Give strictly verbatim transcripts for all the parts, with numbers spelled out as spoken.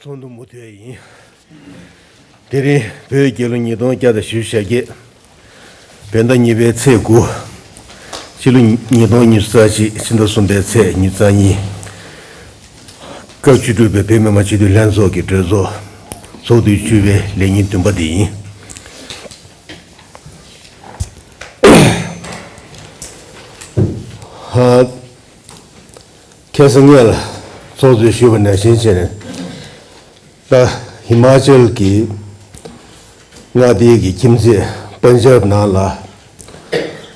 ཚོགས་འདུ་མུ་མཐུད་ཡིན། དེ་རིང་བོད་རྒྱལ་ལོ་ཉིས་སྟོང་བརྒྱ་དང་བཞི་བཅུ་ཞེ་བརྒྱད། བོད་ཟླ་གཉིས་པའི་ཚེས་དགུ། ཕྱི་ལོ་ཉིས་སྟོང་ཉི་ཤུ་རྩ་གཅིག་ཕྱི་ཟླ་གསུམ་པའི་ཚེས་ཉི་ཤུ་རྩ་གཉིས། སྐབས་བཅུ་དྲུག་པའི་བོད་མི་མང་སྤྱི་འཐུས་ལྷན་ཚོགས་ཀྱི་གྲོས་ཚོགས་ཚོགས་དུས་བཅུ་པའི་ལས་ཉིན་བདུན་པ་འདི་ཡིན། ཁ་སང་ངས་ལ་ཚོགས་གཙོས་ཞུས་པ་ནང་བཞིན་བྱས་ནས། ད་ཧི་མ་ཅལ་གྱི་མངའ་སྡེའི་གི་ཁྱིམ་མཚེས་པན་ཇབ་ནང་ལ་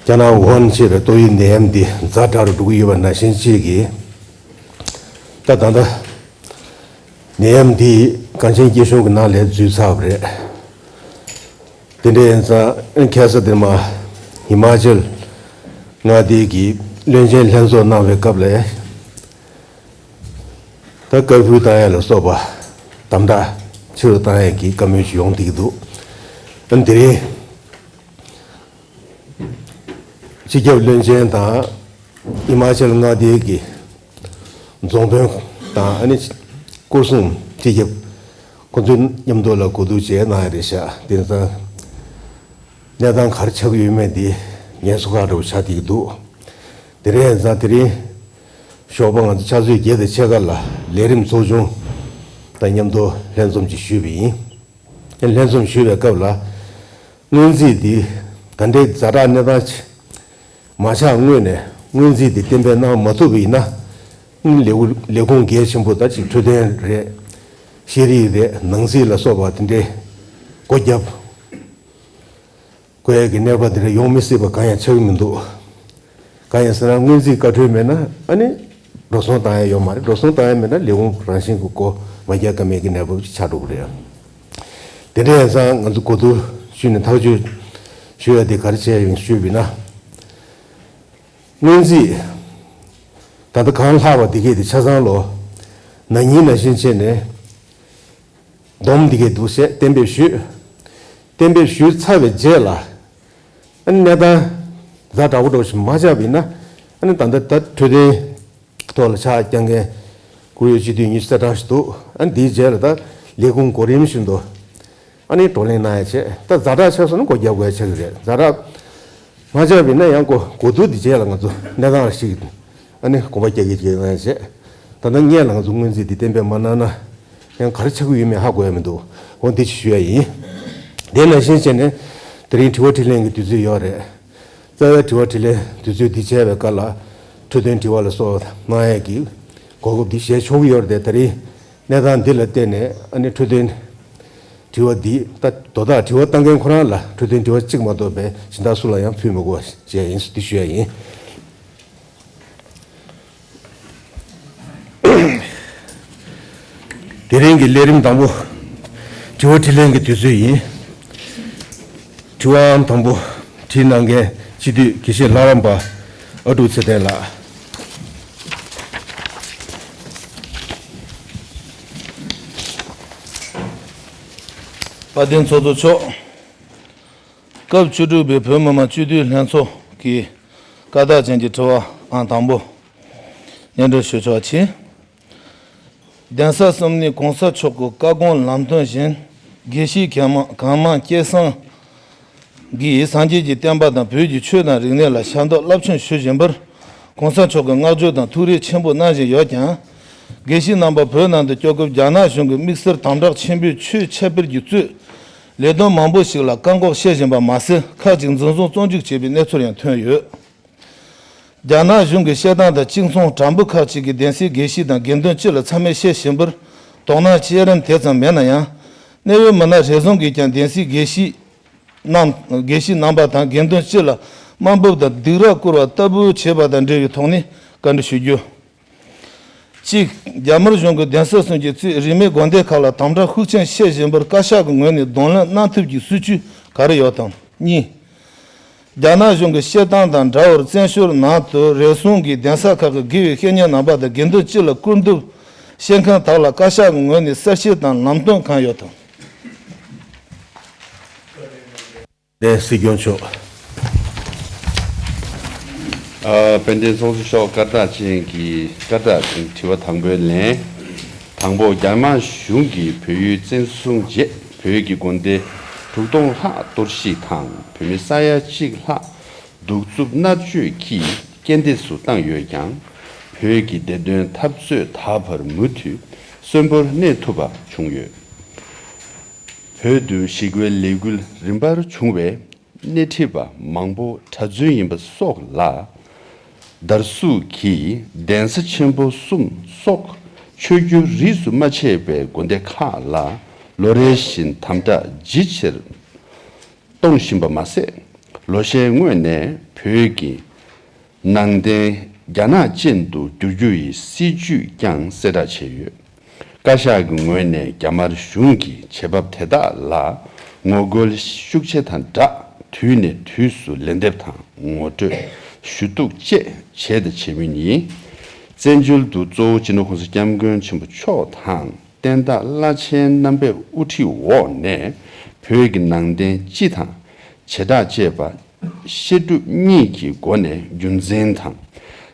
རྒྱ་ནག་ཝུ་ཧན་ཞེས་པའི་ཏོག་དབྱིབས་ནད་ཡམས་འདི་ཛ་དྲག་ཏུ་འགྲོ་གི་ཡོད་པ་ནང་བཞིན་ཅིག་གིས། ད་ད་ལྟ་ནད་ཡམས་འདི་གངས་ཅན་སྐྱིད་གཤོངས་ཀྱི་ནང་ལ་འཛུལ་ཚར་བ་རེད། དེ་འདྲ་ཡིན་ཙང་ཁ་སང་དེ་མ་ཧི་མ་ཅལ་མངའ་སྡེའི་གི་བློན་ཆེན་ལྷན་ཚོགས་གནང་བའི་སྐབས་ལ། ད་ཀར་ཕུའུ་བཏང་ཡ་ལ་སོགས་པ་དམ་དྲག་ཆེ་རུ་བཏང་ཡ་གི་བཀའ་མོལ་ཞིག་ཡོང་བསྡད་ཀྱི་འདུག་ཨ་ནི་དེ་རིང་སྤྱི་ཁྱབ་བློན་ཆེན་དང་ཧི་མ་ཅལ་མངའ་སྡེའི་གི་རྫོང་དཔོན་དང་ཨ་ནི་སྐོར་སྲུང་སྤྱི་ཁྱབ་ཁོ་ཚོའི་མཉམ་དུ་ལ་གོ་བསྡུར་བྱས་གནང་ཡ་རེད་ཤག་དེང་སང་གནས་སྟངས་ག་རེ་ཆགས་ཀྱི་ཡོད་མེད་འདི་ངལ་གསོ་ཁག་འདྲ་བོ་ཆགས་བསྡད་ཀྱི་འདུག་དེ་རིང་ཡང་ཙང་དེ་རིང་ཞོགས་པ་ང་ཚོ་ཕྱག་ཚོད་བརྒྱད་དང་ཕྱེད་ཀ་ལ་ལས་རིམ་ཚོགས་ཆུང་དང་མཉམ་དུ་ལྷན་འཛོམས་ཅིག་ཞུས་པ་ཡིན། ལྷན་འཛོམས་ཞུས་པའི་སྐབས་ལ་སྔོན་རྩིས་འདི་ད་ལྟའི་ཛ་དྲག་གནས་སྟངས་ཆེ་མ་ཆགས་སྔོན་ནས་སྔོན་རྩིས་འདི་གཏན་འབེབས་གནང་མ་ཐུབ་པ་ཡིན་ན་ལས་ཁུངས་ལས་ཁུངས་གལ་ཆེན་པོ་ད་ཅིག་འཕྲོད་བསྟེན་རེད། ཤེས་རིག་རེད། ནང་སྲིད་ལ་སོགས་པ་དེ་འདྲའི་སྒོ་བརྒྱབ། དགོས་ཡས་ཀྱི་གནས་བབ་འདི་འདྲ་ཡོང་མི་སྲིད་པ་གང་ཡང་ཆགས་ཀྱི་མི་འདུག་གང་ཡིན་ཟེར་ན་སྔོན་རྩིས་བཀའ་འཁྲོལ་མེད་ན་ཨ་ནི་འགྲོ་སོང་བཏང་ཡ་ཡོད་མ་རེད། འགྲོ་སོང་བཏང་ཡ་མེད་ན་ལས་ཁུངས་རང་བཞིན་གྱི་སྒོ་མ་རྒྱག་ཀ་མེད་ཀྱི་གནས་བབ་ཅིག་ཆགས་འགྲོ་གི་རེད། དེ་འདྲ་ཡིན་ཙང་ང་ཚོ་གོ་བསྡུར་ཞུས་ནས་ཐག་གཅོད་ཞུ་ཡ་དེ་ག་རེ་བྱས་ཡིན་ཞུས་པ་ཡིན་ན། སྔོན་རྩིས་ད་ལྟ་གང་ལྷག་པ་དེ་གས་དེ་ཆ་ཚང་ལོ་ན་ནིང་ནང་བཞིན་བྱས་ནས། སྡོམ་འདི་གའི་འདུག་ཟེར་གཏན་འབེབས་ཞུས། གཏན་འབེབས་ཞུས་ཚར་བའི་རྗེས་ལ། ཨ་ནི་གནས་སྟངས་ཛ་དྲག་པོ་འདྲ་བོ་ཞིག་མ་ཆགས་པ་ཡིན་ན། ཨ་ནི་ད་ལྟ་ད་འཕྲོད་བསྟེན་ཐོག་ལ་ཕྱག་རྒྱག་མཁན་སྐུ་ཡོད་སྤྱི་འཐུས་ཉི་ཤུ་རྩ་གྲངས་ཤིག་འདུག་ཨ་ནི་དེའི་རྗེས་ལ་ད་ལས་ཁུངས་གོ་རིམ་བཞིན་དུ་ཨ་ནི་བགྲོ་གླེང་གནང་ཡ་བྱས། ད་ཛ་དྲག་ཆགས་སོང་ན་སྒོ་རྒྱག་དགོས་ཡ་ཆགས་ཀྱི་རེད། ཛ་དྲག་མ་ཆགས་པ་ཡིན་ན་ཡང་གོ་གོ་བསྡུར་འདི་རྗེས་ལ་ང་ཚོ་གནས་སྟངས་ལ་ཞིག་ཨ་ནི་དགོངས་པ་རྒྱག་གི་རེད་ཟེར། ད་ལྟ་སྔོན་ལ་ང་ཚོ་སྔོན་རྩིས་འདི་གཏན་འབེབས་མ་གནང་ན་ཡང་ག་རེ་ཆགས་ཀྱི་ཡོད་མེད་ཧ་གོ་ཡ་མི་འདུག་འོ་འདི་ཅིག་ཞུ་ཡ་ཡིན། དེ་ནང་བཞིན་བྱས་ནས་དེ་རིང་དྲི་བ་དྲིས་ལན་གྱི་དུས་ཚོད་ཡོད་རེད། རྩ་བའི་དྲི་བ་དྲིས་ལན་དུས་ཚོད་འདི་བྱས་པའི་སྐབས་ལ་འཕྲོད་བསྟེན་དྲི་བ་ལ་སོགས་གནང་ཡ་གི་གོ་སྐབས་འདི་བཞེས་ཆོག་གི་ཡོད་རེད་དེ། ད་རིང་གནས་སྟངས་འདི་ལ་བརྟེན་ནས་ཨ་ནི་འཕྲོད་བསྟེན་དྲི་བ་འདི་ད་དོ་བདག་དྲི་བ་བཏང་མཁན་ཁོ་རང་ལ་འཕྲོད་བསྟེན་དྲི་བ་གཅིག་མ་གཏོགས་པའི་གཞན་དག་སུ་ལ་ཡང་ཕུལ་མི་དགོས་པ་བྱས་ཡིན་འདི་ཞུ་ཡ་ཡིན། དེ་རིང་གི་ལས་རིམ་དང་པོ། དྲི་བ་དྲིས་ལན་གྱི་དུས་ཚོད་ཡིན། དྲི་བའམ་དང་པོ་དྲིས་གནང་མཁན་སྤྱི་འཐུས་དགེ་བཤེས་ལྷ་རམས་པ་ཨ་ཀྲུག་ཚེ་བརྟན་ལགས། དཔལ་ལྡན་ཚོགས་གཙོ་མཆོག་སྐབས་བཅུ་དྲུག་པའི་བོད་མི་མང་སྤྱི་འཐུས་ལྷན་ཚོགས་ཀྱི་བཀའ་རྟགས་ཅན་གྱི་དྲི་བའང་དང་པོ། སྙན་སྒྲོན་ཞུ་ཆོག་ཅིང་། གདན་ས་གསུམ་ནས་གོང་ས་མཆོག་གི་བཀའ་དགོངས་ལམ་སྟོན་བཞིན། དགེ་བཤེས་གང་མང་གང་མང་སྐྱེས་སངས་ཀྱིས་སངས་རྒྱས་ཀྱི་བསྟན་པ་དང་བོད་ཀྱི་ཆོས་དང་རིག་གནས་ལ་ཤ་འདོགས་རླབས་ཆེན་ཞུ་བཞིན་པར། གོང་ས་མཆོག་གིས་བསྔགས་བརྗོད་དང་ཐུགས་རེ་ཆེན་པོ་གནང་བཞིན་ཡོད་ཀྱང་། དགེ་བཤེས་རྣམ་པ་བོད་ནང་དུ་སྐྱོད་སྐབས་རྒྱ་ནག་གཞུང་གིས་དམིགས་བསལ་དམ་དྲག་ཆེན་པོས་ཆོས་ཁྱབ་སྤེལ་གྱི་གཙོས་ལས་དོན་མང་པོ་ཞིག་ལ་བཀག་འགོག་བྱེད་བཞིན་པ་མ་ཟད། ཁག་ཅིག་འཛིན་བཟུང་བཙོན་འཇུག་བྱས་པའི་གནས་ཚུལ་ཡང་ཐོན་ཡོད། རྒྱ་ནག་གཞུང་གིས་བཤད་སྟངས་དང་གཅིག་མཚུངས། དྲ་འབུ་ཁག་ཅིག་གིས་གདན་སའི་དགེ་བཤེས་དང་དགེ་འདུན་སྤྱི་ལ་མཚམས་མེད་བཤད་བཞིན་པར་དོ་སྣང་བྱེད་རིམ་དེ་ཙམ་མེད་ན་ཡང་། གནད་ཡོད་མི་སྣ་རེ་ཟུང་གིས་ཀྱང་གདན་སའི་དགེ་བཤེས་རྣམས་དགེ་བཤེས་རྣམ་པ་དང་དགེ་འདུན་སྤྱི་ལ་དམའ་འབེབས་དང་སྡིགས་ར་བསྐུལ་བ་ལྟ་བུ་བྱས་པ་དང་འབྲེལ་བའི་ཐོག་ནས་བཀའ་འདྲི་ཞུ་རྒྱུ། གཅིག་རྒྱ་དམར་གཞུང་གིས་གདན་ས་གསུམ་གྱིས་གཙོས་རིས་མེད་དགོན་སྡེ་ཁག་ལ་དམ་དྲག་ཤུགས་ཆེན་བྱེད་བཞིན་པར་བཀའ་ཤག་གི་ངོས་ནས་གདོང་ལེན་གནང་ཐབས་ཀྱི་སྲིད་བྱུས་ག་རེ་ཡོད་དམ། གཉིས། རྒྱ་ནག་གཞུང་གི་བཤད་སྟངས་དང་འདྲ་བར་བཙན་བྱོལ་ནང་དུ་རེ་ཟུང་གིས་གདན་ས་ཁག་གི་དགེ་བའི་བཤེས་གཉེན་རྣམ་པ་དང་དགེ་འདུན་སྤྱི་ལ་སྐུར་འདེབས་བཤད་མཁན་དག་ལ་བཀའ་ཤག་གི་ངོས་ནས་གསལ་བཤད་དང་ལམ་སྟོན་གང་ཡོད་དམ། ལན། སྲིད་སྐྱོང་མཆོག་ཨ། དཔལ་ལྡན་ཚོགས་གཙོ་མཆོག་བཀའ་དྲིན་ཅན་གྱི་བཀའ་དྲིན་ཅན་དྲི་བ་དང་པོའི་ལན། དང་པོ། རྒྱ་དམར་གཞུང་གིས་བལ་ཡུལ་བཙན་བཟུང་རྗེས་བོད་ཀྱི་དགོན་སྡེ་དྲུག་སྟོང་ལྷག་གཏོར་བཤིག་དང་བོད་མི་ས་ཡ་གཅིག་ལྷག་གདུག་རྩུབ་མནར་གཅོད་ཀྱིས་རྐྱེན་འདས་སུ་བཏང་ཡོད་ཀྱང་། བོད་ཀྱི་བདེ་དོན་འཐབ་རྩོད་ད་བར་མུ་མཐུད་གསོན་པོར་གནས་ཐུབ་པ་བྱུང་ཡོད། བོད་དུ་ཞི་རྒོལ་ལས་འགུལ་རིམ་པར་བྱུང་བས། སྣེ་ཁྲིད་པ་མང་པོ་གྲྭ་བཙུན་ཡིན་པ་སོགས་ལ་དར་སུག་གིས་གདན་ས་ཆེན་པོ་གསུམ་སོགས་ཆོས་བརྒྱུད་རིས་སུ་མ་ཆད་པའི་དགོན་སྡེ་ཁག་ལ་ལོ་རེ་བཞིན་དམ་དྲག་ཇེ་ཆེར་གཏོང་བཞིན་པ་མ་ཟད། ལོ་ཤས་སྔོན་ནས་བོད་ཀྱི་ནང་བསྟན་རྒྱ་ནག་ཅན་དུ་བསྒྱུར་རྒྱུ་ཡི་སྲིད་ཇུས་ཀྱང་གསལ་བསྒྲགས་བྱས་ཡོད། བཀའ་ཤག་གི་ངོས་ནས་རྒྱ་དམར་གཞུང་གི་བྱེད་བབ་དེ་དག་ལ་ངོ་རྒོལ་ཤུགས་ཆེ་དང་སྦྲགས། དུས་ནས་དུས་སུ་ལན་འདེབས་དང་ངོ་སྤྲོད་ཞུ་གཏུག་བཅས་བྱས་དང་བྱེད་མུས་ཡིན། བཙན་བྱོལ་དུ་གཙོ་བོ་སྤྱི་ནོར་༸གོང་ས་༸སྐྱབས་མགོན་ཆེན་པོ་མཆོག་དང་། བསྟན་བདག་བླ་ཆེན་རྣམ་པའི་དབུ་ཁྲིད་འོག་ནས་བོད་ཀྱི་ནང་བསྟན་སྤྱི་དང་བྱེ་བྲག་ཅེས་པ། བཤད་སྒྲུབ་གཉིས་ཀྱི་སྒོ་ནས་རྒྱུན་འཛིན་དང་།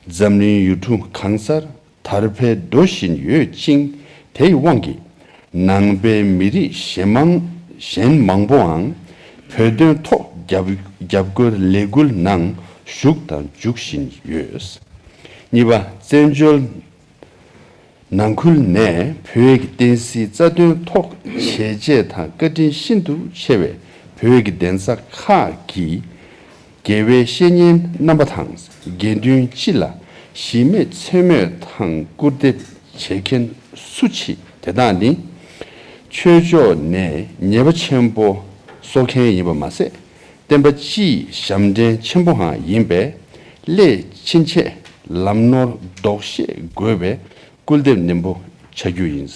འཛམ་གླིང་ཡུལ་གྲུ་གང་སར་དར་འཕེལ་འགྲོ་བཞིན་ཡོད་ཅིང་། དེའི་དབང་གིས་ནང་པའི་མི་རིགས་གཞན་མང་གཞན་མང་པོའང་བོད་དོན་ཐོག་རྒྱབ་རྒྱབ་སྐྱོར་ལས་འགུལ་ནང་ཞུགས་དང་འཇུག་བཞིན་ཡོད། གཉིས་པ། བཙན་བྱོལ་ནང་ཁུལ་ནས་བོད་ཀྱི་བསྟན་སྲིད་རྩ་དོན་ཐོག་བྱས་རྗེས་དང་བཀའ་དྲིན་ཤིན་ཏུ་ཆེ་བའི་བོད་ཀྱི་གདན་ས་ཁག་གི་དགེ་བའི་བཤེས་གཉེན་རྣམ་པ་དང་། དགེ་འདུན་སྤྱི་ལ་གཞི་མེད་མཚན་སྨོད་དང་སྐུར་འདེབས་བྱེད་མཁན་སུ་མཆིས། དེ་དག་ནི་ཆོས་ཕྱོགས་ནས་ཉེས་པ་ཆེན་པོ་གསོག་མཁན་ཡིན་པ་མ་ཟད། བསྟན་པ་སྤྱིའི་ཞབས་འདྲེན་ཆེན་པོའང་ཡིན་པས། སླད་ཕྱིན་ཆད་ལམ་ནོར་ལྡོག་ཤེས་དགོས་པའི་སྐུལ་འདེབས་ནན་པོ་བྱ་རྒྱུ་ཡིན།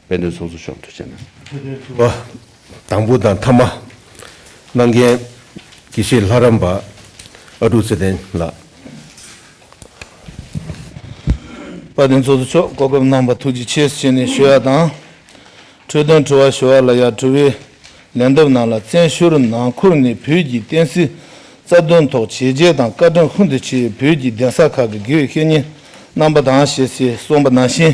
དཔལ་ལྡན་ཚོགས་གཙོ་མཆོག་ཐུགས་རྗེ་གནང་། དྲི་བ་དང་པོ་དང་མཐའ་མ་གནང་མཁན་དགེ་བཤེས་ལྷ་རམས་པ་ཨ་ཀྲུག་ཚེ་བརྟན་ལགས། དཔལ་ལྡན་ཚོགས་གཙོ་མཆོག་གོ་སྐབས་གནང་བར་ཐུགས་རྗེ་ཆེ་ཞུས་ནས་ཞུ་ཡ་དང་། འཕྲོས་དོན་དྲི་བ་ཞུ་བ་ལ་ཡ། དྲི་བའི་ལན་འདེབས་ནང་ལ་བཙན་བྱོལ་ནང་ཁུལ་ནས་བོད་ཀྱི་བསྟན་སྲིད་རྩ་དོན་ཐོག་བྱས་རྗེས་དང་བཀའ་དྲིན་ཤིན་ཏུ་ཆེ་བའི་བོད་ཀྱི་གདན་ས་ཁག་གི་དགེ་བའི་བཤེས་གཉེན་རྣམ་པ་དང་ཞེས་གསུངས་པ་ནང་བཞིན།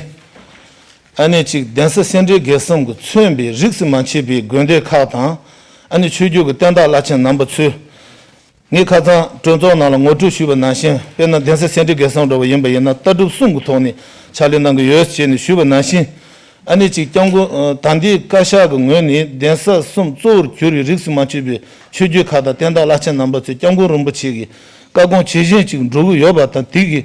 ཨ་ནི་གཅིག་གདན་ས་སེ་འབྲས་དགེ་གསུམ་གྱིས་མཚོན་པའི་རིས་སུ་མ་ཆད་པའི་དགོན་སྡེ་ཁག་དང་། ཨ་ནི་ཆོས་བརྒྱུད་ཀྱི་བསྟན་བདག་བླ་ཆེན་རྣམ་པ་ཚོས། ངས་ཁ་སང་གྲོས་ཚོགས་ནང་ལ་ངོ་སྤྲོད་ཞུས་པ་ནང་བཞིན། དཔེར་ན་གདན་ས་སེ་འབྲས་དགེ་གསུམ་འདྲ་བ་ཡིན་པ་ཡིན་ན། ལྟ་གྲུབ་གསུམ་གྱི་ཐོག་ནས་ཕྱག་ལས་གནང་གི་ཡོད་ཅེས་ནས་ཞུས་པ་ནང་བཞིན། ཨ་ནི་གཅིག་སྐྱབས་མགོན། ད་ལྟའི་བཀའ་ཤག་གི་ངོས་ནས་གདན་ས་གསུམ་གཙོ་བོར་གྱུར་བའི་རིས་སུ་མ་ཆད་པའི་ཆོས་བརྒྱུད་ཁག་དང་བསྟན་བདག་བླ་ཆེན་རྣམ་པ་ཚོས་སྐྱབས་མགོན་རིན་པོ་ཆེ་གི་བཀའ་དགོངས་ཇི་བཞིན་ཅིག་འགྲོ་གི་ཡོད་པ་དང་། དེ་གི་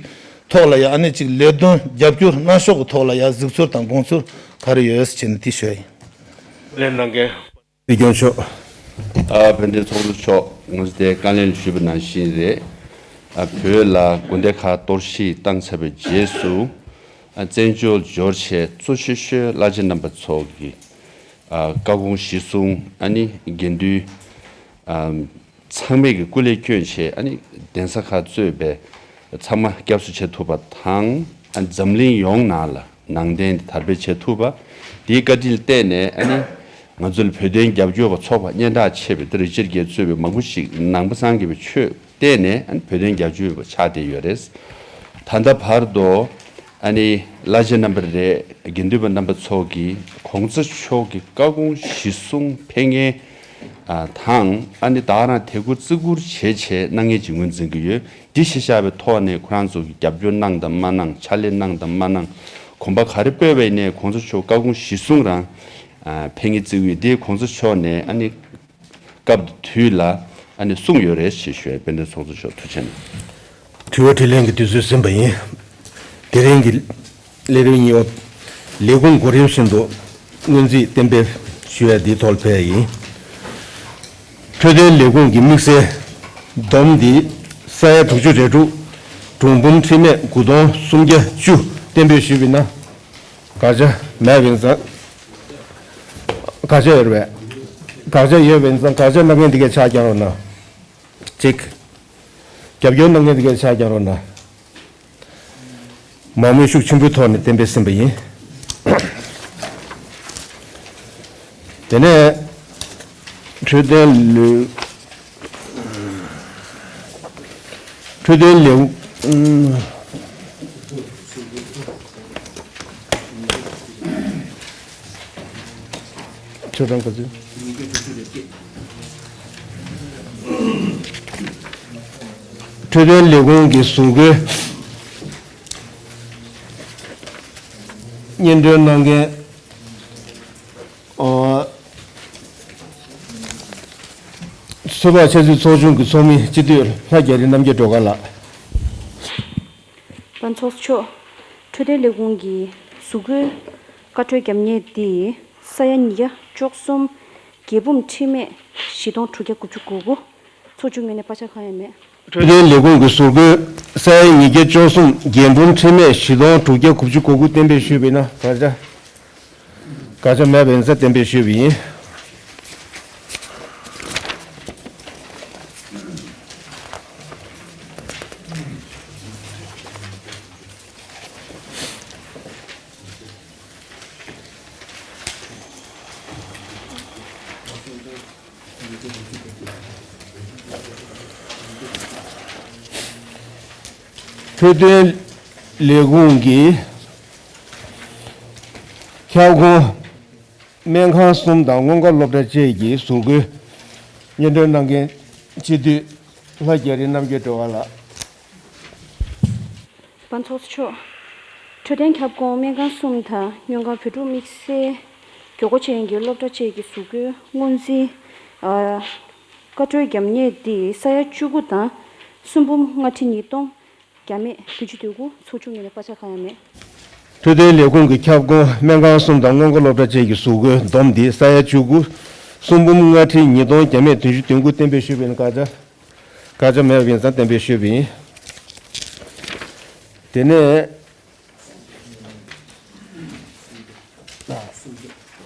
ཐོག་ལ་ཡང་ཨ་ནི་གཅིག་ལས་དོན་རྒྱབ་སྐྱོར་གནང་ཕྱོགས་ཀྱི་ཐོག་ལ་ཡང་གཟིགས་ཚུལ་དང་དགོངས་ཚུལ་ག་རེ་ཡོད་ཅེས་ནས་དེ་ཞུ་ཡ་ཡིན། ལན་གནང་མཁན། སྲིད་སྐྱོང་མཆོག་ཨ། དཔལ་ལྡན་ཚོགས་གཙོ་མཆོག་ངོས་ནས་བཀའ་ལན་ཞུས་པ་ནང་བཞིན་རེད། ཨ། བོད་ལ་དགོན་སྡེ་ཁག་གཏོར་བཤིག་བཏང་ཚར་བའི་རྗེས་སུ། ཨ། བཙན་བྱོལ་འབྱོར་ཆེད་གཙོ་ཆེ་ཤོས་བླ་ཆེན་རྣམ་པ་ཚོ་གི། ཨ། བཀའ་དགོངས་གཞི་བཟུང་། ཨ་ནི་དགེ་འདུན། ཨ། ཚང་མས་ཀྱི་སྐུ་ལས་བསྐྱོན་བྱས། ཨ་ནི་གདན་ས་ཁག་གཙོས་པའི་ཚང་མ་སྐྱབས་སུ་མཆི་ཐུབ་པ་དང་། ཨ། འཛམ་གླིང་ཡོངས་ནང་ལ་ནང་བསྟན་དར་སྤེལ་བྱེད་ཐུབ་པ། དེའི་བཀའ་དྲིན་བརྟེན་ནས། ཨ་ནི་ང་ཚོ་ལ་བོད་དོན་རྒྱབ་སྐྱོར་བ་ཚོགས་པ་སྙན་གྲགས་ཆེ་བའི་ཏེ་རི་ཅར་གྱིས་གཙོས་པའི་མང་པོ་ཞིག་ནང་པ་སངས་རྒྱས་པའི་ཆོས་བརྟེན་ནས། ཨ་ནི་བོད་དོན་རྒྱབ་སྐྱོར་བ་ཆགས་བསྡད་ཡོད་རེད། ད་ལྟ་བར་དུ། ཨ་ནི་བླ་ཆེན་རྣམ་པ་རེད། དགེ་འདུན་པ་རྣམ་པ་ཚོ་གིས་གོང་ས་མཆོག་གི་བཀའ་དགོངས་གཞི་བཟུང་ཕེབས་མཁན། ཨ། དང་། ཨ་ནི་ད་ག་རང་དད་བཀུར་བརྩི་བཀུར་བྱས་བྱས་གནང་མཁན་ཅིག་ངོས་འཛིན་གྱི་ཡོད། འདི་གཞི་བཞག་པའི་ཐོག་ནས་ཁོ་རང་ཚོ་གིས་རྒྱབ་སྐྱོར་གནང་དང་མ་གནང་། ཕྱག་ལས་གནང་དང་མ་གནང་། གོམ་པ་ག་རེ་སྤོས་པ་ཡིན་ནའི་གོང་ས་མཆོག་བཀའ་དགོངས་གཞི་བཟུང་རང་ཨ། ཕེབས་མཁན་བརྩི་གི་ཡོད། འདི་གོང་ས་མཆོག་ནས་ཨ་ནི་སྐབས་དུས་ལ་ཨ་ནི་གསུངས་ཡོད་རེད་ཅེས་ཞུ་ཡ། དཔལ་ལྡན་ཚོགས་གཙོ་མཆོག་ཐུགས་རྗེ་གནང་། དྲི་བ་དྲིས་ལན་གྱི་དུས་ཚོད་ཟིན་པ་ཡིན། དེ་རིང་གི་ལས་རིམ་གཉིས་པ། ལས་ཁུངས་གོ་རིམ་བཞིན་དུ་སྔོན་རྩིས་གཏན་འབེབས་ཞུ་ཡ་འདིའི་ཐོག་ལ་ཕེབས་ཡ་ཡིན། འཕྲོད་བསྟེན་ལས་ཁུངས་ཀྱི་དམིགས་བསལ་བསྡོམས་འདི་ས་ཡ་དྲུག་ཅུ་རེ་དྲུག་གྲུམ་བུམ་འཕྲི་སྨད་དགུ་སྟོང་སུམ་བརྒྱ་བཅུ་གཏན་འབེབས་ཞུས་པ་ཡིན་ན། དགག་བྱ་མེད་པ་ཡིན་ཙང་། དགག་བྱ་ཡོད་རེད་པས། དགག་བྱ་ཡོད་པ་ཡིན་ཙང་དགག་བྱ་གནང་མཁན་འདི་གས་ཕྱག་བརྐྱངས་རོགས་གནང་། གཅིག་རྒྱབ་སྐྱོར་གནང་མཁན་དེ་གའི་ཕྱག་རྒྱག་རོགས་གནང་། མང་མོས་ཤུགས་ཆེན་པོའི་ཐོག་ནས་གཏན་འབེབས་ཟིན་པ་ཡིན། དེ་ནས་འཕྲོད་བསྟེན་ལས་འཕྲོད་བསྟེན་ལས། ཆོས་གྲངས་ག་ཚོད། འཕྲོད་བསྟེན་ལས་ཁུངས་ཀྱི་བཟོ་བཀོད་སྙན་སྒྲོན་གནང་མཁན། ཨོ། ཚོད་དཔག་ཆབ་སྲིད་ཚོགས་ཆུང་གི་ཚོགས་མི་སྤྱི་འཐུས་ལྷ་རྒྱ་རི་རྣམ་རྒྱལ་སྒྲོལ་དཀར་ལགས། པ་ཚོགས་གཙོ་མཆོག་འཕྲོད་བསྟེན་ལས་ཁུངས་ཀྱི་གཟུགས་པོའི་བཀའ་འཁྲོལ་རྒྱབ་གཉེར་འདི་ས་ཡ་ཉིས་བརྒྱ་བཅུ་གསུམ། རྒྱལ་འབུམ་ཁྲི་མེད་བཞི་སྟོང་དྲུག་བརྒྱ་དགུ་བཅུ་གོ་དགུ། ཚོགས་ཆུང་ངོས་ནས་པ་ཆ་གང་ཡང་མེད། འཕྲོད་བསྟེན་ལས་ཁུངས་ཀྱི་གཟུགས་པོའི་ས་ཡ་ཉིས་བརྒྱ་བཅུ་གསུམ། རྒྱལ་འབུམ་ཁྲི་མེད་བཞི་སྟོང་དྲུག་བརྒྱ་དགུ་བཅུ་གོ་དགུ་གཏན་འབེབས་ཞུས་པ་ཡིན་ན་དགག་བྱ། དགག་བྱ་མེད་པ་ཡིན་ཙང་གཏན་འབེབས་ཞུས་པ་ཡིན། འཕྲོད་བསྟེན་ལས་ཁུངས་ཀྱི་ཁྱབ་ཁོངས་སྨན་ཁང་གསུམ་དང་སྔོན་འགོག་སློབ་གྲྭ་བཅས་ཀྱི་བཟོ་བཀོད་སྙན་སྒྲོན་གནང་མཁན་སྤྱི་འཐུས་ལྷ་རྒྱ་རི་རྣམ་རྒྱལ་སྒྲོལ་དཀར་ལགས། པ་ཚོགས་གཙོ་མཆོག་འཕྲོད་བསྟེན་ཁྱབ་ཁོངས་སྨན་ཁང་གསུམ་དང་སྔོན་འགོག་བོད་ཕྲུག་དམིགས་བསལ་སྐྱོར་སྒོ་ཅན་གྱི་སློབ་གྲྭ་བཅས་ཀྱི་བཟོ་བཀོད་སྔོན་རྩིས། ཨ། བཀའ་འཁྲོལ་རྒྱབ་གཉེར་འདི་ས་ཡ་བཅུ་དགུ་དང་གསུམ་འབུམ་ལྔ་ཁྲི་ཉིས་སྟོང་བརྒྱ་མེད་བདུན་ཅུ་དོན་དགུ། ཚོགས་ཆུང་ངོས་ནས་པ་ཆ་གང་ཡང་མེད། འཕྲོད་བསྟེན་ལས་ཁུངས་ཀྱི་ཁྱབ་ཁོངས་སྨན་ཁང་གསུམ་དང་སྔོན་འགོག་སློབ་གྲྭ་བཅས་ཀྱི་གཟུགས་པོའི་བསྡོམས་འདི་ས་ཡ་བཅུ་དགུ། གསུམ་འབུམ་ལྔ་ཁྲི་ཉིས་སྟོང་བརྒྱ་མེད་བདུན་ཅུ་དོན་དགུ་གཏན་འབེབས་ཞུས་པ་ཡིན། དགག་བྱ། དགག་བྱ་མེད་པ་ཡིན་ཙང་གཏན་འབེབས་ཞུས་པ་ཡིན། དེ་ནས།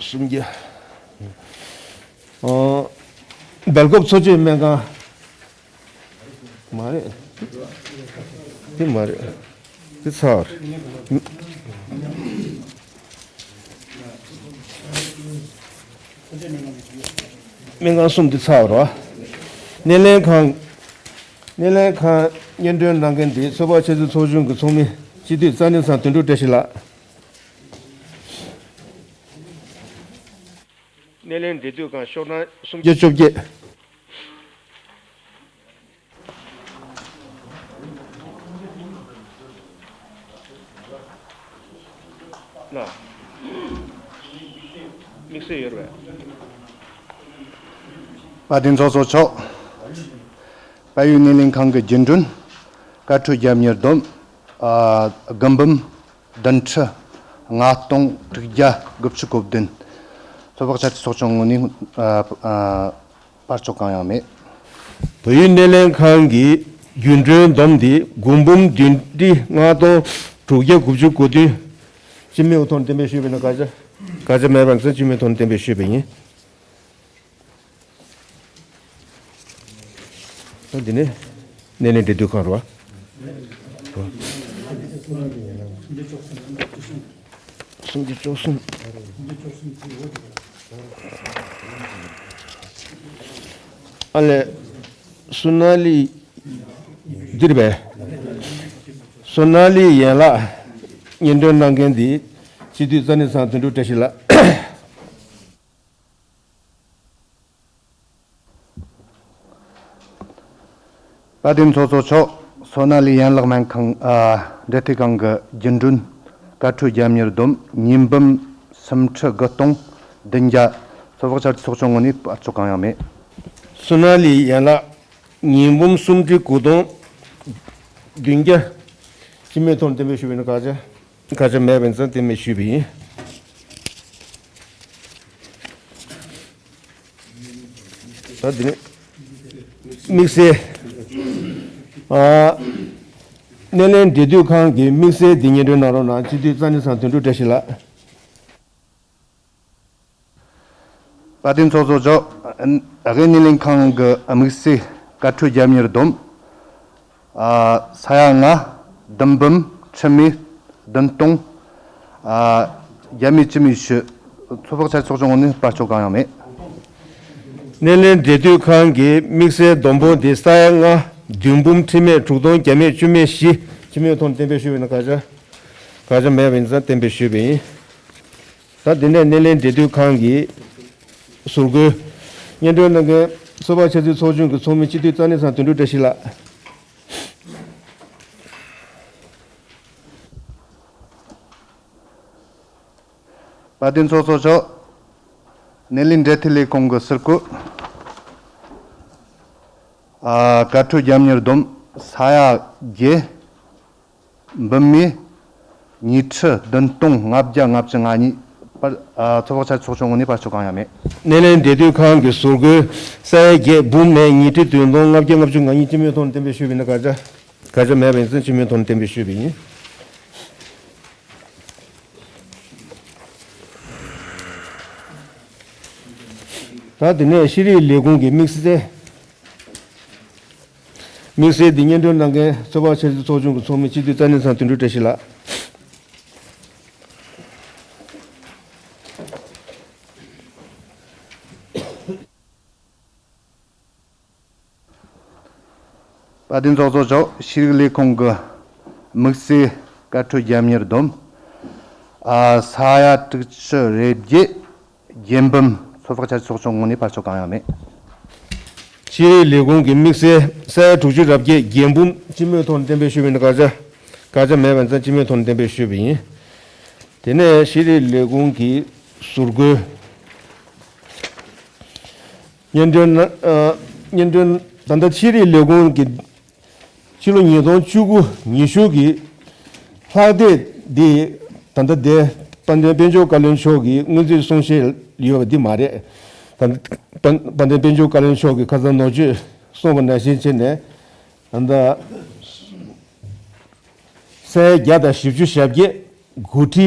སུམ་བརྒྱ། ཨོ། སྦེལ་ཀོབ་འཚོ་བྱེད་སྨན་ཁང་། མ་རེད། དེ་མ་རེད། དེ་ཚར། སྨན་ཁང་གསུམ་དེ་ཚར་རོ། སྣེ་ལེན་ཁང་། སྣེ་ལེན་ཁང་སྙན་སྒྲོན་གནང་མཁན་དེ་ཚོད་དཔག་ཆབ་སྲིད་ཚོགས་ཆུང་གི་ཚོགས་མི་སྤྱི་འཐུས་རྩ་གནས་ཚང་དོན་གྲུབ་བཀྲ་ཤིས་ལགས། སྣེ་ལེན་འབྲེལ་མཐུད་ཁང་ཤོག་གྲངས་སུམ་བརྒྱ་བཅོ་བརྒྱད། ལ། དམིགས་བསལ་ཡོད་རེད། དཔལ་ལྡན་ཚོགས་གཙོ་མཆོག་དཔལ་ཡོན་སྣེ་ལེན་ཁང་གི་རྒྱུན་གྲོན་བཀའ་འཁྲོལ་རྒྱབ་གཉེར་བསྡོམས། ཨ། དགུ་འབུམ་བདུན་ཁྲི་ལྔ་སྟོང་དྲུག་བརྒྱ་དགུ་བཅུ་གོ་བདུན། ཚོད་དཔག་ཆབ་སྲིད་ཚོགས་ཆུང་ངོས་ནས། ཨ། ཨ། པར་ཙམ་གང་ཡང་མེད། བལ་ཡུལ་སྣེ་ལེན་ཁང་གི་རྒྱུན་གྲོན་བསྡོམས་ཏེ་དགུ་འབུམ་བདུན་ཁྲི་ལྔ་སྟོང་དྲུག་བརྒྱ་དགུ་བཅུ་གོ་བདུན། སྤྱི་མོས་ཐོག་ནས་གཏན་འབེབས་ཞུས་པ་ཡིན་ན་དགག་བྱ། དགག་བྱ་མེད་པ་ཚོ་སྤྱི་མོས་ཐོག་ནས་གཏན་འབེབས་ཞུས་པ་ཡིན། ཨ། འདི་ནི་སྣེ་ལེན་འབྲེལ་མཐུད་ཁང་རེད་བ། སུམ་བརྒྱ་བཅུ་གསུམ། ཨ་ལས། སོ་ན་ལི། འདིར་བས། སོ་ན་ལི་ཡན་ལག་སྙན་སྒྲོན་གནང་མཁན་འདི་སྤྱི་འཐུས་རྩ་གནས་ཚང་དོན་གྲུབ་བཀྲ་ཤིས་ལགས། དཔལ་ལྡན་ཚོགས་གཙོ་མཆོག་སོ་ན་ལི་ཡན་ལག་སྨན་ཁང་། ཨ། འབྲེལ་མཐུད་ཁང་གི་རྒྱུན་གྲོན་བཀའ་འཁྲོལ་རྒྱབ་གཉེར་བསྡོམས་ཉིས་འབུམ་སུམ་ཁྲི་དགུ་སྟོང་བདུན་བརྒྱ། ཚོད་དཔག་ཆབ་སྲིད་ཚོགས་ཆུང་ངོས་ནས་པར་ཙམ་གང་ཡང་མེད། སོ་ན་ལི་ཡན་ལག་ཉིས་འབུམ་སུམ་ཁྲི་དགུ་སྟོང་བདུན་བརྒྱ། སྤྱི་མོས་ཐོག་ནས་གཏན་འབེབས་ཞུས་པ་ཡིན་ན་དགག་བྱ། དགག་བྱ་མེད་པ་ཡིན་ཙང་གཏན་འབེབས་ཞུས་པ་ཡིན། ད་འདི་ནས་དམིགས་བསལ། ཨ། སྣེ་ལེན་འབྲེལ་མཐུད་ཁང་གི་དམིགས་བསལ་འདི་སྙན་སྒྲོན་གནང་རོགས་གནང་། སྤྱི་འཐུས་རྩ་གནས་ཚང་དོན་གྲུབ་བཀྲ་ཤིས་ལགས། དཔལ་ལྡན་ཚོགས་གཙོ་མཆོག་དབུས་སྣེ་ལེན་ཁང་གི་དམིགས་བསལ་བཀའ་འཁྲོལ་རྒྱབ་གཉེར་བསྡོམས། ཨ། ས་ཡ་ལྔ། བདུན་འབུམ། ཁྲི་མེད། བདུན་སྟོང་། ཨ། བརྒྱ་མེད་བཅུ་མེད་བཞི། ཚོད་དཔག་འཆར་ཚོགས་ཆུང་ངོས་ནས་པར་སྐྱོར་གང་ཡང་མེད། སྣེ་ལེན་འབྲེལ་མཐུད་ཁང་གི་དམིགས་བསལ་བསྡོམས་འབོར་དེ་ས་ཡ་ལྔ། བདུན་འབུམ། ཁྲི་མེད། དྲུག་སྟོང་། བརྒྱ་མེད་བཅུ་མེད་བཞི། སྤྱི་མོས་ཐོག་ནས་གཏན་འབེབས་ཞུས་པ་ཡིན་ན་བཀའ་རྒྱ། བཀའ་རྒྱ་མེད་པ་ཡིན་ཙང་གཏན་འབེབས་ཞུས་པ་ཡིན། ད་དེ་ནས་སྣེ་ལེན་འབྲེལ་མཐུད་ཁང་གི་ཟུར་བཀོད། སྙན་སྒྲོན་གནང་མཁན་ཚོད་དཔག་འཆར་རྩིས་ཚོགས་ཆུང་གི་ཚོགས་མི་སྤྱི་འཐུས་རྩ་གནས་ཚང་དོན་གྲུབ་བཀྲ་ཤིས་ལགས། དཔལ་ལྡན་ཚོགས་གཙོ་མཆོག་སྣེ་ལེན་འབྲེལ་མཐུད་ལས་ཁུངས་ཀྱི་ཟུར་བཀོད། ཨ། ཀ་ཁྲོད་རྒྱབ་གཉེར་བསྡོམས་ས་ཡ་བརྒྱད། འབུམ་མེད། ཉིས་ཁྲི་བདུན་སྟོང་ལྔ་བརྒྱ་ལྔ་བཅུ་ང་གཉིས། པར། ཨ། ཚོད་དཔག་འཆར་ཚོགས་ཆུང་ངོས་ནས་པར་སྐྱོར་གང་ཡང་མེད། སྣེ་ལེན་འབྲེལ་མཐུད་ཁང་གི་ཟུར་བཀོད་ས་ཡ་བརྒྱད། འབུམ་མེད། ཉིས་ཁྲི་བདུན་སྟོང་ལྔ་བརྒྱ་ལྔ་བཅུ་ང་གཉིས། སྤྱི་མོས་ཐོག་ནས་གཏན་འབེབས་ཞུས་པ་ཡིན་ན་བཀའ་རྒྱ། བཀའ་རྒྱ་མེད་པ་ཡིན་ཙང་སྤྱི་མོས་ཐོག་ནས་གཏན་འབེབས་ཞུས་པ་ཡིན། ད་དེ་ནས་ཤེས་རིག་ལས་ཁུངས་ཀྱི་དམིགས་བསལ། དམིགས་བསལ་འདི་སྙན་སྒྲོན་གནང་མཁན་ཚོད་དཔག་འཆར་རྩིས་ཚོགས་ཆུང་གི་ཚོགས་མི་སྤྱི་འཐུས་རྩ་གནས་ཚང་དོན་གྲུབ་བཀྲ་ཤིས་ལགས། དཔལ་ལྡན་ཚོགས་གཙོ་མཆོག་ཤེས་རིག་ལས་ཁུངས་ཀྱི་དམིགས་བསལ་བཀའ་འཁྲོལ་རྒྱབ་གཉེར་བསྡོམས། ཨ། ས་ཡ་དྲུག་ཅུ་རེ་བརྒྱད། བརྒྱད་འབུམ། ཚོད་དཔག་འཆར་ཚོགས་ཆུང་ངོས་ནས་ཕར་ཕྱོགས་གང་ཡང་མེད། ཤེས་རིག་ལས་ཁུངས་ཀྱི་དམིགས་བསལ་ས་ཡ་དྲུག་ཅུ་རེ་བརྒྱད། བརྒྱད་འབུམ། སྤྱི་མོས་ཐོག་ནས་གཏན་འབེབས་ཞུས་པ་ཡིན་ན་བཀའ་རྒྱ། བཀའ་རྒྱ་མེད་པ་ཡིན་ཙང་སྤྱི་མོས་ཐོག་ནས་གཏན་འབེབས་ཞུས་པ་ཡིན། དེ་ནས་ཤེས་རིག་ལས་ཁུངས་ཀྱི་ཟུར་བཀོད། སྙན་སྒྲོན། ཨ། སྙན་སྒྲོན། ད་ལྟ་ཤེས་རིག་ལས་ཁུངས་ཀྱི་ཕྱི་ལོ་ཉིས་སྟོང་བཅུ་དགུ་ཉི་ཤུ་གི་ལྷག་བསྡད་འདི་ད་ལྟ་དེ་དཔལ་ལྡན་དཔལ་འབྱོར་བཀའ་བློན་མཆོག་གིས་སྔོན་རྩིས་གསུང་བཤད་ཡོད་པ་འདི་མ་རེད། ད་ལྟ་དཔལ་ལྡན་དཔལ་འབྱོར་བཀའ་བློན་མཆོག་གིས་ཁ་སང་ནོར་བཅོས་གསུངས་པ་ནང་བཞིན་བྱས་ནས། ད་ལྟ་ས་ཡ་བརྒྱ་དང་བཞི་བཅུ་ཞེ་བརྒྱད། དགུ་ཁྲི་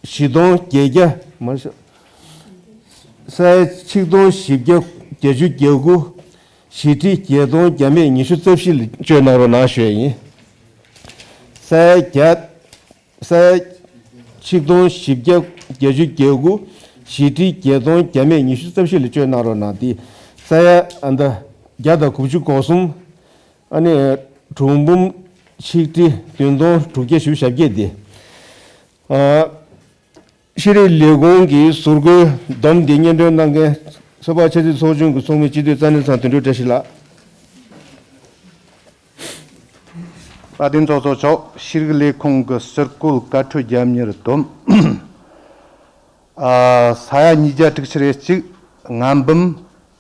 བཞི་སྟོང་བརྒྱད་བརྒྱ། མ་ཤ། ས་ཡ་ཆིག་སྟོང་བཞི་བརྒྱ་བརྒྱད་ཅུ་གྱ་དགུ། བཞི་ཁྲི་བརྒྱད་སྟོང་བརྒྱ་མེད་ཉི་ཤུ་རྩ་བཞི་ལ་བཅོལ་གནང་རོགས་གནང་ཞུ་ཡ་ཡིན། ས་ཡ་བརྒྱ། ས་ཡ་ཆིག་སྟོང་བཞི་བརྒྱ་བརྒྱད་ཅུ་གྱ་དགུ། བཞི་ཁྲི་བརྒྱད་སྟོང་བརྒྱ་མེད་ཉི་ཤུ་རྩ་བཞི་ལ་བཅོལ་གནང་རོགས་གནང་སྟེ། ས་ཡ་ཨ་ད་བརྒྱ་དང་དགུ་བཅུ་གོ་གསུམ། ཨ་ནི་གྲངས་འབུམ་ཆིག་ཁྲི་བདུན་སྟོང་དྲུག་བརྒྱ་བཞི་བཅུ་ཞེ་བརྒྱད་དེ། ཨ། ཤེས་རིག་ལས་ཁུངས་ཀྱི་ཟུར་བཀོད་བསྡོམས་འདི་སྙན་སྒྲོན་གནང་མཁན་ཚོད་དཔག་འཆར་རྩིས་ཚོགས་ཆུང་གི་ཚོགས་མི་སྤྱི་འཐུས་རྩ་གནས་ཚང་དོན་གྲུབ་བཀྲ་ཤིས་ལགས། དཔལ་ལྡན་ཚོགས་གཙོ་མཆོག་ཤེས་རིག་ལས་ཁུངས་ཀྱི་ཟུར་བཀོད་བཀའ་འཁྲོལ་རྒྱབ་གཉེར་བསྡོམས། ཨ། ས་ཡ་ཉིས་བརྒྱ་དྲུག་ཅུ་རེ་གཅིག། ལྔ་འབུམ།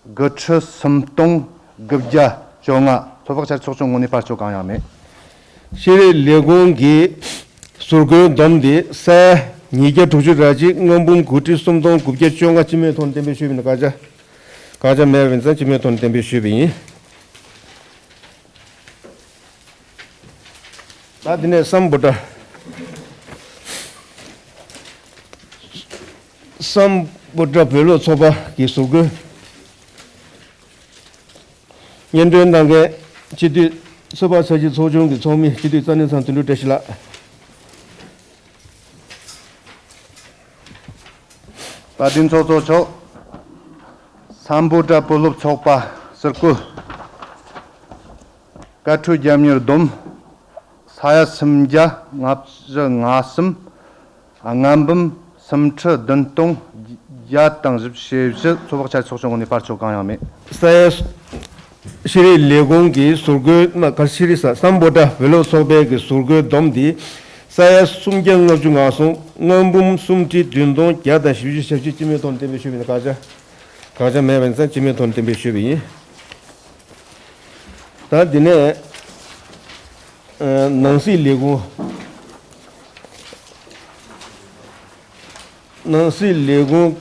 དགུ་ཁྲི་སུམ་སྟོང་དགུ་བརྒྱ་བཅོ་ལྔ། ཚོད་དཔག་འཆར་ཚོགས་ཆུང་ངོས་ནས་ཕར་ཕྱོགས་གང་ཡང་མེད། ཤེས་རིག་ལས་ཁུངས་ཀྱི་ཟུར་བཀོད་བསྡོམས་འདི་ས་ཡ་ཉིས་བརྒྱ་དྲུག་ཅུ་རེ་གཅིག། ལྔ་འབུམ། དགུ་ཁྲི་སུམ་སྟོང་དགུ་བརྒྱ་བཅོ་ལྔ། སྤྱི་མོས་ཐོག་ནས་གཏན་འབེབས་ཞུས་པ་ཡིན་ན་བཀའ་རྒྱ། བཀའ་རྒྱ་མེད་པ་ཡིན་ཙང་སྤྱི་མོས་ཐོག་ནས་གཏན་འབེབས་ཞུས་པ་ཡིན། ད་དེ་ནས་སམ་བྷོ་ཊ། སམ་བྷོ་ཊ་བོད་སློབ་ཚོགས་པ་གི་ཟུར་བཀོད། སྙན་སྒྲོན་གནང་མཁན་སྤྱི་འཐུས་ཚོད་དཔག་འཆར་གཞི་ཚོགས་ཆུང་གི་ཚོགས་མི་སྤྱི་འཐུས་རྩ་གནས་ཚང་དོན་གྲུབ་བཀྲ་ཤིས་ལགས། དཔལ་ལྡན་ཚོགས་གཙོ་མཆོག་སམ་བྷོ་ཊ་བོད་སློབ་ཚོགས་པ་ཟུར་བཀོད་བཀའ་འཁྲོལ་རྒྱབ་གཉེར་བསྡོམས། ས་ཡ་སུམ་བརྒྱ་ལྔ་བཅུ་ང་གསུམ། ལྔ་འབུམ། སུམ་ཁྲི་བདུན་སྟོང་བརྒྱ་དང་བཞི་བཅུ་ཞེ་བཞི། ཚོད་དཔག་འཆར་ཚོགས་ཆུང་ངོས་ནས་ཕར་ཕྱོགས་གང་ཡང་མེད། ས་ཡ། ཤེས་རིག་ལས་ཁུངས་ཀྱི་ཟུར་བཀོད་མ་ག་ཤེས་རིག་ས་སམ་བྷོ་ཊ་བོད་སློབ་ཚོགས་པའི་གི་ཟུར་བཀོད་བསྡོམས་འདི་ས་ཡ་སུམ་བརྒྱ་ལྔ་བཅུ་ང་གསུམ། ལྔ་འབུམ། སུམ་ཁྲི་བདུན་སྟོང་བརྒྱ་དང་བཞི་བཅུ་ཞེ་བཞི། སྤྱི་མོས་ཐོག་ནས་གཏན་འབེབས་ཞུས་པ་ཡིན་ན་བཀའ་རྒྱ། བཀའ་རྒྱ་མེད་པ་ཡིན་ཙང་སྤྱི་མོས་ཐོག་ནས་གཏན་འབེབས་ཞུས་པ་ཡིན། ད་འདི་ནས་ནང་སྲིད་ལས་ཁུངས། ནང་སྲིད་ལས་ཁུངས་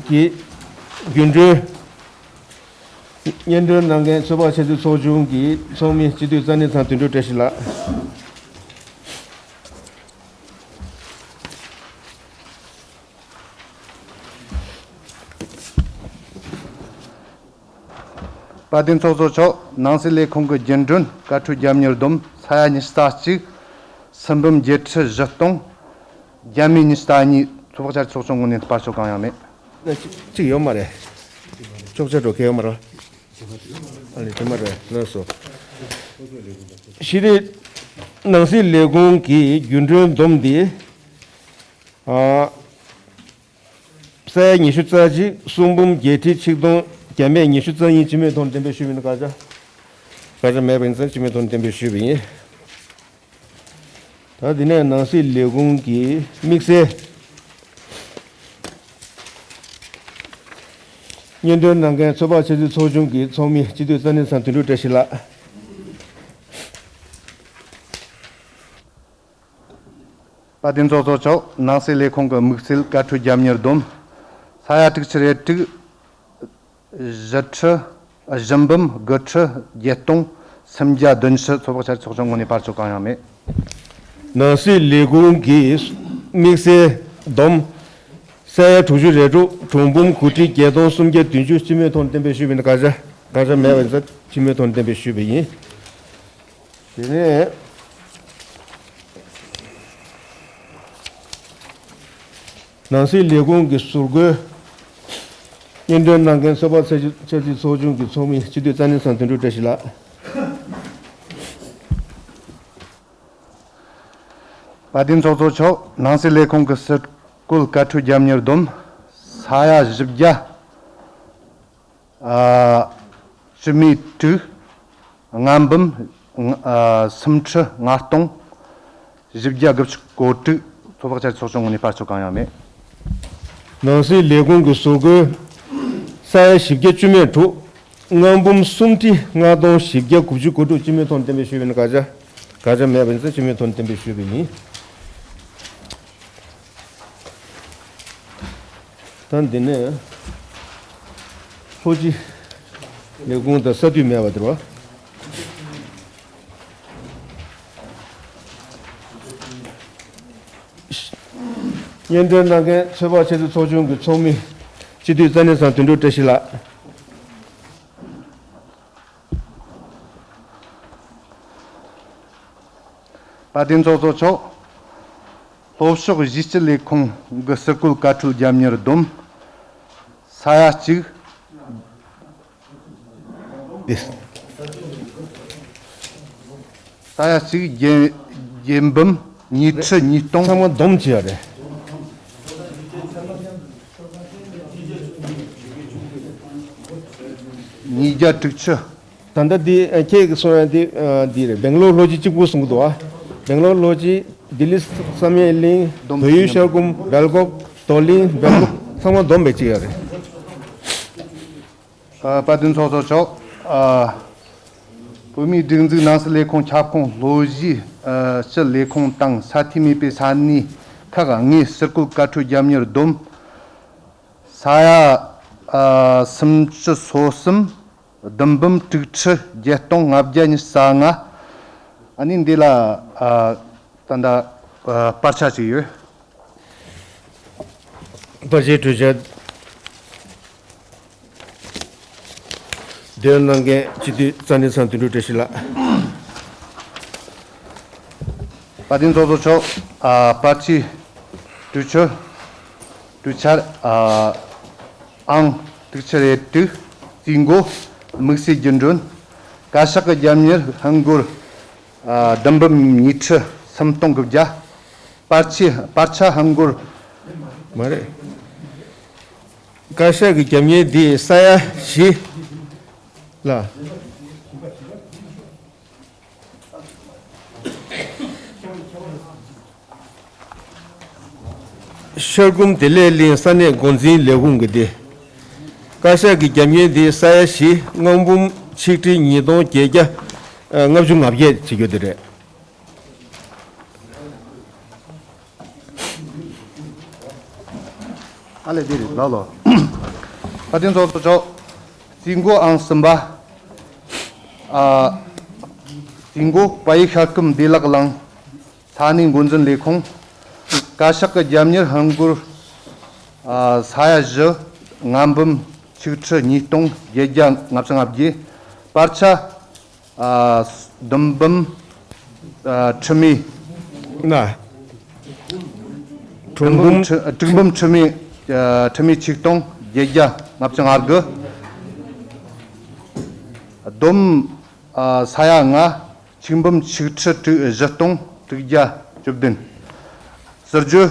ཀྱི་རྒྱུན་གྲོན་སྙན་སྒྲོན་གནང་མཁན་ཚོད་དཔག་འཆར་རྩིས་ཚོགས་ཆུང་གི་ཚོགས་མི་སྤྱི་འཐུས་རྩ་གནས་ཚང་དོན་གྲུབ་བཀྲ་ཤིས་ལགས། དཔལ་ལྡན་ཚོགས་གཙོ་མཆོག་ནང་སྲིད་ལས་ཁུངས་ཀྱི་རྒྱུན་གྲོན་བཀའ་འཁྲོལ་རྒྱབ་གཉེར་བསྡོམས་ས་ཡ་ཉི་ཤུ་རྩ་གཅིག་སུན་འབུམ་བརྒྱད་ཁྲི་བཞི་སྟོང་རྒྱ་མི་ཉི་ཤུ་རྩ་གཉིས་ཚོགས་པ་བཅར་ཚོགས་ཆུང་ངོས་ནས་སྤར་ཆོག་གང་ཡང་མེད། ཅིག་ཅིག་ཡོད་མ་རེད། ཅོག་ཆ་འགྲོ་མཁན་ཡོད་མ་རེད། ཨ་ལས་དེ་མ་རེད་ལགས་སོ། ཤི་རི་ནང་སྲིད་ལས་ཁུངས་ཀྱི་རྒྱུན་གྲོན་བསྡོམས་འདི། ཨ། ས་ཡ་ཉི་ཤུ་རྩ་གཅིག་སུན་འབུམ་བརྒྱད་ཁྲི་ཆིག་སྟོང་བརྒྱ་མེད་ཉི་ཤུ་རྩ་གཉིས་སྤྱི་མོས་ཐོག་ནས་གཏན་འབེབས་ཞུས་པ་ཡིན། བཀའ་རྒྱ། བཀའ་རྒྱ་མེད་པ་ཡིན་ཙང་སྤྱི་མོས་ཐོག་ནས་གཏན་འབེབས་ཞུས་པ་ཡིན། ད་འདི་ནས་ནང་སྲིད་ལས་ཁུངས་ཀྱི་དམིགས་བསལ་སྙན་སྒྲོན་གནང་མཁན་ཚོད་དཔག་འཆར་རྩིས་ཚོགས་ཆུང་གི་ཚོགས་མི་སྤྱི་འཐུས་ཚེ་རིང་དང་དོན་གྲུབ་བཀྲ་ཤིས་ལགས། དཔལ་ལྡན་ཚོགས་གཙོ་མཆོག་ནང་སྲིད་ལས་ཁུངས་ཀྱི་དམིགས་བསལ་བཀའ་འཁྲོལ་རྒྱབ་གཉེར་བསྡོམས། ས་ཡ་དྲུག་ཁྲི་རེ་དྲུག་བཞི་ཁྲི། བཞི་འབུམ་དགུ་ཁྲི་བརྒྱད་སྟོང་སུམ་བརྒྱ་བདུན་ཅུ་ཚོགས་པ་བཅར་ཚོགས་ཆུང་ངོས་ནས་སྤར་ཆོག་གང་ཡང་མེད། ནང་སྲིད་ལས་ཁུངས་ཀྱི་དམིགས་བསལ་བསྡོམས། ས་ཡ་དྲུག་ཅུ་རེ་དྲུག་གྲངས་འབུམ་དགུ་ཁྲི་བརྒྱད་སྟོང་སུམ་བརྒྱ་བདུན་ཅུ་སྤྱི་མོས་ཐོག་ནས་གཏན་འབེབས་ཞུས་པ་ཡིན། བཀའ་རྒྱ། བཀའ་རྒྱ་མེད་པ་ཡིན་ཙང་སྤྱི་མོས་ཐོག་ནས་གཏན་འབེབས་ཞུས་པ་ཡིན། དེ་ནས་ནང་སྲིད་ལས་ཁུངས་ཀྱི་ཟུར་བཀོལ་སྙན་སྒྲོན་གནང་མཁན་ཚོད་དཔག་འཆར་རྩིས་ཚོགས་ཆུང་གི་ཚོགས་མི་སྤྱི་འཐུས་ཚེ་རིང་དང་དོན་གྲུབ་བཀྲ་ཤིས་ལགས། དཔལ་ལྡན་ཚོགས་གཙོ་མཆོག་ནང་སྲིད་ལས་ཁུངས་ཀྱི་སྲིད་བཀོད་བཀའ་འཁྲོལ་རྒྱབ་གཉེར་བསྡོམས། ས་ཡ་བཞི་བརྒྱ། ཨ། བཅུ་མེད་དྲུག་ལྔ་འབུམ། ཨ། སུམ་ཁྲི་ལྔ་སྟོང་བཞི་བརྒྱ་དགུ་བཅུ་གོ་དྲུག་ཚོགས་པ་བཅར་ཚོགས་ཆུང་ངོས་ནས་སྤར་ཆོག་གང་ཡང་མེད། ནང་སྲིད་ལས་ཁུངས་ཀྱི་ཟུར་བཀོལ་ས་ཡ་བཞི་བརྒྱ་བཅུ་མེད་དྲུག་ལྔ་འབུམ་སུམ་ཁྲི་ལྔ་སྟོང་བཞི་བརྒྱ་དགུ་བཅུ་གོ་དྲུག་སྤྱི་མོས་ཐོག་ནས་གཏན་འབེབས་ཞུས་པ་ཡིན། བཀའ་རྒྱ། བཀའ་རྒྱ་མེད་པ་ཡིན་ཙང་སྤྱི་མོས་ཐོག་ནས་གཏན་འབེབས་ཞུས་པ་ཡིན། ད་འདི་ནས་ལྷོ་སྤྱི་ལས་ཁུངས་དང་ས་འཐུས་མེད་པ་དེ་རེད་བ། སྙན་སྒྲོན་གནང་མཁན་ཚོད་དཔག་འཆར་རྩིས་ཚོགས་ཆུང་གི་ཚོགས་མི་སྤྱི་འཐུས་ཚེ་རིང་དང་དོན་གྲུབ་བཀྲ་ཤིས་ལགས། དཔལ་ལྡན་ཚོགས་གཙོ་མཆོག་ལྷོ་ཕྱོགས་གཞིས་སྤྱི་ལས་ཁུངས་ཀྱི་སྲིད་བཀོད་བཀའ་འཁྲོལ་རྒྱབ་གཉེར་བསྡོམས། ས་ཡ་གཅིག་ས་ཡ་གཅིག་བརྒྱད། བརྒྱད་འབུམ་ཉི་ཁྲི་ཉིས་སྟོང་། ཚང་མ་བསྡོམས་བྱས་ཡ་རེད། ཉིས་བརྒྱ་དྲུག་ཅུ། ད་ལྟ་འདི་ཨ། ཁྱེད་ཀྱིས་གསུངས་ཡ་འདི་ཨ། འདི་རེད། སྦེང་ལོར་ལྷོ་སྤྱི་གཅིག་པུ་གསུང་གི་འདུག་ཨ། སྦེང་ལོར་ལྷོ་སྤྱི། ལྡི་ལི་བསམ་ཡས་གླིང་། བལ་ཡུལ་ཤར་ཁུམ། སྦེལ་ཀོབ། རྡོར་གླིང་། སྦེལ་ཀོབ། ཚང་མ་བསྡོམས་པའི་གཅིག་ཡ་རེད། ཨ། དཔལ་ལྡན་ཚོགས་གཙོ་མཆོག་ཨ། བོད་མིའི་སྒྲིག་འཛུགས་ནང་སྲིད་ལས་ཁུངས་ཁྱབ་ཁོངས་ལྷོ་གཞིས་ཨ། སྤྱི་ལས་ཁུངས་དང་ས་འཐུས་མེད་པའི་ས་གནས་ཁག་ལྔའི་སྲིད་བཀོད་བཀའ་འཁྲོལ་རྒྱབ་གཉེར་བསྡོམས། ས་ཡ་ཨ། སུམ་ཅུ་སོ་གསུམ། བདུན་འབུམ་དྲུག་ཁྲི་བརྒྱད་སྟོང་ལྔ་བརྒྱ་ཉི་ཤུ་རྩ་ལྔ། ཨ་ནི་འདི་ལ་ཨ། ད་ལྟ་ཨ། སྤར་ཆ་ཅིག་ཡོད། སྤར་ཆའི་གྲོས་འཆར་འདོན་གནང་མཁན་སྤྱི་འཐུས་རྩ་འཛིན་ཚང་དོན་གྲུབ་བཀྲ་ཤིས་ལགས། དཔལ་ལྡན་ཚོགས་གཙོ་མཆོག་ཨ། སྤར་ཆའི་གྲོས་ཆོད། གྲོས་འཆར་ཨ། ཨང་དྲུག་ཅུ་རེ་དྲུག་རྩིས་འགོ་དམིགས་བསལ་རྒྱུན་གྲོན། བཀའ་ཤག་གི་རྒྱབ་གཉེར་སྔ་འགོར་ཨ། བདུན་འབུམ་ཉི་ཁྲི་སུམ་སྟོང་དགུ་བརྒྱ། སྤར་ཆས། སྤར་ཆ་སྔ་འགོར། མ་རེད། བཀའ་ཤག་གི་རྒྱབ་གཉེར་འདི་ས་ཡ་བཞི་ལ། ཤར་ཁུམ་བདེ་ལེགས་གླིང་ས་གནས་འགོ་འཛིན་ལས་ཁུངས་ཀྱི་འདི། བཀའ་ཤག་གི་རྒྱབ་གཉེར་འདི་ས་ཡ་བཞི་ལྔ་འབུམ་ཆིག་ཁྲི་ཉིས་སྟོང་བརྒྱད་བརྒྱ་ལྔ་བཅུ་ང་བརྒྱད་བྱེད་རྒྱུ་དེ་རེད། ཨ་ལས་འདི་རེད་ལགས་ལོ། དཔལ་ལྡན་ཚོགས་གཙོ་མཆོག་རྩིས་འགོ་ཨང་གསུམ་པ། ཨ། རྩིས་འགོ་པ་ཡིག་ཤར་ཁུམ་བདེ་ལེགས་གླིང་ས་གནས་འགོ་འཛིན་ལས་ཁུངས། བཀའ་ཤག་གི་རྒྱབ་གཉེར་སྔ་འགོར་ཨ། ས་ཡ་བཞི་ལྔ་འབུམ་ཆིག་ཁྲི་ཉིས་སྟོང་བརྒྱད་བརྒྱ་ལྔ་བཅུ་ང་བརྒྱད། པར་ཆ། ཨ། བདུན་འབུམ། ཨ། ཁྲི་མེད། ན། དྲུག་འབུམ། དྲུག་འབུམ་ཁྲི་མེད། ཨ། ཁྲི་མེད་ཆིག་སྟོང་བརྒྱད་བརྒྱ་ལྔ་བཅུ་ང་དགུ། བསྡོམས། ཨ། ས་ཡ་ལྔ། ཆིག་འབུམ་ཆིག་ཁྲི་དྲུག། བཞི་སྟོང་དྲུག་བརྒྱ་བཅུ་བདུན། ཟུར་བརྗོད།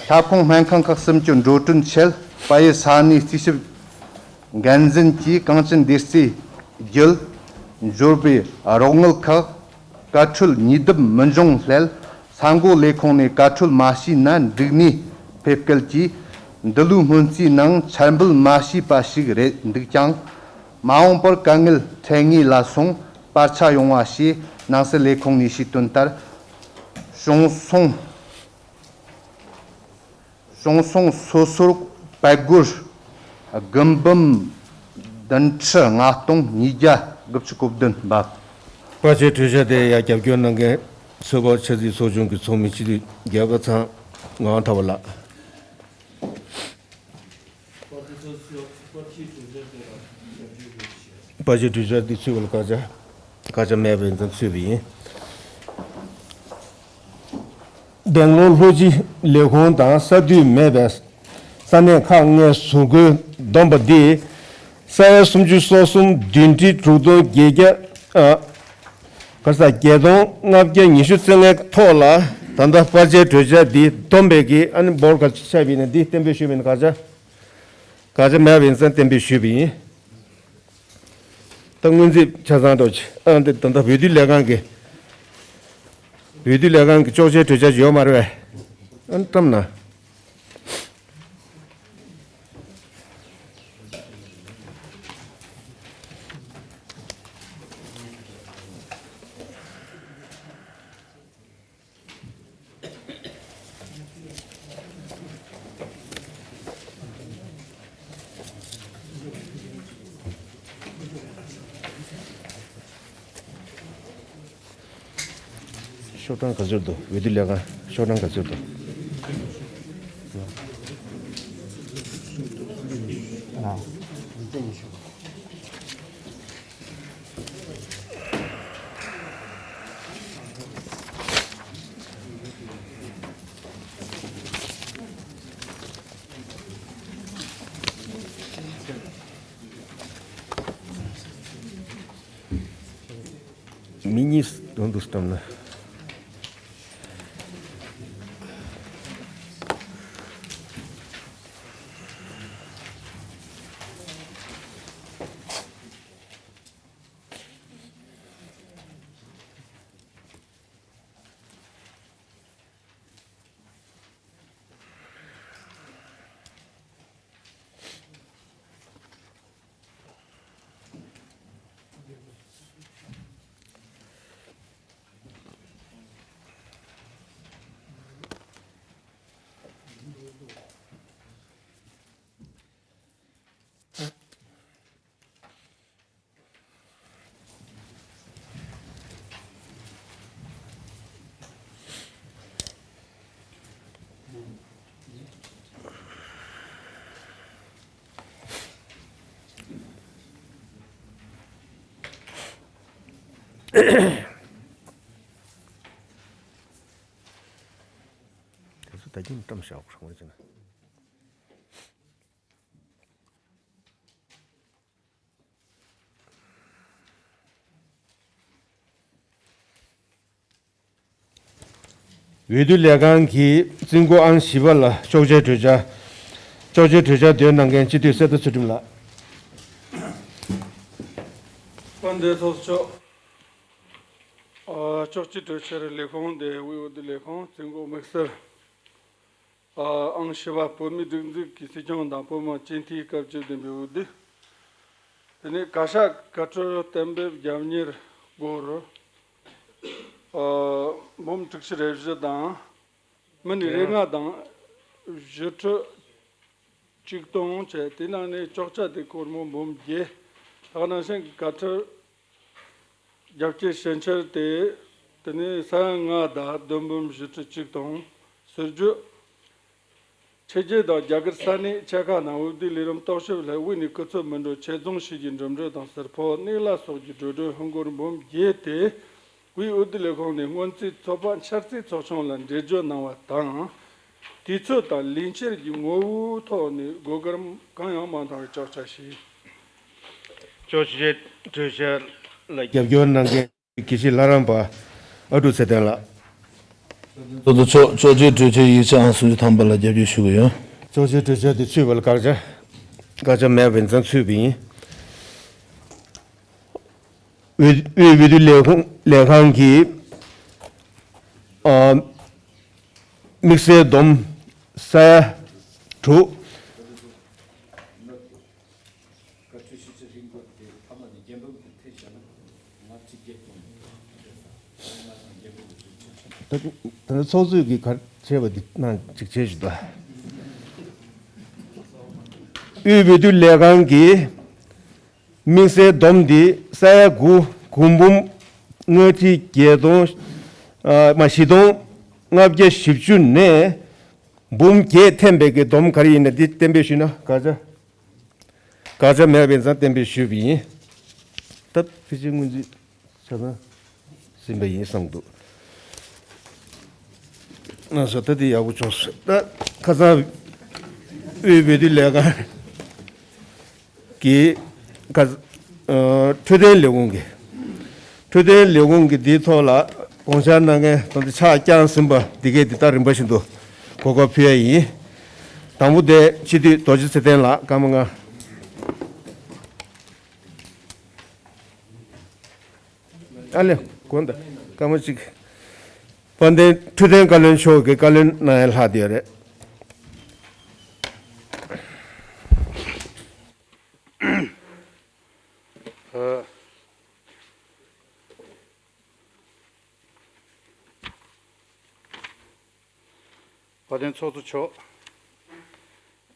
ཁྱབ་ཁོངས་སྨན་ཁང་ཁག་གསུམ་གྱི་འགྲོ་གྲོན་ཆེད་དཔལ་ཡུལ་ས་གནས་རྩིས་ཞིབ་འགན་འཛིན་གྱིས་གངས་ཅན་སྡེ་རྩའི་རྒྱུད་འབྱོར་པའི་རོགས་དངུལ་ཁག་བཀའ་འཁྲོལ་ཉེས་ལྡབ་མི་འབྱུང་སླད། ས་འགོ་ལས་ཁུངས་ནས་བཀའ་འཁྲོལ་མ་བྱས་ན་འགྲིག་ནས་ཕེབས་སྐད་ཀྱིས། འདི་ལོའི་སྔོན་རྩིས་ནང་འཆར་འབུལ་མ་བྱས་པ་ཞིག་རེད་འདུག་ཀྱང་། མ་འོངས་པར་དཀའ་ངལ་འཕྲད་ངེས་ལ་སོང་པར་ཆ་ཡོང་བ་ཞེས་ནང་སྲིད་ལས་ཁུངས་ནས་ཞུས་དོན་ལྟར། གཞུང་སྲུང་། གཞུང་སྲུང་སོ་སོར་པད་སྒོར་དགུ་འབུམ་བདུན་ཁྲི་ལྔ་སྟོང་ཉིས་བརྒྱ་དགུ་བཅུ་གོ་བདུན་འབབ། པར་ཆའི་གྲོས་འཆར་དེ་ཡང་རྒྱབ་སྐྱོར་གནང་མཁན་ཚོད་དཔག་ཆབ་སྲིད་ཚོགས་ཆུང་གི་ཚོགས་མི་སྤྱི་འཐུས་རྒྱལ་པ་ཚང་ངག་དབང་གྲགས་པ་ལགས། པར་ཆས་གྲོས་འཆར་དེ་ཚུད་པ་ལ་བཀའ་རྒྱ་བཀའ་རྒྱ་མེད་པའི་འཛིན་ཚུད་པ་ཡིན། འདས་ལོར་ལྷོ་སྤྱི་ལས་ཁུངས་དང་ས་དུས་མེད་པའི་ས་གནས་ཁག་ལྔའི་བཟོ་བཀོད་བསྡོམས་པ་འདི་ས་ཡ་སུམ་ཅུ་སོ་གསུམ་བདུན་ཁྲི་དྲུག་སྟོང་བརྒྱད་བརྒྱ། ཨ། ག་ས་བརྒྱད་སྟོང་ལྔ་བརྒྱ་ཉི་ཤུ་རྩ་ལྔའི་ཐོག་ལ་ད་ལྟ་པར་ཆའི་གྲོས་འཆར་འདི་བསྡོམས་པའི་གི་ཨ་ནི་འབོར་ག་ཆ་བྱས་ནས་འདི་གཏན་འབེབས་ཞུས་པ་ཡིན་ན་ག་ཆ། ག་ཆ་མེད་པ་ཡིན་ཙང་གཏན་འབེབས་ཞུས་པ་ཡིན། ད་སྔོན་རྩིས་ཆ་ཚང་འགྲོ་ཆེ་ཨ་འདི་ད་ལྟ་འོས་བསྡུ་ལས་ཁང་གི་འོས་བསྡུ་ལས་ཁང་གི་གཅོག་ཆའི་གྲོས་འཆར་ཡོད་མ་རེད་པས། ཨ་ནི་བཀྲམ་ན། ཤོག་གྲངས་ག་ཚོད་འདུག་འོས་བསྡུ་ལས་ཁང་ཤོག་གྲངས་ག་ཚོད་འདུག་མི་གཉིས་དོན་དུ་བཏང་ན། དེ་ཚོ་ད་གིན་བཀྲམ་བཞག་གོ་རང་བྱས་ན། འོས་བསྡུ་ལས་ཁང་གིས་རྩིས་འགོ་ཨང་བཞི་པ་ལ་གཅོག་ཆའི་གྲོས་འཆར། གཅོག་ཆའི་གྲོས་འཆར་འདོན་གནང་མཁན་སྤྱི་འཐུས་གསེར་རྟ་ཚུལ་ཁྲིམས་ལགས། དཔལ་ལྡན་ཚོགས་གཙོ། ཨ། གཅོག་ཆའི་གྲོས་འཆར་ལས་ཁུངས་དེ་དབུས་འོས་བསྡུ་ལས་ཁུངས་རྩིས་འགོ་དམིགས་བསལ། ཨ། ཨང་བཞི་པ་བོད་མིའི་སྒྲིག་འཛུགས་ཀྱི་སྲིད་སྐྱོང་དང་བོད་མི་སྤྱི་འཐུས་སྐབས་བཅུ་བདུན་པའི་འོས་བསྡུ། དེ་ནས་བཀའ་ཤག་བཀའ་འཁྲོལ་གཏན་འབེབས་རྒྱབ་གཉེར་སྒོར། ཨ། འབུམ་དྲུག་ཅུ་རེ་བཞི་དང་། མི་ནི་རེ་ལྔ་དང་། བཞི་ཁྲི་གཅིག་སྟོང་བྱས། དེ་ནང་ནས་གཅོག་ཆ་དེ་སྒོར་མོ་འབུམ་བརྒྱད། ད་ག་ནང་བཞིན་གྱི་བཀའ་ཁྲོལ་རྒྱབ་སྐྱེད་ཞིབ་འཆར་དེ། དེ་ནས་ས་ཡ་ལྔ་དང་བདུན་འབུམ་བཞི་ཁྲི་གཅིག་སྟོང་། ཟུར་བརྗོད། ཕྱི་རྒྱལ་དང་རྒྱ་གར་ས་གནས་ཆེ་ཁག་ནང་འོས་བསྡུ་ལས་རིམ་རྟོག་ཞིབ་སླད་དབུས་ནས་སྐུ་ཚབ་མི་འགྲོ་ཆེད་རྫོང་ཞིག་གི་འགྲིམ་འགྲུལ་དང་ཟུར་ཕོགས་གནས་གླ་སོགས་ཀྱི་འགྲོ་གྲོན་ཧིན་སྒོར་འབུམ་བརྒྱད་དེ། དབུས་འོས་བསྡུ་ལས་ཁུངས་ནས་སྔོན་རྩིས་ཚོགས་པ་འཆར་རྩིས་ཚོགས་ཆུང་ལ་འགྲེལ་བརྗོད་གནང་བ་དང་། དུས་ཚོད་དང་ལས་འཆར་གྱི་ངོ་བོའི་ཐོག་ནས་གོ་སྐབས་གང་ཡང་མ་འདང་བའི་བཅར་འཆར་ཞིག་ཅོག་ཆོས་གྲོས་ཆོད་ལ་རྒྱབ་སྐྱོར་གནང་མཁན་དགེ་བཤེས་ལྷ་རམས་པ་ཨ་ཀྲུག་ཚེ་བརྟན་ལགས། ཚོགས་གཙོ་མཆོག་ཅོག་ཆོས་གྲོས་ཆོད་ཡིག་ཆ་ཨང་སུམ་ཅུ་ཐམ་པ་ལ་རྒྱབ་སྐྱོར་ཞུ་གི་ཡོད། ཅོག་ཆོས་གྲོས་ཆོད་དེ་ཚུད་པ་ལ་དགག་བྱ། དགག་བྱ་མེད་པ་ཡིན་ཙང་ཚུད་པ་ཡིན། དབུས་དབུས་འོས་བསྡུ་ལས་ཁུངས་ལས་ཁང་གིས་ཨ་དམིགས་བསལ་སྡོམ་ས་ཡ་དྲུག་ད་ད་ཚོགས་གཙོས་ཀྱི་ག་བྱས་པ་འདི་ནང་ཅིག་བྱས་ཞུ་དང་། དབུས་འོས་བསྡུ་ལས་ཁང་གིས་དམིགས་བསལ་སྡོམ་འདི་ས་ཡ་དགུ་དགུ་འབུམ་ལྔ་ཁྲི་བརྒྱད་སྟོང་ཨ་མ་བཞི་སྟོང་ལྔ་བརྒྱ་བཞི་བཅུ་ནས་འབུམ་བརྒྱད་འཐེན་པའི་གི་སྡོམ་ག་རེ་ཡིན་ན་འདི་གཏན་འབེབས་ཞུས་ན་དགག་བྱ། དགག་བྱ་མེད་པ་ཡིན་ཙང་གཏན་འབེབས་ཞུས་པ་ཡིན། ད་ཕལ་ཆེར་སྔོན་རྩིས་ཆ་ཚང་ཟིན་པ་ཡིན་བསམ་འདུག་ལགས་སོ། ད་འདི་ཡག་པོ་བྱུང་སོང་། ད་ཁ་སང་དབུས་འོས་བསྡུ་ལས་ཁང་གི་ཁ་ཨ་འཕྲོད་བསྟེན་ལས་ཁུངས་ཀྱི་འཕྲོད་བསྟེན་ལས་ཁུངས་ཀྱི་འདིའི་ཐོག་ལ་དགོངས་འཆར་གནང་མཁན་དང་དེ་ཕྱག་བརྐྱངས་ཟིན་པ་འདི་གས་འདི་ལྟར་རིམ་པ་བཞིན་དུ་གོ་སྐབས་ཕུལ་ཡ་ཡིན། དང་པོ་དེ་སྤྱི་འཐུས་རྡོ་རྗེ་ཚེ་བརྟན་ལགས། སྐར་མ་ལྔ། ཨ་ལེ། དགོངས་དག་སྐར་མ་གཅིག་དཔལ་ལྡན་འཕྲོད་བསྟེན་བཀའ་བློན་མཆོག་གིས་བཀའ་བློན་གནང་ཡ་ལྷག་བསྡད་ཡོད་རེད། ཨ། དཔལ་ལྡན་ཚོགས་གཙོ་མཆོག་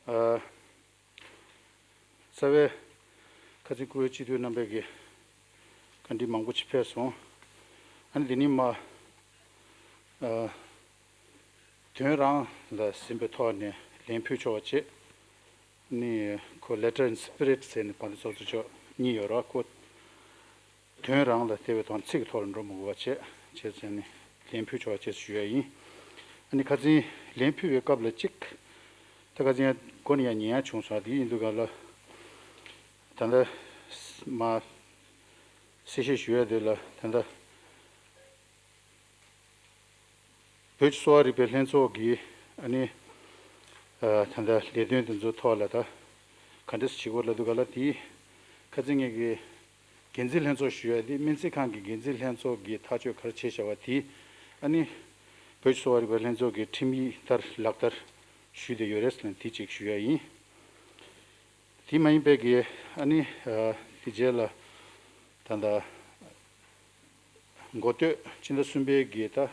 ཨ། རྩ་བའི་ཁ་ཆེ་སྐུ་ངོ་སྤྱི་འཐུས་རྣམ་པས་ཀྱི་བཀའ་འདྲི་མང་པོ་ཅིག་ཕེབས་སོང་། ཨ་ནི་འདི་ནས་མ་ཨ། དོན་རང་ལ་ཟིན་པའི་ཐོག་ནས་ལན་ཕུལ་ཆོག་པ་བྱེད། ནི་ཁོ་letter and spirit ཟེར་ནས་དཔལ་ལྡན་ཚོགས་གཙོ་མཆོག་གཉིས་ཡོད་ར། ཁོ་དོན་རང་ལ་བལྟས་པའི་ཐོག་ཚིག་གི་ཐོག་ལ་འགྲོ་མི་དགོས་པ་བྱས་བྱས་བྱས་ནས་ལན་ཕུལ་ཆོག་པ་བྱས་ཞུ་ཡ་ཡིན། ཨ་ནི་ཁ་སང་ལན་ཕུལ་བའི་སྐབས་ལ་གཅིག་ད་ཁ་སང་མགོ་ནས་ཡང་ཉན་ཡ་བྱུང་སོང་། དེ་ཡིན་དུས་ག་ལ་ད་ལྟ་མ་གསལ་བཤད་ཞུ་ཡ་དེ་ལ་ད་ལྟ་བོད་ཀྱི་གསོ་བ་རིག་པའི་ལྷན་ཚོགས་ཀྱིས་ཨ་ནི་ཨ་ད་ལྟ་ལས་དོན་དེ་ཚོའི་ཐོག་ལ་ད་ག་འདྲས་བྱེད་དགོས་ལབ་དུས་ག་ལ་དེ་ཁ་སང་ངེད་ཀྱི་འགན་འཛིན་ལྷན་ཚོགས་ཞུ་ཡ་དེ་སྨན་རྩིས་ཁང་གི་འགན་འཛིན་ལྷན་ཚོགས་ཀྱིས་ཐག་གཅོད་ག་རེ་བྱས་བཞག་པ་དེ་ཨ་ནི་བོད་ཀྱི་གསོ་བ་རིག་པའི་ལྷན་ཚོགས་ཀྱི་ཁྲིམས་ཡིག་ལྟར་ལག་བསྟར་ཞུས་བསྡད་ཡོད་རེད་ཟེར་ནས་དེ་གཅིག་ཞུ་ཡ་ཡིན། དེ་མ་ཡིན་པའི་གི་ཨ་ནི་ཨ་དེ་རྗེས་ལ་ད་ལྟ་འགོ་སྟོད་ཕྱི་ཟླ་གསུམ་པའི་གི་ད་ཨ་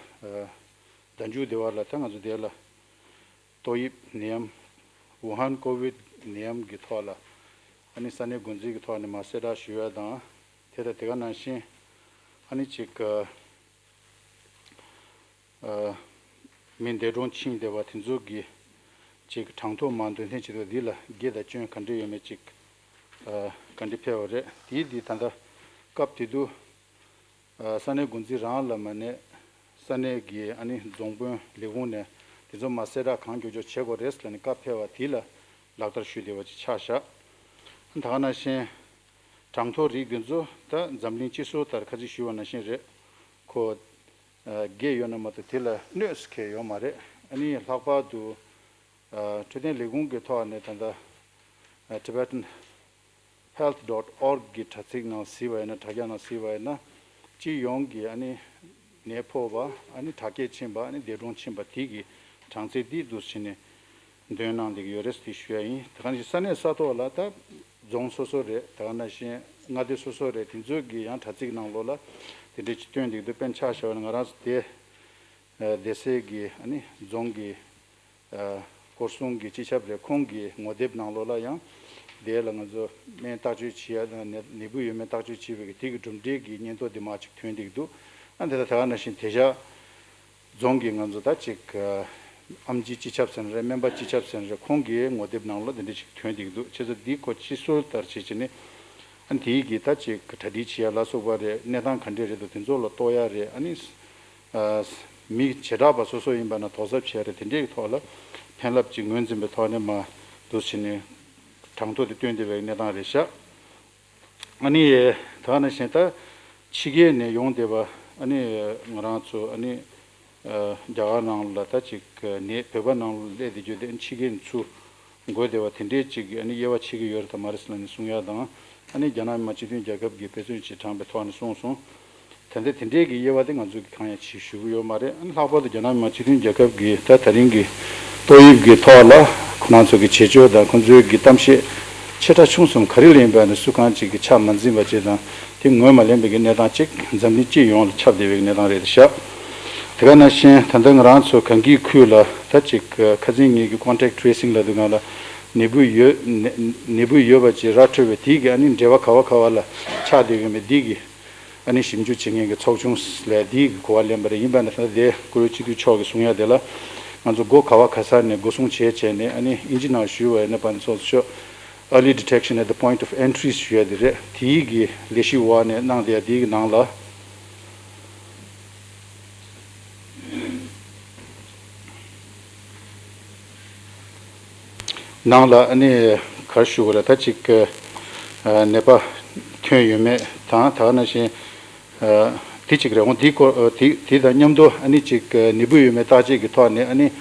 ཟླ་མཇུག་དེ་བར་ལ་ད་ང་ཚོ་དེ་ལ་ཏོག་དབྱིབས་ནད་ཡམས་ཝུ་ཧན་ཀོ་ཝིད་ནད་ཡམས་ཀྱི་ཐོག་ལ་ཨ་ནི་ས་གནས་འགོ་འཛིན་གྱི་ཐོག་ནས་མ་གསལ་བསྒྲགས་ཞུ་ཡ་དང་། དེ་དང་དེ་ག་ནང་བཞིན་ཨ་ནི་ཅིག་ཨ་ཨ་མི་འདས་གྲོངས་ཕྱིན་བསྡད་པ་དེ་ཚོ་གི་ཅིག་གྲངས་ཐོ་མར་འདོན་ཐེངས་ཅིག་ཏུ་འདི་ལ་དགེ་དང་སྐྱོན་ག་འདྲ་ཡོད་མེད་ཅིག་ཨ་བཀའ་འདྲི་ཕེབས་པ་རེད། དེའི་འདི་ད་ལྟ་སྐབས་དེ་དུས་ཨ་ས་གནས་འགོ་འཛིན་རང་ལ་མ་ནས་ས་གནས་ཀྱི་ཨ་ནི་རྫོང་དཔོན་ལས་ཁུངས་ནས་དེ་ཚོ་མར་གསལ་བསྒྲགས་གང་མགྱོགས་མགྱོགས་བྱེད་དགོས་རེད་ཟེར་ནས་བཀའ་ཕེབས་པ་དེ་ལ་ལག་བསྟར་ཞུས་བསྡད་པ་ཅིག་ཆགས་བཞག་ད་ག་ནང་བཞིན་གྲངས་ཐོ་རིགས་དེ་ཚོ་ད་འཛམ་གླིང་སྤྱི་ཟུར་ལྟར་ཁ་ཅིག་ཞུས་པ་ནང་བཞིན་རེད། ཁོ་ཨ་རྒས་ཡོད་ན་མ་གཏོགས་དེ་ལ་གནོད་སྐྱེལ་ཡོད་མ་རེད། ཨ་ནི་ལྷག་པར་དུ་ཨ་འཕྲོད་བསྟེན་ལས་ཁུངས་ཀྱི་ཐོག་ནས་ད་ལྟ་ཨ་Tibetan Health dot org གི་དྲ་ཚིགས་ནང་གཟིགས་པ་ཡིན་ན། དྲ་རྒྱ་ནང་གཟིགས་པ་ཡིན་ན་སྤྱི་ཡོངས་ཀྱི་ཨ་ནི་ནད་ཕོག་པ། ཨ་ནི་དྲག་སྐྱེད་ཕྱིན་པ། ཨ་ནི་འདས་གྲོངས་ཕྱིན་པ་དེ་གི་གྲངས་ཚད་དེ་འདུག་སེ་བྱས་ནས་འདོན་གནང་བསྡད་ཀྱི་ཡོད་རེད་ཟེར་ཞུ་ཡ་ཡིན། དེ་ག་ནང་བཞིན་ས་གནས་ས་ཐོག་ལ་ད་རྫོང་སོ་སོ་རེད། དེ་ག་ནང་བཞིན་མངའ་སྡེ་སོ་སོ་རེད། དེ་ཚོ་གི་ཡང་དྲ་ཚིགས་ནང་ལོགས་ལ་དེ་འདྲས་ཅིག་བཏོན་བསྡད་ཀྱི་འདུག་དཔེར་ན་ཆ་བཞག་པ་ན་ང་རང་ཚོ་དེ་ཨ་སྡེ་སྲིད་ཀྱི་ཨ་ནི་རྫོང་གི་ཨ་སྐོར་སྲུང་གི་སྤྱི་ཁྱབ་རེད། ཁོང་གི་ངོ་དེབ་ནང་ལོགས་ལ་ཡང་དེ་ལ་ང་ཚོ་སྨན་བརྟག་དཔྱད་བྱེད་ཡ་དང་ནད་ནད་འབུ་ཡོད་མེད་བརྟག་དཔྱད་བྱེད་པའི་གི་དེ་གི་གྲུབ་འབྲས་ཀྱི་སྙན་ཐོ་དེ་མར་ཅིག་ཐོན་བསྡད་ཀྱི་འདུག་ཨ་དེ་དང་དེ་ག་ནང་བཞིན་དེ་ཤག་རྫོང་གི་ང་ཚོ་ད་ཅིག་ཨ་ ཨེམ་ཆི་སྤྱི་ཁྱབ་ཟེར་ན་རེད། སྨན་པ་སྤྱི་ཁྱབ་ཟེར་ན་རེད། ཁོང་གི་ངོ་དེབ་ནང་ལ་འདི་འདྲ་ཞིག་ཐོན་བསྡད་ཀྱི་འདུག་བྱས་ཙང་འདི་ཁོ་སྤྱི་སྲོལ་ལྟར་བྱས་བྱས་ནས་ཨ་ནི་དེའི་གི་ད་ཅིག་གྲ་སྒྲིག་བྱེད་ཡ་ལ་སོགས་པ་རེད། གནས་སྟངས་ག་འདྲས་རེད་འདུག་དེ་ཚོ་ལ་གཏོགས་ཡ་རེད། ཨ་ནི་ཨ་མི་བྱེ་བྲག་པ་སོ་སོ་ཡིན་པ་ན་དོགས་གཟབ་བྱེད་ཡ་རེད། དེ་འདྲས་ཀྱི་ཐོག་ལ་ཕན་རླབས་ཅིག་ངོས་འཛིན་པའི་ཐོག་ནས་མར་འདུག་བྱས་ནས་གྲངས་ཐོ་དེ་བཏོན་བསྡད་པའི་གནས་སྟངས་རེད་ཤག་ཨ་ནི་ད་ག་ནང་བཞིན་ད་ཕྱི་རྒྱལ་ནས་ཡོང་བསྡད་པ་ཨ་ནི་ང་རང་ཚོ་ཨ་ནི་རྒྱ་གར་ནང་ལ་ད་ཅིག་ནས་བོད་པ་ནང་ལ་སླེབས་བསྡད་རྒྱུ་དེ་ཕྱི་རྒྱལ་ནས་ཚུར་འགོས་བསྡད་པ་དེ་འདྲས་ཅིག་གི་ཨ་ནི་དབྱེ་བ་ཕྱེ་གི་ཡོད་རེད་དམ་མ་རེད་ཟེར་ལབ་ནས་གསུང་ཡ་དང་། ཨ་ནི་རྒྱ་ནག་མི་དམངས་སྤྱི་མཐུན་རྒྱལ་ཁབ་ཀྱི་དཔེ་མཚོན་ཅིག་དྲངས་པའི་ཐོག་ནས་གསུངས་སོང་། ད་ལྟ་དེ་འདྲས་ཀྱི་དབྱེ་བ་དེ་ང་ཚོས་ཀྱི་གང་ཡང་ཞུ་ཞུ་གི་ཡོད་མ་རེད། ཨ་ནི་ལྷག་པར་དུ་རྒྱ་ནག་མི་དམངས་སྤྱི་མཐུན་རྒྱལ་ཁབ་ཀྱི་ད་ད་རིང་གི་ཏོག་དབྱིབས་ཀྱི་ཐོག་ལ་ཁོ་རང་ཚོ་གི་བྱེད་སྤྱོད་དང་ཁོ་ཚོའི་གི་གཏམ་བཤད་ཆེ་ཕྲ་ཆུང་གསུམ་ག་རེ་ལ་ཡིན་པ་ནི་སུ་གང་ཅིག་གི་ཆ་མ་འཛིན་པ་བཅས་དང་དེ་ངོས་མ་ལེན་པའི་གི་གནས་སྟངས་ཅིག་འཛམ་གླིང་སྤྱི་ཡོངས་ལ་ཁྱབ་བསྡད་པའི་གི་གནས་སྟངས་རེད་ཤག་དེ་ག་ནང་བཞིན་ད་ལྟ་ང་རང་ཚོ་གངས་སྐྱིད་ཁུལ་ལ་ད་ཅིག་ཁ་སང་ངེད་ཀྱི་contact tracing་ལབ་དུས་སྒང་ལ་ནད་འབུ་ཡོད་ནད་ནད་འབུ་ཡོད་པ་ཅིག་ར་འཕྲོད་པའི་དེའི་གི་ཨ་ནི་འབྲེལ་བ་ག་བ་ག་བ་ལ་ཆགས་བསྡད་ཡོད་མེད་འདི་གི་ཨ་ནི་ཞིབ་འཇུག་བྱེད་མཁན་གྱི་ཚོགས་ཆུང་ལ་འདི་གི་གོ་བ་ལེན་པ་རེད། ཡིན་པ་ན་ད་ལྟ་དེ་བཀུར་འོས་སྤྱི་འཐུས་མཆོག་གིས་གསུང་ཡ་དེ་ལ་ང་ཚོ་སྒོ་ག་བ་ག་ས་ནས་སྒོ་སྲུང་བྱས་བྱས་ནས་ཨ་ནི་ཨིན་ཇི་ནང་ཞུས་པ་ཡིན་ན་བར་ཚོགས་ཤོག early detection at the point of entry་ཞུ་ཡ་དེ་རེད། དེའི་གི་ལས་གཞི་འོག་ནས་གནང་བསྡད་ཡ་དེའི་གི་ནང་ལ། ནང་ལ་ཨ་ནི་ག་རེ་ཞུ་དགོས་རེད། ད་ཅིག་ཨ་ནད་པ་ཐོན་ཡོད་མེད་དང་ད་ག་ནང་བཞིན་ཨ་དེ་ཅིག་རེད། འོང་དེའི་སྐོར་ཨ་དེ་དེ་དང་མཉམ་དུ་ཨ་ནི་ཅིག་ཨ་ནད་འབུ་ཡོད་མེད་བརྟག་དཔྱད་ཀྱི་ཐོག་ནས་ཨ་ནི་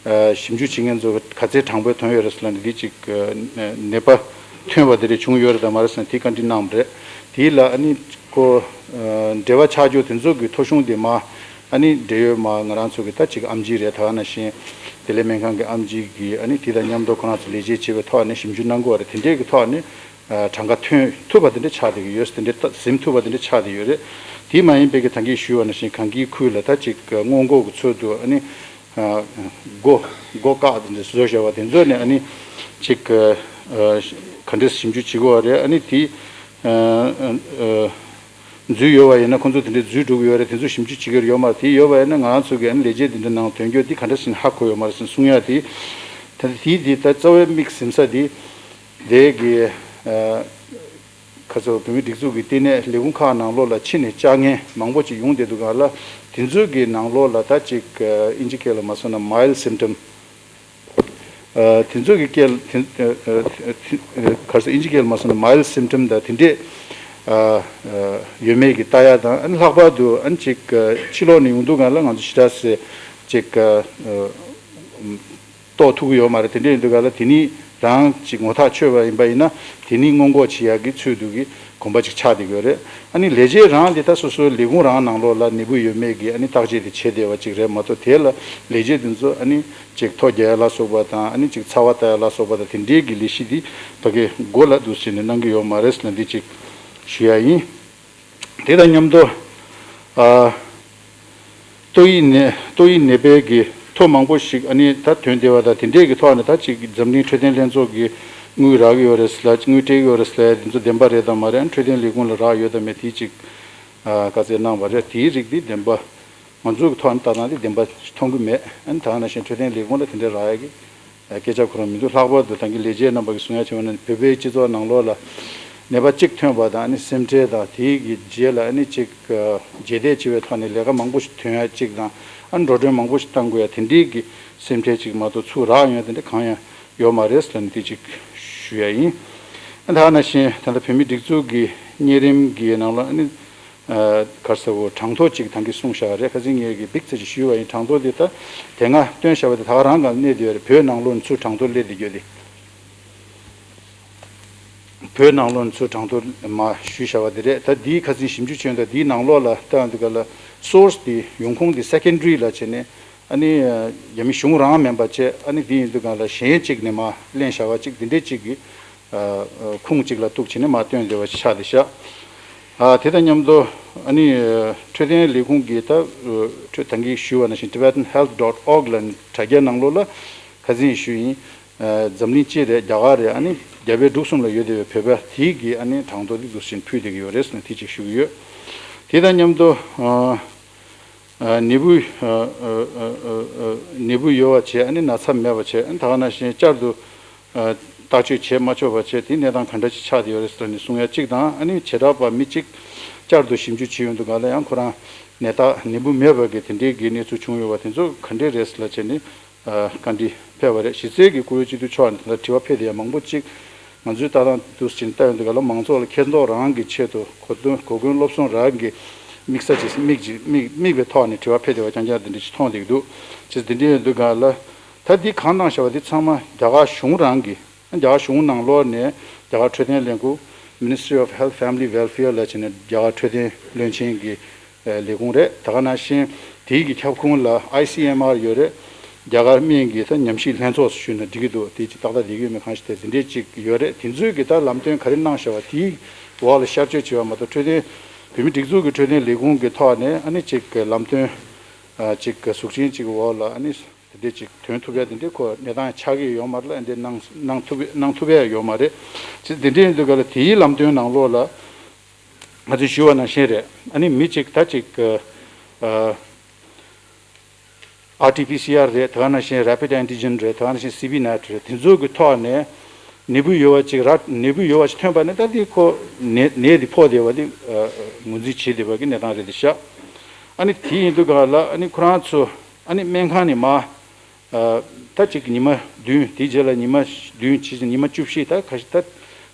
ཨ་ཞིབ་འཇུག་བྱེད་མཁན་ཚོ་ག་ཚད་གྲངས་འབོར་ཐོན་ཡོད་རེད་ཟེར་ལབ་ནས་འདི་ཅིག་ཨ་ནད་པ་ཐོན་པ་དེ་འདྲ་བྱུང་ཡོད་རེད་དམ་མ་རེད་ཟེར་ནས་དེ་བཀའ་འདྲི་གནང་བ་རེད། དེ་ལ་ཨ་ནི་ཁོ་ཨ་འབྲེལ་བ་ཆགས་རྒྱུ་དེ་ཚོ་གི་ཐོ་གཞུང་དེ་མ་ཨ་ནི་འབྲེལ་ཡོད་མ་ང་རང་ཚོ་གི་ད་ཅིག་ཨེམ་ཆི་རེད། ད་ག་ནང་བཞིན་བདེ་ལེགས་སྨན་ཁང་གི་ཨེམ་ཆི་གི་ཨ་ནི་དེ་དང་མཉམ་དུ་ཁོ་རང་ཚོ་ལས་བྱེད་བྱེད་པའི་ཐོག་ནས་ཞིབ་འཇུག་གནང་དགོས་པ་རེད། དེ་འདྲས་ཀྱི་ཐོག་ནས་ཨ་གྲངས་ཀ་ཐོན་ཐུབ་པ་དེ་འདྲ་ཆགས་བསྡད་ཀྱི་ཡོད། དེ་འདྲ་ཟིན་ཐུབ་པ་དེ་འདྲ་ཆགས་བསྡད་ཡོད་རེད། དེ་མ་ཡིན་པའི་གི་ད་གིན་ཞུས་པ་ནང་བཞིན་གངས་སྐྱིད་ཁུལ་ལ་ད་ཅིག་སྔོན་འགོག་གི་ཚུལ་དུ་ཨ་ནི་ཨ་སྒོ་སྒོ་བཀག་དེ་འདྲ་བཟོས་བཞག་པ་དེ་ཚོ་ནས་ཨ་ནི་ཅིག་ཨ་ག་འདྲས་ཞིབ་འཇུག་བྱེད་དགོས་པ་རེད། ཨ་ནི་དེ་ཨ་ཨ་འཛུལ་ཡོད་པ་ཡིན་ན་ཁོང་ཚོ་དེ་འདྲའི་འཛུལ་འགྲོ་གི་ཡོད་རེད། དེ་ཚོ་ཞིབ་འཇུག་བྱེད་ཀྱི་ཡོད་མ་རེད། དེ་ཡོད་པ་ཡིན་ན་ང་རང་ཚོ་གི་ཨ་ནི་ལས་བྱེད་དེ་འདྲ་ནང་དོན་འཁྱོལ་དེ་ག་འདྲ་ཞིག་ཧ་གོ་ཡོད་མ་རེད་ཟེར་གསུང་ཡ་དེ། ད་དེ་དེ་ད་རྩ་བའི་དམིགས་ཟིན་ས་དེ་དེ་གི་ཨ་ཁ་ཚོ་བོད་མི་སྒྲིག་འཛུགས་ཀྱི་ལྟེ་གནས་ལས་ཁུངས་ཁག་ནང་ལོགས་ལ་ཕྱི་ནས་བཅར་མཁན་མང་པོ་ཅིག་ཡོང་བསྡད་འདུག་ག་ལ། དེ་ཚོ་གི་ནང་ལོགས་ལ་ད་ཅིག་ཨ་ཨིན་ཇི་སྐད་ལ་མ་སོང་ན་mild symptom། ཨ་དེ་ཚོ་གི་སྐད་དེ་ཨ་ཨ་ཨ་ག་རེ་ཟེར་ཨིན་ཇི་སྐད་ལ་མ་སོང་ན་mild symptom་དང་དེ་འདྲས་ཨ་ཨ་ཡོད་མེད་ཀྱི་ལྟ་ཡ་དང་། ཨ་ནི་ལྷག་པར་དུ་ཨ་ནི་ཅིག་ཨ་ཕྱི་ལོགས་ནས་ཡོང་དུས་སྒང་ལ་ང་ཚོ་ཞེ་དྲག་སེ་ཅིག་ཨ་ཨ་རྟོགས་ཐུབ་ཀྱི་ཡོད་མ་རེད། དེ་འདྲས་ཡིན་དུས་སྒང་ལ་དེ་ནི་རང་ཅིག་ངོ་ཐག་ཆོད་པ་ཡིན་པ་ཡིན་ན་དེ་ནི་སྔོན་འགོག་བྱེད་ཡག་གི་ཚུལ་དུ་གི་གོམ་པ་ཅིག་ཆགས་བསྡད་ཀྱི་ཡོད་རེད། ཨ་ནི་ལས་བྱེད་རང་དེ་ད་སོ་སོའི་ལས་ཁུངས་རང་ནང་ལོགས་ལ་ནད་འབུ་ཡོད་མེད་ཀྱི་ཨ་ནི་བརྟག་དཔྱད་དེ་བྱེད་བསྡད་པ་ཅིག་རེད་མ་གཏོགས། དེ་ལ་ལས་བྱེད་དེ་ཚོ་ཨ་ནི་ཅིག་ཐོ་རྒྱག་ཡ་ལ་སོགས་པ་དང་ཨ་ནི་ཅིག་ཚ་བ་ལྟ་ཡ་ལ་སོགས་པ་དང་དེ་འདྲའི་གི་ལས་གཞི་དེ་ཕ་གི་སྒོ་ལ་འདུག་བྱས་ནས་གནང་གི་ཡོད་མ་རེད་ཟེར་ནས་འདི་ཅིག་ཞུ་ཡ་ཡིན། དེ་དང་མཉམ་དུ་ཨ། ཏོག་དབྱིབས་ནད་ཏོག་དབྱིབས་ནད་པའི་གི་ཐོ་མང་པོ་ཞིག་ཨ་ནི་ད་ཐོན་བསྡད་པ་དང་དེ་འདྲས་ཀྱི་ཐོག་ནས་ད་ཅིག་འཛམ་གླིང་འཕྲོད་བསྟེན་ལྷན་ཚོགས་ཀྱིས་དངུལ་རག་གི་ཡོད་རེད་ཟེར་ལ་དངུལ་སྤྲད་ཀྱི་ཡོད་རེད་ཟེར་ལ་དེ་ཚོ་བདེན་པ་རེད་དམ་མ་རེད། ཨ་ནི་འཕྲོད་བསྟེན་ལས་ཁུངས་ལ་རག་ཡོད་དམ་མེད་དེ་ཅིག་ཨ་བཀའ་སྩལ་གནང་བ་རེད། དེའི་རིགས་དེ་བདེན་པ་ང་ཚོའི་ཐོག་ནས་ལྟ་སྟངས་དེ་བདེན་པ་མཐོང་གི་མེད། ཨ་ནི་ད་ག་ནང་བཞིན་འཕྲོད་བསྟེན་ལས་ཁུངས་ལ་དེ་འདྲས་རག་ཡ་གི་སྐད་ཆ་ཁོ་རང་མི་འདུག་ལྷག་པར་དུ་ད་གིན་ལས་བྱེད་རྣམ་པ་གིས་གསུང་ཡ་བྱས་པ་ན་བོད་པའི་སྤྱི་ཚོགས་ནང་ལོགས་ལ་ནད་པ་གཅིག་ཐོན་པ་དང་ཨ་ནི་སེམས་ཁྲལ་དང་དེའི་གི་རྗེས་ལ་ཨ་ནི་གཅིག་རྗེས་འདེད་བྱེད་པའི་ཐོག་ནས་ལས་ཀ་མང་པོ་ཞིག་ཐོན་ཡ་གཅིག་དང་ཨ་ནི་འགྲོ་གྲོན་མང་པོ་ཞིག་བཏང་དགོས་ཡ་དེ་འདྲའི་གི་སེམས་ཁྲལ་གཅིག་མ་གཏོགས་ཚུར་རག་ཡོང་ཡ་དེ་འདྲ་གང་ཡང་ཡོད་མ་རེད་ཟེར་ནས་དེ་གཅིག་ཞུ་ཡ་ཡིན། ཨ་ནི་ད་ག་ནང་བཞིན་ད་ལྟ་བོད་མི་སྒྲིག་འཛུགས་ཀྱི་གཉན་རིམས་ཀྱི་ནང་ལ་ཨ་ནི། ཨ་ག་རེ་ཟེར་དགོས་གྲངས་ཐོ་གཅིག་ད་གིན་གསུངས་བཞག་པ་རེད། ཁ་སང་ངས་ཀྱི་བིག་ཙམ་ཞིག་ཞུས་པ་ཡིན། གྲངས་ཐོ་འདི་ད་དེ་སྔ་བཏོན་བཞག་པ་དེ་ད་ག་རང་གང་གནས་བསྡད་ཡོད་རེད། བོད་ནང་ལོགས་ནས་ཚུར་གྲངས་ཐོ་སླེབས་བསྡད་ཡོད་དེ། བོད་ནང་ལོགས་ནས་ཚུར་གྲངས་ཐོ་མར་ཞུས་བཞག་པ་དེ་རེད། ད་འདིའི་ཁ་སང་ཞིབ་འཇུག་བྱས་ཡོང་དུས་འདིའི་ནང་ལོགས་ལ་ལྟ་ཡོང་དུས་ག་ལ་སོར་སི་དེ་ཡོང་ཁུངས་དེ་སེ་ཀན་ཌ་རི་ལ་བྱས་ནས་ཨ་ནི་རྒྱ་མི་གཞུང་རང་མིན་པ་བྱས། ཨ་ནི་འདི་ཡིན་དུས་ག་ལ་གཞན་གཅིག་ནས་མར་ལེན་བཞག་པ་གཅིག་འདི་འདྲས་གཅིག་གི་ཨ་ཨ་ཁུངས་གཅིག་ལ་གཏུགས་བྱས་ནས་མར་བཏོན་བསྡད་པ་ཆགས་བསྡད་ཤག་ཨ་དེ་དང་མཉམ་དུ་ཨ་ནི་ཨ་འཕྲོད་བསྟེན་ལས་ཁུངས་ཀྱིས་ད་ཨ་འཕྲོད་ད་གིན་ཞུས་པ་ནང་བཞིན་Tibetan Health dot org་ལབ་ནས་དྲ་རྒྱ་ནང་ལོགས་ལ་ཁ་སང་ཞུས་ཡིན། ཨ་འཛམ་གླིང་སྤྱི་རེད། རྒྱ་གར་རེད། ཨ་ནི་རྒྱ་བལ་འབྲུག་གསུམ་ལ་ཡོད་བསྡད་པའི་བོད་པ་དེའི་གི་ཨ་ནི་གྲངས་ཐོ་དེ་འདུག་སེ་ཕུལ་བསྡད་ཀྱི་ཡོད་རེད་ཟེར་ནས་དེ་གཅིག་ཞུ་གི་ཡོད། དེ་དང་མཉམ་དུ་ཨ་ ནད་འབུ་ནད་འབུ་ཡོད་པ་བྱས། ཨ་ནི་ན་ཚ་མེད་པ་བྱས། ཨ་ནི་ད་ག་ནང་བཞིན་བསྐྱར་དུ་བརྟག་དཔྱད་བྱེད་མ་ཆོག་པ་བྱས། དེ་གནས་སྟངས་ག་འདྲ་ཅིག་ཆགས་བསྡད་ཡོད་རེད་ཟེར་ནས་གསུང་ཡ་གཅིག་དང་། ཨ་ནི་བྱེ་བྲག་པ་མི་གཅིག་བསྐྱར་དུ་ཞིབ་འཇུག་བྱེད་ཡོང་དུས་སྒང་ལ་ཡང་ཁོ་རང་ནད་རྟགས་ནད་འབུ་མེད་པ་གི་དེ་འདྲའི་གི་གནས་ཚུལ་བྱུང་ཡོད་པ་དེ་ཚོ་ག་འདྲས་རེད་ཟེར་ལབ་བྱས་ནས་བཀའ་འདྲི་ཕེབས་པ་རེད། གཞི་རྩའི་གི་བཀུར་འོས་སྤྱི་འཐུས་མཆོག་ནས་ད་ལྟ་དྲི་བ་ཕེབས་བསྡད་ཡ་མང་པོ་གཅིག་ང་ཚོའི་ལྟ་སྟངས་འདུག་ཟེར་ནས་ལྟ་ཡོང་དུས་སྒང་ལ། མང་ཚོགས་ལ་ཁེ་དོགས་རང་གི་ཆེད་དུ་གོ་དོན་གོ་སྐོན་སློབ་སྦྱོང་རང་གི་དམིགས་ས་ཅིག་དམིགས་ཅིག་དམིགས་དམིགས་པའི་ཐོག་ནས་དྲི་བ་ཕེབས་བསྡད་པ་རྐྱང་རྐྱང་དེ་འདྲ་ཞིག་མཐོང་བསྡད་ཀྱི་འདུག་ཅེས་དེ་འདྲ་ཡོང་དུས་སྒང་ལ། ད་འདི་གང་གནང་བཞག་པ་འདི་ཚང་མ་རྒྱ་གར་གཞུང་རང་གི་རྒྱ་གར་གཞུང་ནང་ལོགས་ནས་རྒྱ་གར་འཕྲོད་བསྟེན་ལས་ཁུངས། Ministry of Health Family Welfare ལབ་བྱས་ནས་རྒྱ་གར་འཕྲོད་བསྟེན་བློན་ཆེན་གྱི་ལས་ཁུངས་རེད། ད་ག་ནང་བཞིན་དེའི་གི་ཁྱབ་ཁོངས་ལ་I C M R ཡོད་རེད། རྒྱ་གར་སྨན་གྱི་ད་ཉམས་ཞིབ་ལྷན་ཚོགས་སུ་ཞུས་ན་འགྲིག་གི་འདུག་དེ་ཅིག་ཏག་ཏག་བསྡད་ཀྱི་ཡོད་མེད་གང་ཤེས། དེ་དེ་འདྲས་ཅིག་ཡོད་རེད། དེ་ཚོས་གི་ད་ལམ་སྟོན་ག་རེ་གནང་བཞག་པ་དེའི་འོག་ལ་ཤར་བསྐྱོད་བྱས་པ་མ་གཏོགས། འཕྲོད་བསྟེན་བོད་མིའི་སྒྲིག་འཛུགས་ཀྱི་འཕྲོད་བསྟེན་ལས་ཁུངས་ཀྱི་ཐོག་ནས་ཨ་ནི་ཅིག་གི་ལམ་སྟོན་ཅིག་གི་གཟུགས་ཅན་ཅིག་གི་འོག་ལ་ཨ་ནི། དེ་འདྲས་ཅིག་ཐོན་ཐུབ་ཡ་དེ་འདྲས་ཁོ་གནས་སྟངས་ཆགས་ཀྱི་ཡོད་མ་རེད་ལ། འདི་གནང་གནང་ཐུབ་གནང་ཐུབ་ཡ་ཡོད་མ་རེད། ཅེས་དེ་འདྲས་ཡིན་དུས་སྒང་ལ་དེའི་ལམ་སྟོན་ནང་ལོགས་ལ་ང་ཚོས་ཞུས་པ་ནང་བཞིན་རེད། ཨ་ནི་མི་གཅིག་ད་ཅིག་ཨ་R T P C R རེད། དེ་ག་ནང་བཞིན་Rapid Antigen རེད། དེ་ག་ནང་བཞིན་C B net རེད། དེ་ཚོ་གི་ཐོག་ནས་ནད་འབུ་ཡོད་པ་ཅིག་ར་ནད་འབུ་ཡོད་པ་ཅིག་ཐོན་པ་ནི་ད་དེ་ཁོ་ནད་ནད་དེ་ཕོག་བསྡད་པ་དེ་ངོས་འཛིན་བྱེད་བསྡད་པ་གི་གནས་སྟངས་རེད་དེ་ཤག་ཨ་ནི་དེ་ཡིན་དུས་སྒང་ལ་ཨ་ནི་ཁོ་རང་ཚོ་ཨ་ནི་སྨན་ཁང་ནས་མར། ཨ་ད་ཅིག་ཉི་མ་བདུན། དེའི་རྗེས་ལ་ཉི་མ་བདུན་བྱས་ཉི་མ་བཅུ་བཞི། ད་ཁ་ཤས་ད་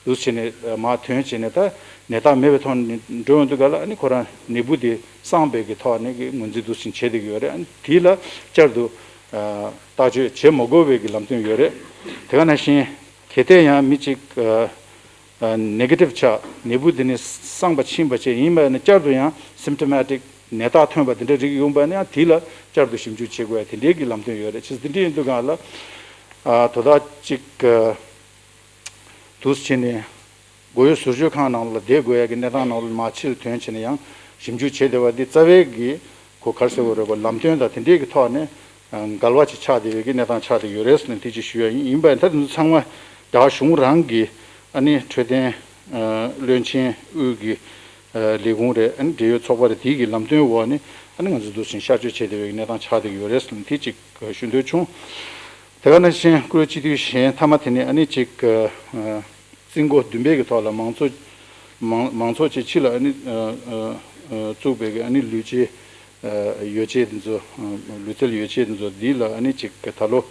འདུག་བྱས་ནས་མར་ཐོན་བྱས་ནས་ད་ནད་རྟགས་མེད་པའི་ཐོག་ནས་འགྲོ་ཡོང་དུས་སྒང་ལ་ཨ་ནི་ཁོ་རང་ནད་འབུ་དེ་སངས་པའི་གི་ཐོག་ནས་གི་ངོས་འཛིན་འདུག་བྱས་བྱེད་བསྡད་ཀྱི་ཡོད་རེད། ཨ་ནི་དེ་ལ་བསྐྱར་དུ་ཨ་བརྟག་དཔྱད་བྱེད་མ་དགོས་པའི་གི་ལམ་སྟོན་ཡོད་རེད། དེ་ག་ནང་བཞིན་གལ་ཏེ་ཡང་མི་གཅིག་ཨ་ནེ་གེ་ཊིབ་ཆགས། ནད་འབུ་དེ་ནི་སངས་པ་ཕྱིན་པ་བྱས་ཡིན་པ་ཡིན་ན། བསྐྱར་དུ་ཡང་སིམ་ཊོ་མེ་ཊིག་ནད་རྟགས་ཐོན་པ་དེ་འདྲ་རིགས་ཡོང་པ་ཡིན་ན་ཡང་དེ་ལ་བསྐྱར་དུ་ཞིབ་འཇུག་བྱེད་དགོས་ཡ་དེ་འདྲའི་གི་ལམ་སྟོན་ཡོད་རེད། ཅེས་དེ་འདྲ་ཡིན་དུས་སྒང་ལ་ཨ་དོ་བདག་གཅིག་ཨ་དུས་ཕྱིན་ནས་མགོ་ཡོད་ཟུར་ཞུ་ཁང་ནང་ལ་བསྡད་དགོས་ཡ་གི་གནས་སྟངས་ནང་ལ་མར་ཕྱིར་ཐོན་བྱས་ནས་ཡང་ཞིབ་འཇུག་བྱེད་བསྡད་པ་འདི་རྩ་བའི་གི་གོ་ག་རེ་ཟེར་དགོས་རེད། གོ་ལམ་སྟོན་དང་དེ་འདྲའི་གི་ཐོག་ནས་འགལ་བ་ཅིག་ཆགས་བསྡད་པའི་གི་གནས་སྟངས་ཆགས་བསྡད་ཡོད་རེད་ཟེར་ནས་དེ་ཅིག་ཞུ་ཡ་ཡིན། ཡིན་པ་ཡིན་ད་དེ་ཚོ་ཚང་མ་རྒྱ་གར་གཞུང་རང་གི་ཨ་ནི་འཕྲོད་བསྟེན་བློན་ཆེན་དབུས་ཀྱི་ལས་ཁུངས་རེད། ཨ་ནི་འབྲེལ་ཡོད་ཚོགས་པ་རེད། དེའི་གི་ལམ་སྟོན་འོག་ནས་ཨ་ནི་ང་ཚོ་འདུག་སེ་ཤར་བསྐྱོད་བྱས་བསྡད་པའི་གནས་སྟངས་ཆགས་བསྡད་ཀྱི་ཡོད་རེད་ཟེར་ནས་དེ་གཅིག་ཞུ་འདོད་བྱུང་། དེ་ག་ནང་བཞིན་བཀུར་འོས་སྤྱི་འཐུས་གཞན་མཐའ་མ་དེ་ནས་ཨ་ནི་གཅིག་རྩིས་འགོ་བདུན་པའི་གི་ཐོག་ལ་མང་གཙོ་མང་མང་ཚོགས་ཀྱི་ཕྱི་ལ་ཨ་ནི་བཙུགས་པའི་གི་ཨ་ནི་ལུས་ཅེ་ཡོ་བྱད་དེ་ཚོ་ལུས་རྩལ་ཡོ་བྱད་དེ་ཚོ་འདི་ལ་ཨ་ནི་གཅིག་ད་ལོ།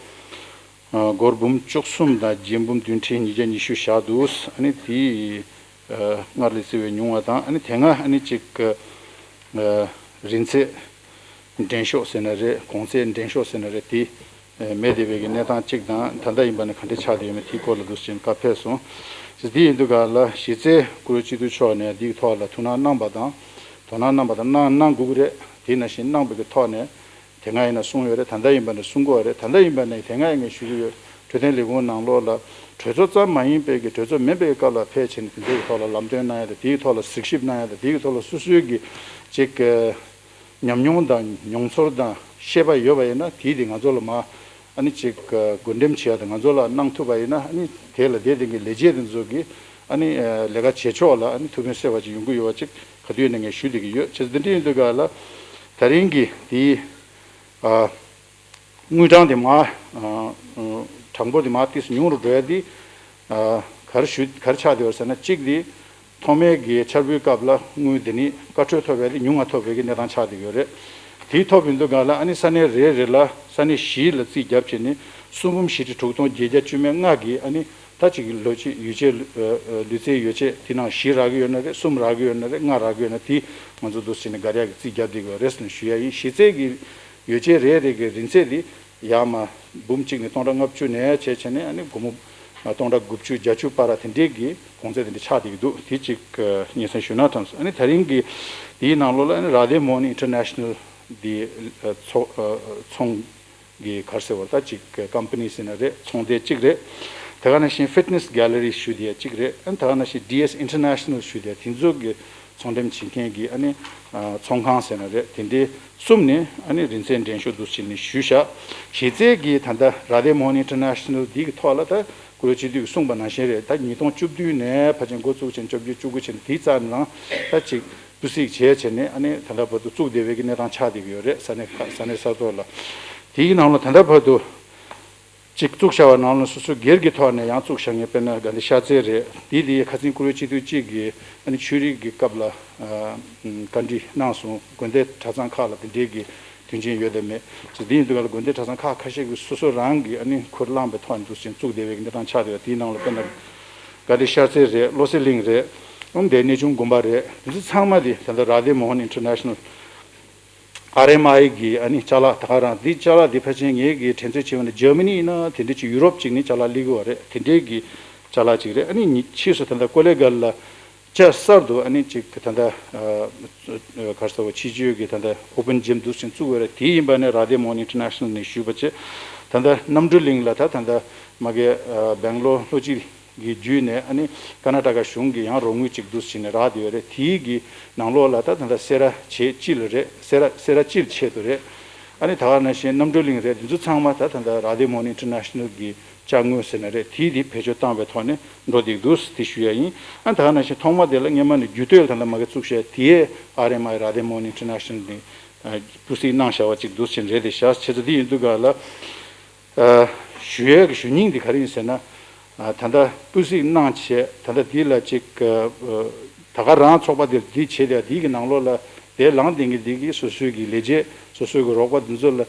སྒོར་འབུམ་བཅུ་གསུམ་དང་བརྒྱད་འབུམ་བདུན་ཁྲི་ཉིས་བརྒྱ་ཉི་ཤུ་བཞག་འདུག་ཨ་ནི་དེའི་སྔར་ལས་བརྩི་བའི་ཉུང་བ་དང་། ཨ་ནི་དེ་སྔ་ཨ་ནི་གཅིག་རིན་ཚད་འགྲན་ཤོག་ཟེར་ན་རེད། གོང་ཚད་འགྲན་ཤོག་ཟེར་ན་རེད། དེ་མེད་བསྡད་པའི་གི་གནས་སྟངས་གཅིག་དང་། ད་ལྟ་ཡིན་པ་ན་ག་འདྲ་ཆགས་བསྡད་ཡོད་མེད་དེའི་སྐོར་ལ་འདུག་སེ་བཀའ་ཕེབས་སོང་། དེ་ཡིན་དུས་སྒང་ལ་གཞི་རྩའི་བཀུར་འོས་སྤྱི་འཐུས་མཆོག་ནས་འདིའི་ཐོག་ལ་ཐུགས་སྣང་གནང་པ་དང་། དོ་སྣང་གནང་པ་དང་གནང་གནང་དགོས་ཀྱི་རེད། དེ་ནང་བཞིན་གནང་པའི་གི་ཐོག་ནས། དེ་སྔ་ཡིན་ན་གསུངས་ཡོད་རེད། ད་ལྟ་ཡིན་པ་ན་གསུང་གི་ཡོད་རེད། ད་ལྟ་ཡིན་པ་ན་དེ་སྔ་ཡིན་ངས་ཞུ་གི་ཡོད། འཕྲོད་བསྟེན་ལས་ཁུངས་ནང་ལོགས་ལ་གྲོས་ཚོགས་ཙམ་མ་ཡིན་པའི་གི་གྲོས་ཚོགས་མིན་པའི་སྐབས་ལ་ཕེབས་བྱས་ནས་དེ་འདྲའི་ཐོག་ལ་ལམ་སྟོན་གནང་ཡ་དང་། དེའི་ཐོག་ལ་གཟིགས་ཞིབ་གནང་ཡ་དང་། དེའི་ཐོག་ལ་སོ་སོའི་གི་ཅིག་ཉམས་མྱོང་དང་མྱོང་ཚོར་དང་ཤེས་པ་ཡོད་པ་ཡིན་ན་དེའི་དེ་ང་ཚོ་ལ་མ་ཨ་ནི་ཅིག་བགོ་འགྲེམས་བྱེད་ཡ་དང་ང་ཚོ་ལ་གནང་ཐུབ་པ་ཡིན་ན། ཨ་ནི་དེ་ལ་དེ་དེ་གི་ལས་བྱེད་དེ་ཚོ་གི་ཨ་ནི་ལས་ཀ་བྱེད་ཕྱོགས་ལ་ཨ་ནི་ཐུགས་ཕན་གསོས་པ་ཅིག་ཡོང་གི་ཡོད་པ་ཅིག་ག་དུས་ཡིན་ན་ངས་ཞུ་བསྡད་ཀྱི་ཡོད། བྱས་ཙང་འདི་འདྲ་ཡིན་དུས་སྒང་ལ་ད་རིང་གི་དེའི་ཨ། དངུལ་གྲངས་དེ་མར་ཨ་ཨ་གྲངས་འབོར་དེ་མར་ཏོག་ཙམ་ཉུང་རུ་འགྲོ་ཡ་དེ་ཨ་ག་རེ་ཞུ་ག་རེ་ཆགས་བསྡད་ཡོད་ཟེར་ན། གཅིག་དེ་ཐོག་མའི་གི་འཆར་འབུལ་སྐབས་ལ་དངུལ་དེ་ནི་བཀའ་འཁྲོལ་ཐོབ་པ་དེ་ཉུང་ང་ཐོབ་པའི་གི་གནས་སྟངས་ཆགས་བསྡད་ཡོད་རེད། དེ་ཐོབ་ཡོང་དུས་སྒང་ལ་ཨ་ནི་ས་གནས་རེ་རེ་ལ་ས་གནས་བཞི་ལ་རྩིས་བརྒྱབ་བྱས་ནས་སུམ་འབུམ་བཞི་ཁྲི་དྲུག་སྟོང་བརྒྱད་བརྒྱ་བཅུ་མེད་ལྔ་གི་ཨ་ནི་ད་ཅིག་ལོ་ཅིག་ཡོ་བྱད་ཨ་ཨ་ལུས་རྩལ་ཡོ་བྱད་དེ་ནང་བཞི་རག་གི་ཡོད་ན་རེད། གསུམ་རག་གི་ཡོད་ན་རེད། ལྔ་རག་གི་ཡོད་ན་དེ་ང་ཚོ་འདུག་སེ་བྱས་ནས་བགར་ཡག་གི་རྩིས་བརྒྱབ་བསྡད་ཀྱི་ཡོད་རེད་ཟེར་ནས་ཞུ་ཡ་ཡིན། གཞི་རྩའི་གི་ཡོ་བྱད་རེ་རེ་གི་རིན་ཚད་དེ་ཡར་མར་འབུམ་གཅིག་ནས་སྟོང་ཕྲག་ལྔ་བཅུ་ནས་བྱས་བྱས་ནས་ཨ་ནི་སྒོར་མོ་སྟོང་ཕྲག་དགུ་བཅུ་བརྒྱད་ཅུ་བར་དེ་འདྲའི་གི་གོང་ཚད་དེ་འདྲ་ཆགས་བསྡད་ཀྱི་འདུག་དེ་གཅིག་སྙན་སེང་ཞུ་ན་ཐང་། ཨ་ནི་ད་རིང་གི་དེའི་ནང་ལོགས་ལ་ཨ་ནི་རཱ་དྷེ་མོ་ཧན་ཨིན་ཊར་ནེ་ཤ་ནལ་དེ་ཚོ་ཚོང་གི་ག་རེ་ཟེར་བ་ད་ཅིག་ཀམ་པ་ནི་ཟེར་ན་རེད། ཚོང་སྡེ་གཅིག་རེད། དེ་ག་ནང་བཞིན་ཕིཊ་ནེ་སི་གེ་ལེ་རི་ཞུ་དེ་གཅིག་རེད། ཨ་ནི་དེ་ག་ནང་བཞིན་ཌི་ཨེས་ཨིན་ཊར་ནེ་ཤ་ནལ་ཞུ་དེ་དེ་ཚོ་གི་ཚོང་འགྲེམས་བྱེད་མཁན་གྱི་ཨ་ནི་ཚོང་ཁང་ཟེར་ན་རེད། དེ་འདྲའི་གསུམ་ནས་ཨ་ནི་རིན་ཚད་འགྲན་ཤོག་འདུག་སེ་བྱས་ནས་ཞུས་བཞག་གཞི་རྩའི་གི་ད་ལྟ་རཱ་དྷེ་མོ་ཧན་ཨིན་ཊར་ནེ་ཤ་ནལ་འདི་གི་ཐོག་ལ་ད་བཀུར་འོས་སྤྱི་འཐུས་ཀྱིས་གསུངས་པ་ནང་བཞིན་རེད། ད་ཉིས་སྟོང་བཅུ་བདུན་ནས་ཕལ་ཆེར་འགོ་བཙུགས་བྱས་བཅོ་བརྒྱད་བཅུ་དགུ་བྱས་ནས་དེའི་རྩ་ནང་ད་ཅིག་སྤུས་གཟིགས་བྱས་བྱས་ནས་ཨ་ནི་ད་ལྟ་བར་དུ་བཙུགས་བསྡད་པའི་གི་གནས་སྟངས་ཆགས་བསྡད་ཀྱི་ཡོད་རེད། ས་གནས་ཁག་ས་གནས་ས་ཐོག་ལ། དེའི་ནང་ལ་ད་ལྟ་བར་དུ་ཅིག་བཙུགས་བཞག་པ་ནང་ལ་སོ་སོའི་སྒེར་གྱི་ཐོག་ནས་ཡང་བཙུགས་བཞག་མཁན་དཔེར་ན་དགའ་ལྡན་ཤར་རྩེ་རེད། དེའི་དེའི་ཁ་སང་བཀུར་འོས་སྤྱི་འཐུས་གཅིག་གིས་ཨ་ནི་ཆོས་རིག་གི་སྐབས་ལ་ཨ་བཀའ་འདྲི་གནང་སོང་། དགོན་སྡེ་གྲྭ་ཚང་ཁག་ལ་དེ་འདྲའི་གི་དོན་རྐྱེན་ཡོད་དམ་མེད་ཅེས། དེ་ཡིན་དུས་ག་ལ་དགོན་སྡེ་གྲྭ་ཚང་ཁག་ཁ་ཤས་ཀྱིས་སོ་སོ་རང་གིས་ཨ་ནི་ཁུར་བླངས་པའི་ཐོག་ནས་འདུག་ཅིང་བཙུགས་བསྡད་པའི་གནས་སྟངས་ཆགས་བསྡད་པ། དེའི་ནང་ལ་དཔེར་ན་དགའ་ལྡན་ཤར་རྩེ་རེད། བློ་གསལ་གླིང་རེད། ཨང་དེ་གནས་ཆུང་དགོན་པ་རེད། དེ་ཚོ་ཚང་མ་དེ་ད་ལྟ་རཱ་དྷེ་མོ་ཧན་ཨིན་ཊར་ནེ་ཤ་ནལ་ཨར་ཨེམ་ཨའི་གི་ཨ་ནི་ཅ་ལག་ད་ག་རང་། འདི་ཅ་ལག་འདི་ཕལ་ཆེར་ངེད་ཀྱི་དྲན་ཚོད་བྱས་པ་ན་འཇར་མ་ནི་ཡིན་ན་དེ་འདྲ་ཅིག་ཡུ་རོབ་ཅིག་ནས་ཅ་ལག་སླེབས་ཀྱི་ཡོད་རེད། དེ་འདྲའི་གི་ཅ་ལག་ཅིག་རེད། ཨ་ནི་ཉི་ཕྱིས་སུ་ད་ལྟ་ཀོ་ལེ་གྷལ་ལ་ཅ་གསར་དུ་ཨ་ནི་ཅིག་ད་ལྟ་ཨ་ག་རེ་ཟེར་བ་ཕྱི་སྤྱོད་ཀྱི་ད་ལྟ་ཨོ་པན་ཇིམ་འདུག་ཅིང་བཙུགས་ཡོད་རེད། དེ་ཡིན་པ་ནས་རཱ་དྷེ་མོ་ཧན་ཨིན་ཊར་ནེ་ཤ་ནལ་ནས་ཞུས་པ་བྱས། ད་ལྟ་གནམ་གྲུ་གླིང་ལ་ད་ད་ལྟ་མ་གི་ཨ་སྦེང་ལོར་ལྷོ་སྤྱི་གི་བརྒྱུད་ནས་ཨ་ནི་ཀར་ན་ཊ་ཀ་གཞུང་གི་ཡང་རོགས་དངུལ་ཅིག་འདུག་ཟེར་ནས་རག་བསྡད་ཡོད་རེད། དེའི་གི་ནང་ལོགས་ལ་ད་ད་ལྟ་སེ་ར་བྱེས་སྤྱི་ལ་རེད། སེ་ར་སེ་ར་སྤྱི་ལ་ཆེད་དུ་རེད། ཨ་ནི་ད་ག་ནང་བཞིན་གནམ་གྲུ་གླིང་རེད། དེ་ཚོ་ཚང་མ་ད་ད་ལྟ་རཱ་དྷེ་མོ་ཧན་ཨིན་ཊར་ནེ་ཤ་ནལ་གི་ཅ་དངོས་ཟེར་ན་རེད། དེའི་དེ་བེད་སྤྱོད་བཏང་བའི་ཐོག་ནས་འགྲོ་བསྡད་འདུག་དེ་ཞུ་ཡ་ཡིན། ཨ་ནི་ད་ག་ནང་བཞིན་ཐོག་མ་དེ་ལ་སྔོན་མ་ནས་རྒྱུ་སྟོད་ལ་ད་ལྟ་མ་གི་བཙུགས་བྱས་དེའི་ཨར་ཨེམ་ཨའི་རཱ་དྷེ་མོ་ཧན་ཨིན་ཊར་ནེ་ཤ་ནལ་ནས་སྤུས་གཟིགས་གནང་བཞག་པ་ཅིག་འདུག་ཟེར་རེད། དེ་བཞག་བྱས་ཙང་དེ་ཡིན་དུས་ག་ལ། ཨ་ཞུ་ཡས་ཀྱི་ཞུ་སྙིང་འདི་ག་རེ་ཡིན་ཟེར་ན། ཨ་ད་ལྟ་སྤུས་གཟིགས་གནང་བྱས་ད་ལྟ་འདི་ལ་ཅིག་ཨ་ད་ག་རང་ཚོགས་པ་འདིར་འདི་བྱས་ཏེ་འདི་གི་ནང་ལོགས་ལ་དེ་ལངས་བསྡད་མཁན་འདི་གིས་སོ་སོའི་གི་ལས་བྱེད་སོ་སོའི་གི་རོགས་པ་འདི་ཚོ་ལ་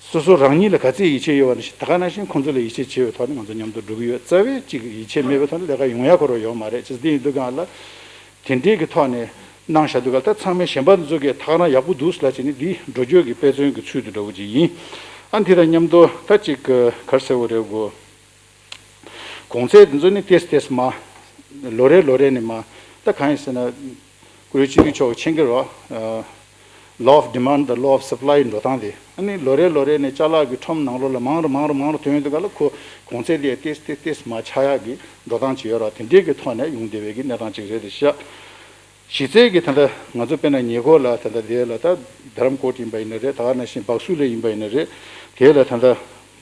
སོ་སོ་རང་ཉིད་ལ་ག་ཚད་ཡིད་ཆེས་ཡོད་པ་ནང་བཞིན་ད་ག་ནང་བཞིན་ཁོང་ཚོ་ལ་ཡིད་ཆེས་བྱེད་པའི་ཐོག་ནས་ང་ཚོ་མཉམ་དུ་འགྲོ་གི་ཡོད། རྩ་བའི་ཅིག་ཡིད་ཆེས་མེད་པའི་ཐོག་ནས་ལས་ཀ་ཡོང་ཡ་ཁོ་རང་ཡོད་མ་རེད། ཅེས་འདི་ཡིན་དུས་གང་ལ། དེ་འདྲའི་གི་ཐོག་ནས་གནང་བཞག་འདུག་ག་ད་ཚང་མས་གཞན་པ་ཚོ་གིས་ད་ག་རང་ཡག་པོ་འདུག་ལབ་བྱས་ནས་འདི་འགྲོ་སྐྱོད་ཀྱི་དཔེ་མཚོན་གྱི་ཚུལ་དུ་འདྲ་བོ་ཅིག་ཡིན། ཨ་འདི་དང་མཉམ་དུ་ད་ཅིག་ག་རེ་ཟེར་བ་རེད་གོ། གོང་ཚད་འདི་ཚོ་ནི་ཏེས་ཏེས་མ། ལོ་རེ་ལོ་རེ་ནས་མ། ད་གང་ཡིན་ཟེར་ན། བཀུར་འོས་སྤྱི་འཐུས་མཆོག་མཁྱེན་གྱི་རེད་བ། Law of Demand དང་Law of Supply འགྲོ་སྟངས་དེ། ཨ་ནི་ལོ་རེ་ལོ་རེ་ནས་ཅ་ལག་གི་ཁྲོམ་ནང་ལོགས་ལ་མང་རུ་མང་རུ་མང་རུ་ཐོན་ཡོང་དུས་ག་ལ་ཁོ་གོང་ཚད་དེ་ཏེས་ཏེས་ཏེས་མ་ཆག་ཡག་གི་འགྲོ་སྟངས་ཅིག་ཡོད་རེད་བ། དེ་འདྲའི་གི་ཐོག་ནས་ཡོང་བསྡད་པའི་གི་གནས་སྟངས་ཅིག་རེད་དེ་ཤག་གཞི་རྩའི་གི་ད་ལྟ་ང་ཚོ་དཔེར་ན་ཉེ་འཁོར་ལ་ད་ལྟ་དེ་ལ་ད་རྡ་རམ་ཀོཊ་ཡིན་པ་ཡིན་ན་རེད། ད་ག་ནང་བཞིན་སྦག་སུ་ལ་ཡིན་པ་ཡིན་ན་རེད། དེ་ལ་ད་ལྟ་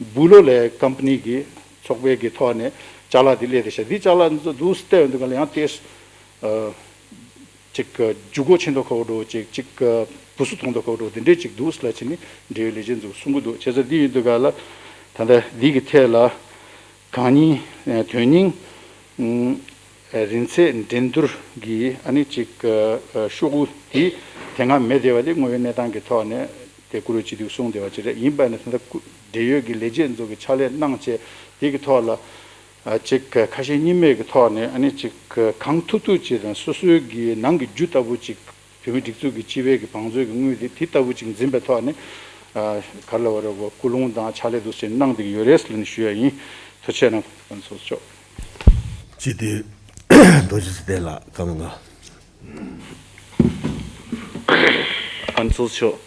སྦུག་ལོག་ལའི་ཀམ་པ་ནི་གི་ཚོགས་པའི་གི་ཐོག་ནས་ཅ་ལག་དེ་སླེབས་བསྡད་ཤག་འདི་ཅ་ལག་འདི་ཚོ་འདུག་སེ་བལྟས་ཡོང་དུས་ག་ལ་ཡང་ཏེས་ཨ་ཅིག་འཇུག་སྒོ་ཆེ་མདོག་ཁ་པོ་འདྲ་བོ་ཅིག་ཅིག་བུ་སུ་མཐོང་མདོག་ཁ་པོ་འདྲ་བོ་དེ་འདྲས་ཅིག་འདུག་ལབ་བྱས་ནས་འབྲེལ་ཡོད་ལས་བྱེད་ཚོས་གསུང་གི་འདུག་བྱས་ཙང་འདི་ཡིན་དུས་ག་ལ་ད་ལྟ་འདི་གི་ཐད་ལ་གང་སྙིང་དོན་སྙིང་རིན་ཚད་འགྲན་བསྡུར་གྱི་ཨ་ནི་ཅིག་ཤོག་གུ་དེ་དེ་སྔ་མེད་བསྡད་པ་དེ་དངོས་ཡོད་གནས་སྟངས་ཀྱི་ཐོག་ནས་དེ་བཀུར་འོས་སྤྱི་འཐུས་གསུངས་བསྡད་པ་ཅིག་རེད། ཡིན་པ་ནི་ད་ལྟ་འབྲེལ་ཡོད་ཀྱི་ལས་བྱེད་ཚོ་གི་ཕྱག་ལས་གནང་བྱས་དེ་གི་ཐོག་ལ། ཨ་ཅིག་ཁ་ཞེ་གཉིས་མེད་ཀྱི་ཐོག་ནས་ཨ་ནི་ཅིག་གང་ཐུབ་ཐུབ་ཅིག་དང་སོ་སོའི་གི་ནང་གི་རྒྱུ་ལྟ་བུ་ཅིག་བོད་མི་སྒྲིག་འཛུགས་ཀྱི་སྤྱི་པའི་གི་བང་མཛོད་ཀྱི་དངུལ་དེ་དེ་ལྟ་བུ་ཅིག་འཛིན་པའི་ཐོག་ནས་ཨ་ག་རེ་ལབ་དགོས་རེད་གོ། སྐུལ་སློང་དང་ཕྱག་ལས་འདུག་སེ་གནང་བསྡད་ཀྱི་ཡོད་རེད་ཟེར་ནས་ཞུ་ཡ་ཡིན། ཐུགས་རྗེ་གནང་། ཨ་ཚོགས་གཙོ་མཆོག་ཅི་སྟེ་རྡོ་རྗེ་ཚེ་བརྟན་ལགས་བཀའ་མོལ་ང་། ཨ་ཚོགས་གཙོ་མཆོག་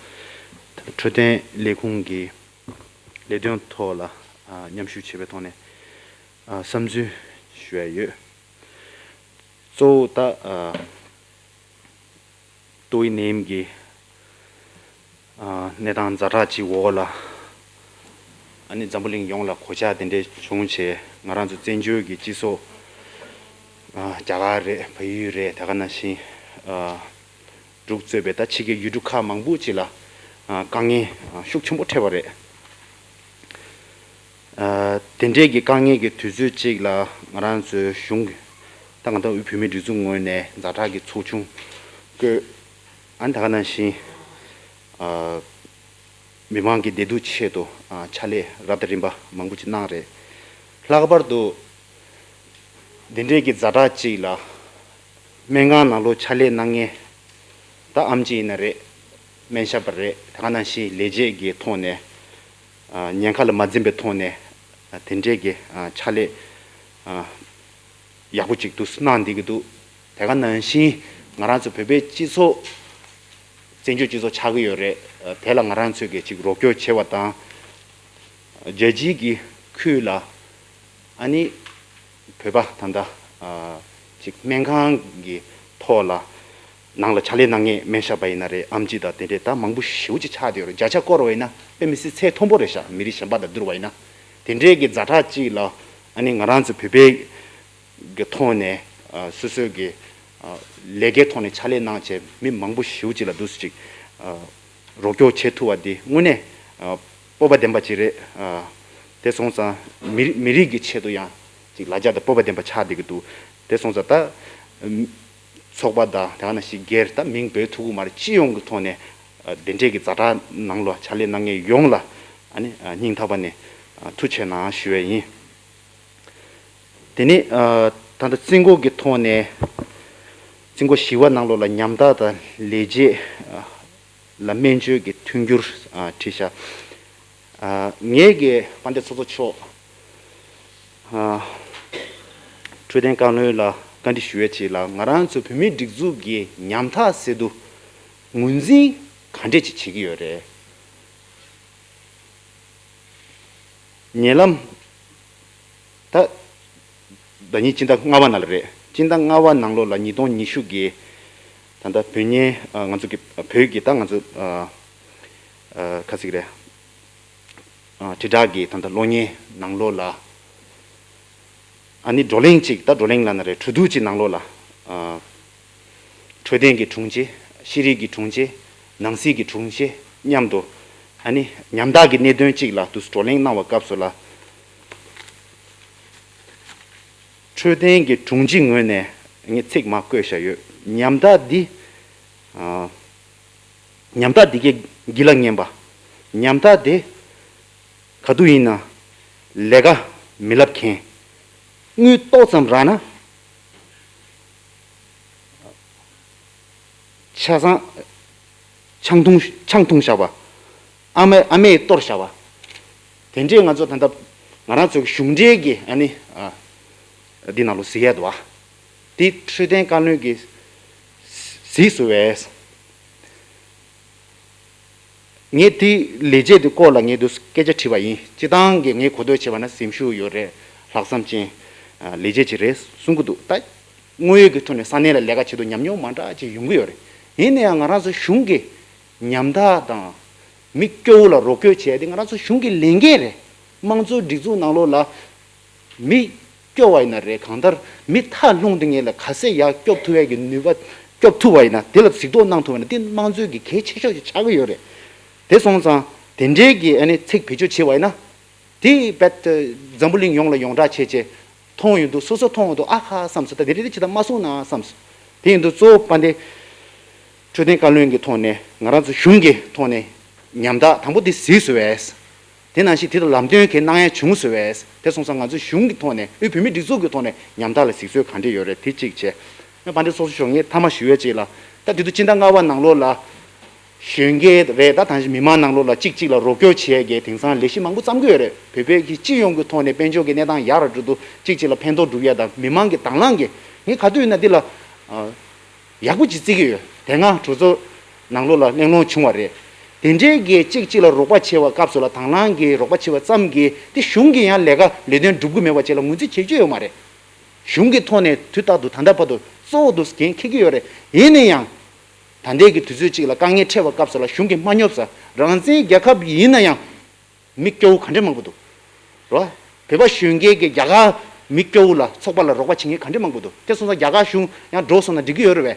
འཕྲོད་བསྟེན་ལས་ཁུངས་ཀྱི་ལས་དོན་ཐོག་ལ་ཨ་མཉམ་ཞུགས་བྱས་པའི་ཐོག་ནས་ཨ་བསམ་ཚུལ་ཞུ་ཡ་ཡོད། གཙོ་བོ་ད་ཨ་ཏོག་དབྱིབས་ནད་ཡམས་ཀྱི་ཨ་གནས་སྟངས་ཛ་དྲག་ཅིག་འོག་ལ་ཨ་ནི་འཛམ་བུ་གླིང་ཡོངས་ལ་གོད་ཆག་དེ་འདྲ་བྱུང་བྱས་ང་རང་ཚོ་བཙན་བྱོལ་གྱི་སྤྱི་ཚོགས་ཨ་རྒྱ་གར་རེད། བལ་ཡུལ་རེད། ད་ག་ནང་བཞིན་ཨ་འབྲུག་གཙོས་པའི་ད་ཕྱི་རྒྱལ་ཡུལ་གྲུ་ཁག་མང་པོ་ཅིག་ལ་ཨ་དཀའ་ངལ་ཨ་ཤུགས་ཆེན་པོ་འཕྲད་པ་རེད། ཨ་དེ་འདྲའི་གི་དཀའ་ངལ་གྱི་དུས་ཚོད་ཅིག་ལ་ང་རང་ཚོའི་གཞུང་གི་ད་ང་ད་དབུས་བོད་མིའི་སྒྲིག་འཛུགས་ངོས་ནས་ཛ་དྲག་གི་ཚོགས་ཆུང་བསྐོས། ཨ་ནི་ད་ག་ནང་བཞིན་ཨ་མི་མང་གི་བདེ་སྡུག་ཆེད་དུ་ཨ་ཕྱག་ལས་རབ་དང་རིམ་པ་མང་པོ་ཅིག་གནང་རེད། ལྷག་པར་དུ་འདི་འདྲའི་གི་ཛ་དྲག་ཅིག་ལ་སྨན་ཁང་ནང་ལོགས་ཕྱག་ལས་གནང་མཁན་ད་ཨེམ་ཆི་ཡིན་ན་རེད། སྨན་ཞབས་པ་རེད། ད་ག་ནང་བཞིན་ལས་བྱེད་ཀྱི་ཐོག་ནས་ཨ་ཉེན་ཁ་ལ་མ་འཛེམས་པའི་ཐོག་ནས་ཨ་དེ་འདྲའི་གི་ཨ་ཕྱག་ལས་ཨ་ཡག་པོ་ཅིག་ཏུ་གནང་བསྡད་ཀྱི་འདུག་དེ་ག་ནང་བཞིན་ང་རང་ཚོ་བོད་པའི་སྤྱི་ཚོགས་བཙན་བྱོལ་སྤྱི་ཚོགས་ཆགས་ཀྱི་ཡོད་རེད། དེ་ལ་ང་རང་ཚོས་ཀྱི་ཅིག་རོགས་སྐྱོར་བྱེད་པ་དང་། རྒྱལ་སྤྱིའི་གི་ཁུལ་ལ་ཨ་ནི་བོད་པ་ད་ལྟ་ཨ་ཅིག་སྨན་ཁང་གི་ཐོག་ལ་ནང་ལ་ཕྱག་ལས་གནང་མཁན་སྨན་ཞབས་པ་ཡིན་ན་རེད། ཨེམ་ཆི་དང་དེ་འདྲས་ད་མང་པོ་ཞེ་པོ་ཅིག་ཆགས་བསྡད་ཡོད་རེད། བརྒྱ་ཆ་བསྐོར་བ་ཡིན་ན་དཔེ་མི་སྲིད་ཚད་མཐོན་པོ་རེད་ཤག་མི་རིགས་གཞན་པ་དང་བསྡུར་བ་ཡིན་ན། དེ་འདྲས་ཀྱི་ཛ་དྲག་ཅིག་ལ་ཨ་ནི་ང་རང་ཚོ་བོད་པའི་གི་ཐོག་ནས་ཨ་སོ་སོའི་གི་ ལས་ཀའི་ཐོག་ནས་ཕྱག་ལས་གནང་བྱས་མི་མང་པོ་ཞེ་པོ་ཅིག་ལ་འདུག་སེ་ཅིག་རོགས་སྐྱོར་བྱེད་ཐུབ་པ་འདི་དངོས་གནས་སྤོབས་པ་ལྡན་པ་ཅིག་རེད། དེ་སོང་ཙང་མི་མི་རིགས་ཀྱི་ཆེད་དུ་ཡང་ཅིག་ལ་རྒྱ་དང་སྤོབས་པ་ལྡན་པ་ཆགས་བསྡད་ཀྱི་འདུག་དེ་སོང་ཙང་ད་ཚོགས་པ་དང་དེ་ག་ནང་བཞིན་སྒེར་ད་མིང་འབོད་ཐུབ་ཀྱི་མ་རེད། སྤྱི་ཡོངས་ཀྱི་ཐོག་ནས་དེ་འདྲས་ཀྱི་ཛ་དྲག་ནང་ལ་ཕྱག་ལས་གནང་མཁན་ཡོངས་ལ་ཨ་ནི་སྙིང་ཐག་པ་ནས་ཐུགས་རྗེ་གནང་ཞུ་ཡས་ཡིན། དེ་ནས་ད་ལྟ་རྩིས་འགོ་གི་ཐོག་ནས་རྩིས་འགོ་བཞི་པ་ནང་ལོགས་ལ་ཉམ་ཐག་དང་ལས་བྱེད་ལ་སྨན་བཅོས་ཀྱི་མཐུན་འགྱུར་བྲིས་ཤག་ངེད་ཀྱི་དཔལ་ལྡན་ཚོགས་གཙོ་མཆོག་འཕྲོད་བསྟེན་བཀའ་བློན་ལ་བཀའ་འདྲི་ཞུ་ཡས་ཅིག་ལ། ང་རང་ཚོ་བོད་མིའི་སྒྲིག་འཛུགས་ཀྱི་ཉམ་ཐག་ཟེར་དུས་ངོས་འཛིན་ག་འདྲས་ཅིག་བྱེད་ཀྱི་ཡོད་རེད། ཉེ་ལམ་ད་ཟླ་ཉིན་སྤྱི་ཟླ་ལྔ་པ་ནང་ལ་རེད། སྤྱི་ཟླ་ལྔ་པ་ནང་ལོགས་ལ་ཉིས་སྟོང་ཉི་ཤུ་གི་ད་ལྟ་བོད་ཉིན་ང་ཚོ་གི་བོད་ཀྱི་ད་ང་ཚོ་ག་ཟིག་རེད། དྲིལ་བསྒྲགས་ཀྱི་ད་ལྟ་གློག་བརྙན་ནང་ལོགས་ལ་ཨ་ནི་བགྲོ་གླེང་ཅིག་ད་བགྲོ་གླེང་ལབ་ན་རེད། གྲོས་བསྡུར་ཅིག་ནང་ལོགས་ལ་འཕྲོད་བསྟེན་གྱི་དྲུང་ཆེ། ཤེས་རིག་གི་དྲུང་ཆེ། ནང་སྲིད་ཀྱི་དྲུང་ཆེ་མཉམ་དུ་ཨ་ནི་ཉམ་ཐག་གི་གནད་དོན་ཅིག་ལ་དུ་བགྲོ་གླེང་གནང་བའི་སྐབས་སུ་ལ། འཕྲོད་བསྟེན་གྱི་དྲུང་ཆེ་ངོས་ནས་ངས་ཚིག་མ་བཀོད་བཞག་ཡོད། ཉམ་ཐག་འདི་ཉམ་ཐག་འདི་གའི་གི་ལ་ངན་པ། ཉམ་ཐག་དེ་ག་དུས་ཡིན་ན་ལས་ཀ་མི་ལབ་མཁན། དངུལ་ཏོག་ཙམ་རག་ན་ཆ་ཚང་ཆང་འཐུང་ཆང་འཐུང་བཞག་པ། ཨ་མའི་ཨ་མས་གཏོར་བཞག་པ། དེ་འདྲས་ང་ཚོ་ད་ལྟ་ང་རང་ཚོའི་གཞུང་འབྲེལ་གྱི་ཨ་ནི་འདི་ནང་ལོ་ཟེར་ཡས་འདུག་བ། དེ་འཕྲོད་བསྟེན་བཀའ་བློན་གྱིས་གཟིགས་སུ་བས། ངས་དེ་ལས་བྱེད་དེ་སྐོར་ལ་ངས་དུ་སྐད་ཆ་དྲིས་པ་ཡིན། སྤྱི་བཏང་གི་ངས་གོ་ཐོས་བྱས་པ་ན་སེམས་ཤུགས་ཡོད་རེད། ལྷག་བསམ་ཅན་ལས་བྱེད་ཅིག་རེད་གསུང་གི་འདུག་ད་དངོས་ཡོད་ཀྱི་ཐོག་ནས་ས་གནས་ལ་ལས་ཀ་བྱེད་དུ་ཉམས་མྱོང་མ་འདྲ་ཅིག་ཡོང་གི་ཡོད་རེད། ཡིན་ན་ཡང་ང་རང་ཚོ་གཞུང་གི་ཉམ་ཐག་དང་མི་སྐྱོ་བོ་ལ་རོགས་སྐྱོར་བྱས་ཏེ་ང་རང་ཚོ་གཞུང་གི་ལས་འགན་རེད། དམངས་གཙོའི་སྒྲིག་འཛུགས་ནང་ལོགས་ལ་མི་སྐྱོ་བ་ཡིན་ན་རེད། གང་ལྟར་མི་མཐའ་ལྷུང་དུ་ངེས་ལ་ག་ཚད་ཡར་སྐྱོབ་ཐུབ་ཡས་ཀྱི་ནུས་པ་སྐྱོབ་ཐུབ་པ་ཡིན་ན། དེ་ལ་གཟིགས་རྟོག་གནང་ཐུབ་པ་ཡིན་ན་དེ་དམངས་གཙོའི་གི་གལ་ཆེ་ཤོས་ཅིག་ཆགས་ཀྱི་ཡོད་རེད། དེ་སོང་ཙང་དེ་འདྲའི་གི་ཨ་ནི་ཚིག་བེད་སྤྱོད་བྱེད་པ་ཡིན་ན་དེ་བེད་འཛམ་བུ་གླིང་ཡོངས་ལ་ཡོངས་གྲགས་བྱས་བྱས་མཐོང་ཡོང་དུས་སོ་སོ་མཐོང་ཡོང་དུས་ཨ་ཁ་བསམ་སོང་། ད་དེ་རེད་དེ་ཅི་ད་མ་གསུངས་ན་བསམ་སོང་། དེ་ཡིན་དུས་གཙོ་བོ་དཔལ་ལྡན་འཕྲོད་བསྟེན་བཀའ་བློན་གྱི་ཐོག་ནས་ང་རང་ཚོ་གཞུང་གི་ཐོག་ནས་ཉམ་ཐག་དང་པོ་དེ་གཟིགས་སུ་བས། དེ་ནང་བཞིན་དེ་ལ་ལམ་སྟོན་གྱི་གནང་ཡ་བྱུང་སོང་བས། དེ་སོང་ཙང་ང་ཚོའི་གཞུང་གི་ཐོག་ནས་དབུས་བོད་མིའི་སྒྲིག་འཛུགས་ཀྱི་ཐོག་ནས་ཉམ་ཐག་ལ་གཟིགས་ཚུལ་ག་འདྲ་ཡོད་རེད་དེ་གཅིག་བྱས། ཨ་དཔལ་ལྡན་ཚོགས་གཙོ་མཆོག་ངས་མཐའ་མ་ཞུ་ཡས་གཅིག་ལ། ད་དེ་དུས་སྤྱི་ཟླ་ལྔ་པ་ནང་ལོགས་ལ་གཞོན་སྐྱེས་རེད། ད་ད་གཞི་མི་མང་ནང་ལོགས་ལ་གཅིག་གཅིག་ལ་རོགས་སྐྱོར་བྱེད་ཡས་ཀྱི་དེང་སང་ལས་གཞི་མང་པོ་བརྩམས་ཀྱི་ཡོད་རེད། བོད་པའི་གི་སྤྱི་ཡོངས་ཀྱི་ཐོག་ནས་དཔལ་འབྱོར་གྱི་གནས་སྟངས་ཡག་རུ་འགྲོ་དུས་གཅིག་གཅིག་ལ་ཕན་ཐོགས་སྒྲུབ་ཡས་དང་མི་མང་གི་དང་བླངས་ཀྱི། ངས་ག་དུས་ཡིན་ན་འདི་ལ་ཡག་པོ་ཅིག་བརྩི་གི་ཡོད། དེ་སྔ་གྲོས་ཚོགས་ནང་ལོགས་ལ་གླེང་སློང་བྱུང་བ་རེད། དེ་འདྲའི་གི་གཅིག་གཅིག་ལ་རོགས་པ་བྱེད་པ་སྐབས་སུ་ལ་དང་བླངས་ཀྱི་རོགས་པ་བྱེད་པ་ཙམ་གྱིས་དེ་གཞུང་གི་ཡང་ལས་ཀ་ལས་དོན་སྒྲུབ་ཀྱི་མེད་པ་བཅས་ལ་ངོས་འཛིན་བྱེད་རྒྱུ་ཡོད་མ་རེད། གཞུང་གི་ཐོག་ནས་དུས་རྟག་ཏུ་ད་ལྟ་བར་དུ་གཙོ་བོ་དུ་འགན་འཁྱེར་གྱི་ཡོད་རེད། ཡིན་ན་ཡང་ད་ལྟའི་གི་དུས་ཚོད་ཅིག་ལ་དཀའ་ངལ་འཕྲད་པ་སྐབས་སུ་ལ་གཞུང་གིས་མ་སྙོབ་ས། རང་བཙན་རྒྱལ་ཁབ་ཡིན་ན་ཡང་མི་སྐྱོ་བོ་ག་འདྲ་མང་པོ་འདུག་རོ། བོད་པ་གཞོན་སྐྱེས་ཀྱི་རྒྱ་གར་མི་སྐྱོ་བོ་ལ་ཚོགས་པ་ལ་རོགས་པ་བྱེད་མཁན་ག་འདྲ་མང་པོ་འདུག་དེ་སོང་ཙང་རྒྱ་གར་གཞུང་ཡང་འགྲོ་སོང་ན་འགྲིག་གི་ཡོད་རེད་བས།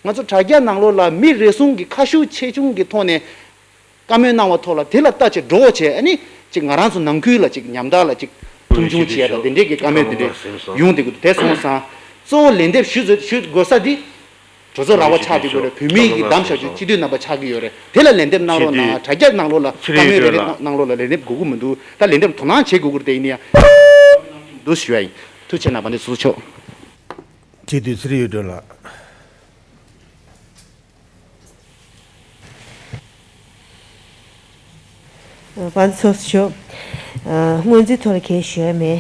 ང་ཚོ་དྲ་རྒྱ་ནང་ལོགས་ལ་མི་རེ་ཟུང་གི་ཁ་ཤུགས་ཆེ་ཆུང་གི་ཐོག་ནས་བཀའ་མོལ་གནང་བ་ཐོག་ལ་དེ་ལ་ལྟ་བྱེད་འགྲོ་བྱེད་ཨ་ནི་ཅིག་ང་རང་ཚོ་ནང་ཁུལ་ལ་ཅིག་ཉམ་ཐག་ལ་ཅིག་མཐོང་ཆུང་བྱེད་ཡ་དང་དེ་འདྲས་ཀྱི་བཀའ་མོལ་དེ་འདྲས་ཡོང་བསྡད་ཀྱི་འདུག་དེ་སོང་ཙང་གཙོ་བོ་ལན་འདེབས་ཞུ་ཞུ་དགོས་ས་འདི། གྲོས་ཚོགས་ར་བ་ཆགས་ཀྱི་ཡོད་རེད། བོད་མིའི་གི་བདམས་བཞག་རྒྱུ་སྤྱི་འཐུས་རྣམ་པ་ཆགས་ཀྱི་ཡོད་རེད། དེ་ལ་ལན་འདེབས་གནང་རོགས་གནང་། དྲ་རྒྱ་ནང་ལོགས་ལ་བཀའ་མོལ་རེ་རེ་གནང་ནང་ལོགས་ལ་ལན་འདེབས་དགོས་ཀྱི་མི་འདུག་ད་ལན་འདེབས་དོ་སྣང་བྱེད་དགོས་ཀྱི་རེད། དེ་ཡིན་ན་ཡང་འདུག་ཞུ་བ་ཡིན། ཐུགས་རྗེ་གནང་། དཔལ་ལྡན་ཚོགས་གཙོ་མཆོག་སྤྱི་འཐུས་ཚེ་རིང་གཡུ་སྒྲོན་ལགས། དཔལ་ལྡན་ཚོགས་གཙོ་མཆོག་སྔོན་རྩིས་ཐོག་ལ་གང་ཞུ་ཡ་མེད།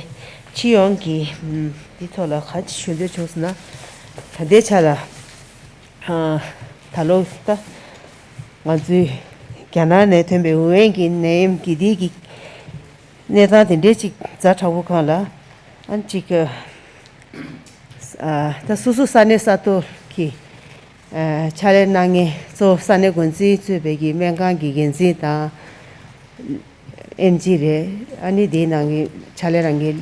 སྤྱི་ཡོངས་ཀྱི་འདི་ཐོག་ལ་ག་ཅི་ཞུ་འདོད་བྱུང་སོང་ན། ད་ལྟའི་ཆ་ལ་ད་ལོ་ད་ང་ཚོའི་རྒྱ་ནག་ནས་ཐོན་པའི་ཝུ་ཧན་གྱི་ནད་ཡམས་ཀྱི་འདི་གི་གནས་སྟངས་དེ་འདྲའི་ཅིག་ཛ་དྲག་པོ་སྒང་ལ་ཨ་ཅིག་ད་སོ་སོ་ས་གནས་ས་ཐོག་གི་ཕྱག་ལས་གནང་མཁན་གཙོ་བོ་ས་གནས་འགོ་འཛིན་གཙོས་པའི་གི་སྨན་ཁང་གི་འགན་འཛིན་དང་། ཨེམ་ཆི་རེད། ཨ་ནི་དེའི་ནང་གི་ཕྱག་ལས་གནང་མཁན་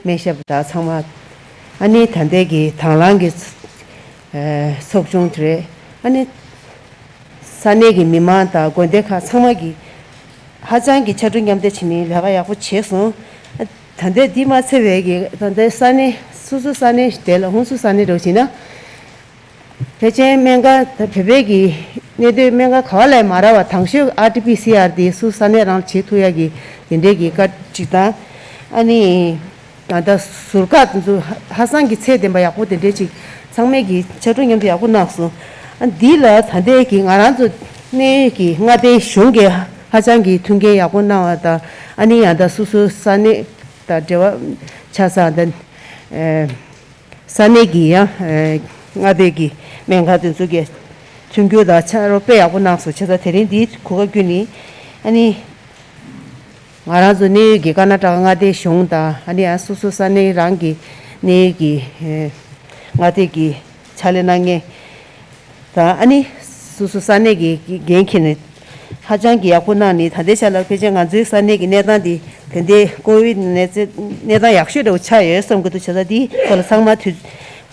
སྨན་ཞབས་དང་ཚང་མ། ཨ་ནི་ད་ལྟའི་གི་དང་བླངས་གི་ ཚོགས་ཆུང་དེ་རེད། ཨ་ནི་ས་གནས་ཀྱི་མི་མང་དང་དགོན་སྡེ་ཁག་ཚང་མ་གིས་ཧ་ཅང་གི་ཕྱར་གྲུ་མཉམ་འདེགས་བྱས་ནས་ལས་ཀ་ཡག་པོ་བྱས་སོང་། ད་ལྟ་འདི་མ་ཚད་པའི་གི་ད་ལྟ་ས་གནས་སོ་སོ་ས་གནས་དེ་ལ་ཧུན་སུར་ས་གནས་འདྲ་བོ་བྱས་ན། ཕལ་ཆེར་སྨན་ཁང་ད་བོད་པའི་གི་གནས་སྡོད་སྨན་ཁང་ག་བ་ལས་མ་རག་པ་དང་ཤོས་ཨར་ཊི་པི་སི་ཨར་དེ་སུ་ས་གནས་རང་བྱེད་ཐུབ་ཡ་གི་དེ་འདྲའི་གི་བཀའ་ཅིག་དང་། ཨ་ནི་ད་ལྟ་ཟུར་བཀག་དེ་ཚོ་ཧ་ཧ་སང་གི་ཚད་ལྡན་པ་ཡག་པོ་དེ་འདྲའི་ཅིག་ཚང་མས་གི་ཕྱར་གྲུ་མཉམ་འདེགས་ཡག་པོ་གནང་སོང་། ཨ་འདི་ལ་ད་ལྟའི་གི་ང་རང་ཚོ་གནས་ཡུལ་གི་མངའ་སྡེའི་གཞུང་གིས་ཧ་ཅང་གི་མཐུན་རྐྱེན་ཡག་པོ་གནང་བ་དང་། ཨ་ནི་ཡང་ད་སུ་སུ་ས་གནས་དང་འབྲེལ་བ་ཆགས་ས་དང་། ས་གནས་ཀྱི་ཡང་མངའ་སྡེ་གི་སྨན་ཁང་དེ་ཚོ་གི་མཐུན་འགྱུར་དང་ཕྱག་རོགས་དཔེ་ཡག་པོ་གནང་སོང་། བྱས་ཙང་དེ་རིང་འདིའི་གོ་སྐབས་བརྒྱུད་ནས་ཨ་ནི་ང་རང་ཚོ་གནས་ཡུལ་གྱི་ཀར་ནཱ་ཊ་ཀ་མངའ་སྡེའི་གཞུང་དང་། ཨ་ནི་ཡང་སོ་སོ་ས་གནས་རང་གི་གནས་ཡུལ་གྱི་མངའ་སྡེ་གི་ཕྱག་ལས་གནང་མཁན་དང་། ཨ་ནི་སོ་སོ་ས་གནས་ཀྱི་འགན་འཁྱེར་ནས་ཧ་ཅང་གི་ཡག་པོ་གནང་ནས། ད་ལྟའི་ཆ་ལ་ཕལ་ཆེར་ང་ཚོའི་ས་གནས་ཀྱི་གནས་སྟངས་འདི་དེ་འདྲའི་ཀོ་ཝིད་གནས་ཚུལ་གནས་སྟངས་ཡག་ཤོས་འདྲ་བོ་ཆགས་ཡོད་བསམ་གྱི་འདུག་བྱས་ཙང་འདི་ཐོག་ལ་ཚང་མ་དུས་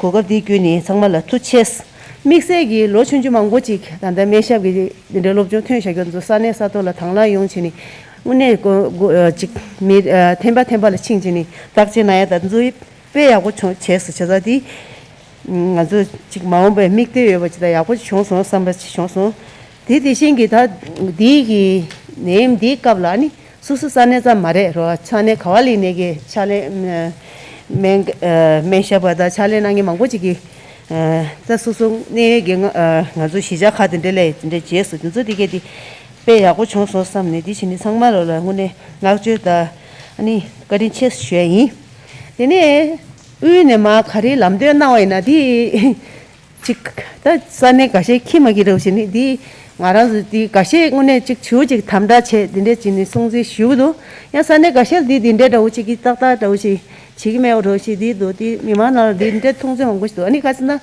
གོ་སྐབས་འདི་བརྒྱུད་ནས་ཚང་མ་ལ་ཐུགས་རྗེ་ཆེ། དམིགས་བསལ་གྱི་ལོ་ཆུང་ཆུང་མང་པོ་ཅིག་ད་ལྟ་སྨན་ཞབས་ཀྱི་འདི་འདྲའི་སློབ་སྦྱོང་ཐོན་བཞག་རྒྱུ་ཚོ་ས་གནས་ས་ཐོག་ལ་དང་བླངས་ཡོང་བྱས་ནས་དངོས་གནས་གོ་གོ་ཅིག་མི་ཐེམ་པ་ཐེམ་པ་ལ་ཕྱིན་བྱས་ནས་བརྟག་དཔྱད་གནང་ཡ་ད་ཚོ་དཔེ་ཡག་པོ་བྱུང་བྱས་སོང་། བྱས་ཙང་འདི་ང་ཚོ་ཅིག་མ་འོངས་པའི་དམིགས་གཏད་ཡོད་པ་ཅིག་དང་ཡག་པོ་ཅིག་བྱུང་སོང་བསམ་པ་ཅིག་བྱུང་སོང་། དེ་དེ་བཞིན་གྱི་ད་འདི་གི་ནད་ཡམས་འདིའི་སྐབས་ལ་ནི་སོ་སོ་ས་གནས་ཙམ་མ་རེད་རོ། ས་གནས་ག་བ་ལ་ཡིན་ནའི་གི་ཕྱག་ལས་སྨན་སྨན་ཞབས་པ་དང་ཕྱག་ལས་གནང་མཁན་མང་པོ་ཅིག་གིས་ད་སོ་སོ་གནས་ཡུལ་གྱི་ང་ང་ཚོ་གཞིས་ཆགས་ཁག་དེ་འདྲ་ལ་དེ་འདྲ་བྱས་སོང་། དེ་ཚོ་དེ་གས་དེ་དཔེ་ཡག་པོ་བྱུང་སོང་བསམ་ནས། དེ་བྱས་ནས་ཚང་མ་ལ་ལ་དངོས་གནས་བསྔགས་བརྗོད་དང་ཨ་ནི་བཀའ་དྲིན་ཆེ་ཞུ་ཡ་ཡིན། དེ་ནས་དབུས་ནས་མར་ག་རེ་ལམ་སྟོན་གནང་བ་ཡིན་ན་དེ་ཅིག་ད་ས་གནས་འགའ་ཤས་ཁྱི་མ་ཁྱི་འདྲ་བོ་བྱས་ནས་འདི་ང་རང་ཚོ་འདི་འགའ་ཤས་དངོས་གནས་ཅིག་བྱིའུ་ཅིག་དམ་དྲག་བྱས་འདི་འདྲས་བྱས་ནས་སྲུང་བརྩི་ཞུ་གི་འདུག་ཡང་ས་གནས་འགའ་ཤས་འདི་འདི་འདྲས་འདྲ་བོ་ཅིག་གིས་ཏག་ཏག་འདྲ་བོ་ཞིག་བྱེད་ཀྱི་མེད་པ་འདྲ་བོ་ཞིག་འདི་འདུག་འདི་མི་མང་ནང་ལ་འདི་འདྲས་མཐོང་ཚུལ་མང་པོ་ཞིག་འདུག་ཨ་ནི་ག་ཟེར་ན་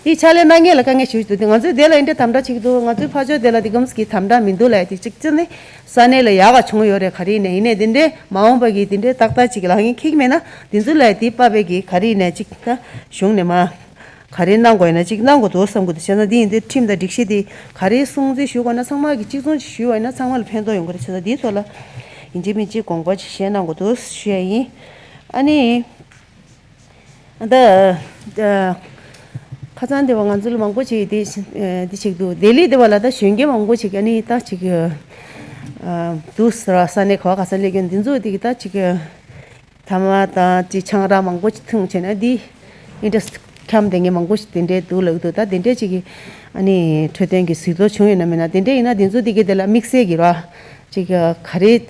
འདི་ཕྱག་ལས་གནང་མཁན་ལ་དཀའ་ངལ་ཞིག་འདུག་འདི་ང་ཚོའི་དེ་ལ་འདི་འདྲས་དམ་དྲག་བྱེད་ཀྱི་འདུག་ང་ཚོའི་ཕར་ཕྱོགས་དེ་ལ་འདི་གམ་གྱི་དམ་དྲག་མི་འདུག་ལ་འདི་ཅིག་ཅི་ནས་ས་གནས་ལ་ཡག་ག་བྱུང་ཡོད་རེད། ག་རེ་ཡིན་ནས་ཡིན་ནས་འདི་འདྲས་མ་འོངས་པ་གི་འདི་འདྲས་ཏག་ཏག་ཅིག་ལག་ལེན་འཁེལ་གྱི་མེད་ན་འདི་ཚོ་ལ་འདི་དཔག་པའི་གི་ག་རེ་ཡིན་ནས་ཅིག་ད་གཞུང་ནས་མ། ག་རེ་གནང་དགོས་ཡིན་ན་གཅིག་གནང་དགོས་འདུག་བསམ་གྱི་འདུག་བྱས་ཙང་འདི་ཡིན་དུས་ཁྲིམས་དང་སྒྲིག་གཞི་དེ་ག་རེ་སྲུང་བརྩི་ཞུ་དགོས་ན་ཚང་མ་གིས་གཅིག་མཚུངས་ཅིག་ཞུས་པ་ཡིན་ན་ཚང་མ་ལ་ཕན་ཐོགས་ཡོང་གི་རེད། བྱས་ཙང་འདིའི་ཐོག་ལ་ཡིན་གཅིག་མིན་གཅིག་དགོངས་པ་ཅིག་བཞེས་གནང་དགོས་འདུག་ཞུ་ཡ་ཡིན། ཨ་ནི་ད་ཁ་སང་དེ་བ་ང་ཚོ་ལ་མང་པོ་ཅིག་འདི་འདི་ཞིག་འདུག་ལྡི་ལི་དེ་བ་ལ་ད་གཞོན་སྐྱེས་མང་པོ་ཅིག་ཨ་ནི་ད་ཅིག་འདུག་ས་ས་གནས་ག་བ་ག་ས་སླེབས་ཀྱི་འདི་ཚོ་འདི་གི་ད་ཅིག་ཐ་མག་དང་ཅིག་ཆང་རག་མང་པོ་ཅིག་འཐུང་བྱས་ན་འདི་ཨིན་ཊ་རེ་སི་ཊི་འཁྱམ་བསྡད་མཁན་མང་པོ་ཞིག་དེ་འདྲའི་འདུག་ལབ་ཀྱི་འདུག་ད་དེ་འདྲའི་ཅིག་གི་ཨ་ནི་འཕྲོད་བསྟེན་གྱི་གཟིགས་རྟོག་བྱུང་ཡོད་ན་མེད་ན། དེ་འདྲ་ཡིན་ན་དེ་ཚོ་དེ་གི་དེ་ལ་དམིགས་བསལ་གྱི་ར་ཅིག་ག་རེ་ད་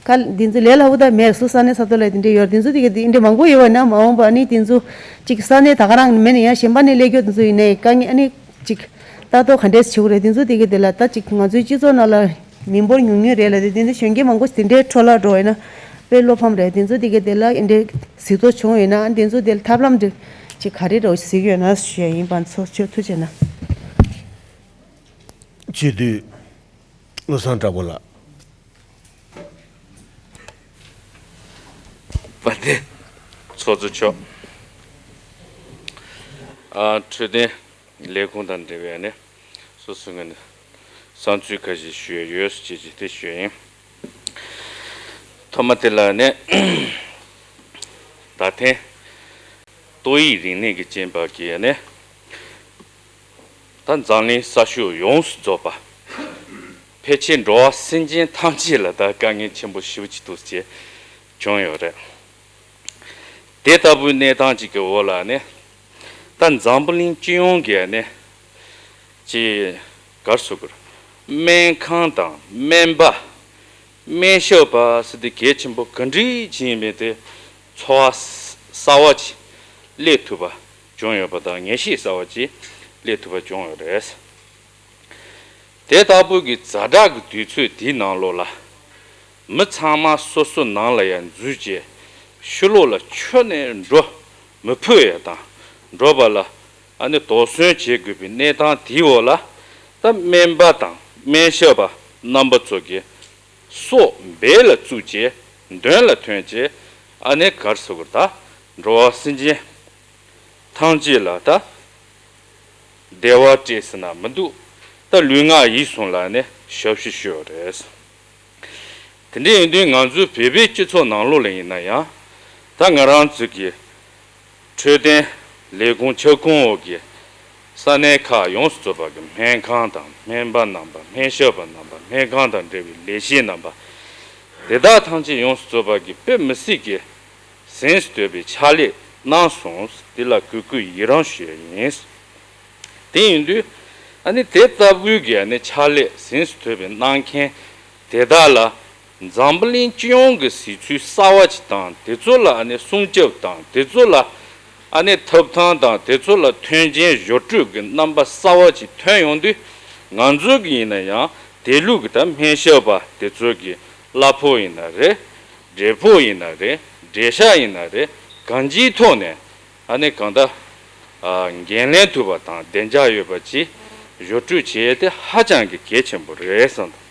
ག་དེ་ཚོ་ལས་སླ་པོ་ད་མེད། སུ་ས་གནས་ས་ཐོག་ལ་དེ་འདྲ་ཡོད་རེད། དེ་ཚོ་དེ་གི་དེ་འདྲ་མང་པོ་ཡོད་པ་ཡིན་ན་མ་འོངས་པ་ཨ་ནི་དེ་ཚོ་ཅིག་ས་གནས་ད་ག་རང་མེད་ན་ཡང་གཞན་པ་ནས་སླེབས་རྒྱུ་དེ་ཚོ་ཡིན་ནའི་དཀའ་ངལ་ཨ་ནི་ཅིག་ལྟ་རྟོག་ག་འདྲས་བྱེད་དགོས་རེད། དེ་ཚོ་དེ་གི་དེ་ལ་ད་ཅིག་ང་ཚོའི་སྤྱི་ཚོགས་ནང་ལ་མི་འབོར་ཉུང་ཉུང་རེད་ལ། དེ་དེ་འདྲ་གཞོན་སྐྱེས་མང་པོ་དེ་འདྲའི་འཕྲོ་བརླག་འགྲོ་ཡོད་ན་དཔེ་བློ་ཕམ་རེད། དེ་ཚོ་དེ་གི་དེ་ལ་འདི་འདྲའི་གཟིགས་རྟོག་བྱུང་ཡོད་ན་དེ་ཚོ་དེ་ལ་ཐབས་ལམ་འདི་ཅིག་ག་རེ་འདྲ་བོ་ཞིག་གཟིགས་ཡོད་ན་ཞུ་ཡ་ཡིན། པ་ཚོ་ཆོས་ཐུགས་རྗེ་གནང་། སྤྱི་འཐུས་བློ་བཟང་གྲགས་པ་ལགས། དཔལ་ལྡན་ཚོགས་གཙོ་མཆོག་ཨ། འཕྲོད་བསྟེན་ལས་ཁུངས་དང་འབྲེལ་བའི་ནས་སོ་སོའི་ངོས་ནས་བསམ་ཚུལ་ཁ་ཤས་ཞུ་ཡ་ཡོད་ཟེར་བྱས་ཅིག་དེ་ཞུ་ཡ་ཡིན། ཐོག་མ་དེ་ལ་ནས་ད་ཐེངས་ཏོག་དབྱིབས་རིམས་ནད་ཀྱི་རྐྱེན་པས་ཀྱི་ནས་ད་འཛམ་གླིང་ས་ཕྱོགས་ཡོངས་སུ་རྫོགས་པ་ཕལ་ཆེར་འགྲོ་བ་སེམས་ཅན་ཐམས་ཅད་ལ་ད་དཀའ་ངལ་ཆེན་པོ་ཞེ་པོ་ཅིག་འདུག་ཅེས་བྱུང་ཡོད་རེད། དེ་ལྟ་བུའི་གནས་སྟངས་ཅིག་གི་འོག་ལ་ནི་ད་འཛམ་བུ་གླིང་སྤྱི་ཡོངས་ཀྱི་ནི་ཅིག་གར་སོ་གར་སྨན་ཁང་དང་སྨན་པ། སྨན་ཞབས་པ་ཟེར་དེ་གལ་ཆེན་པོ་ག་འདྲ་ཅིག་ཡིན་མིན་དེ་ཚོར་བ་གསར་བ་ཅིག་སླེབས་ཐུབ་པ་བྱུང་ཡོད་པ་དང་ངེས་ཤེས་གསར་བ་ཅིག་སླེབས་ཐུབ་པ་བྱུང་ཡོད་རེད། དེ་ལྟ་བུ་གི་ཛ་དྲག་གི་དུས་ཚོད་དེའི་ནང་ལོགས་ལ་མི་ཚང་མ་སོ་སོ་ནང་ལ་ཡང་འཛུལ་བྱས་ཕྱི་ལོགས་ལ་ཁྱོན་ནས་འགྲོ་མི་ཕོད་ཡ་དང་འགྲོ་བ་ལ་ཨ་ནི་དོགས་ཟོན་བྱེད་དགོས་པའི་གནས་སྟངས་དེའི་འོག་ལ་ད་སྨན་པ་དང་སྨན་ཞབས་པ་རྣམ་པ་ཚོ་གིས་སྲོག་འབེན་ལ་བཙུགས་བྱས་མདུན་ལ་ཐོན་བྱས་ཨ་ནི་གར་སོ་གར་ད་འགྲོ་བ་སེམས་ཅན་ཐམས་ཅད་ལ་ད་ བདེ་བ་སྤྲད་ཟེར་ན་མི་འདུག་ད་ལུས་ངག་ཡིད་གསུམ་ལ་ནི་ཞབས་ཕྱི་ཞུ་ཡོད་རེད། དེ་འདྲ་ཡིན་དུས་ང་ཚོའི་བོད་པའི་སྤྱི་ཚོགས་ནང་ལོགས་ལ་ཡིན་ན་ཡང་ད་ང་རང་ཚོ་གི་འཕྲོད་བསྟེན་ལས་ཁུངས་ཁྱབ་ཁོངས་འོག་གི་ས་གནས་ཁག་ཡོངས་སུ་རྫོགས་པ་གི་སྨན་ཁང་དང་སྨན་པ་རྣམ་པ་སྨན་ཞབས་པ་རྣམ་པ་སྨན་ཁང་དང་འབྲེལ་བའི་ལས་བྱེད་རྣམ་པ་དེ་དག་ཐམས་ཅད་ཡོངས་སུ་རྫོགས་པ་གི་དཔེ་མི་སྲིད་ཀྱི་གཟེངས་སུ་ཐོན་པའི་ཕྱག་ལས་གནང་སོང་། འདི་ལ་གུས་གུས་ཡི་རང་ཞུ་ཡ་ཡིན། དེ་ཡིན་དུས་ཨ་ནི་དེ་ལྟ་བུའི་གི་ཨ་ནི་ཕྱག་ལས་གཟེངས་སུ་ཐོན་པའི་གནང་མཁན་དེ་དག་ལ་འཛམ་བུ་གླིང་སྤྱི་ཡོངས་ཀྱི་གཟིགས་ཚུལ་གསར་བ་ཅིག་དང་དེ་ཚོ་ལ་ཨ་ནི་སྲུང་སྐྱོབ་དང་དེ་ཚོ་ལ་ཨ་ནི་ཐོབ་ཐང་དང་དེ་ཚོ་ལ་མཐུན་རྐྱེན་སྦྱོར་སྤྲོད་ཀྱི་རྣམ་པ་གསར་བ་ཅིག་ཐོན་ཡོང་དུས་ང་ཚོ་གི་ཡིན་ན་ཡང་དེ་ལུགས་ཀྱི་ད་སྨན་ཞབས་པ་དེ་ཚོ་གི་གླ་ཕོགས་ཡིན་ན་རེད། འབྲས་ཕོགས་ཡིན་ན་རེད། འབྲས་ཤག་ཡིན་ན་རེད། གང་ཅིའི་ཐོག་ནས་ཨ་ནི་གང་ལྟར་འགན་ལེན་ཐུབ་པ་དང་བདེ་འཇགས་ཡོད་པ་ཅིག་སྦྱོར་སྤྲོད་བྱེད་ཡས་དེ་ཧ་ཅང་གི་གལ་ཆེན་པོ་རེད་བསམ་འདུག་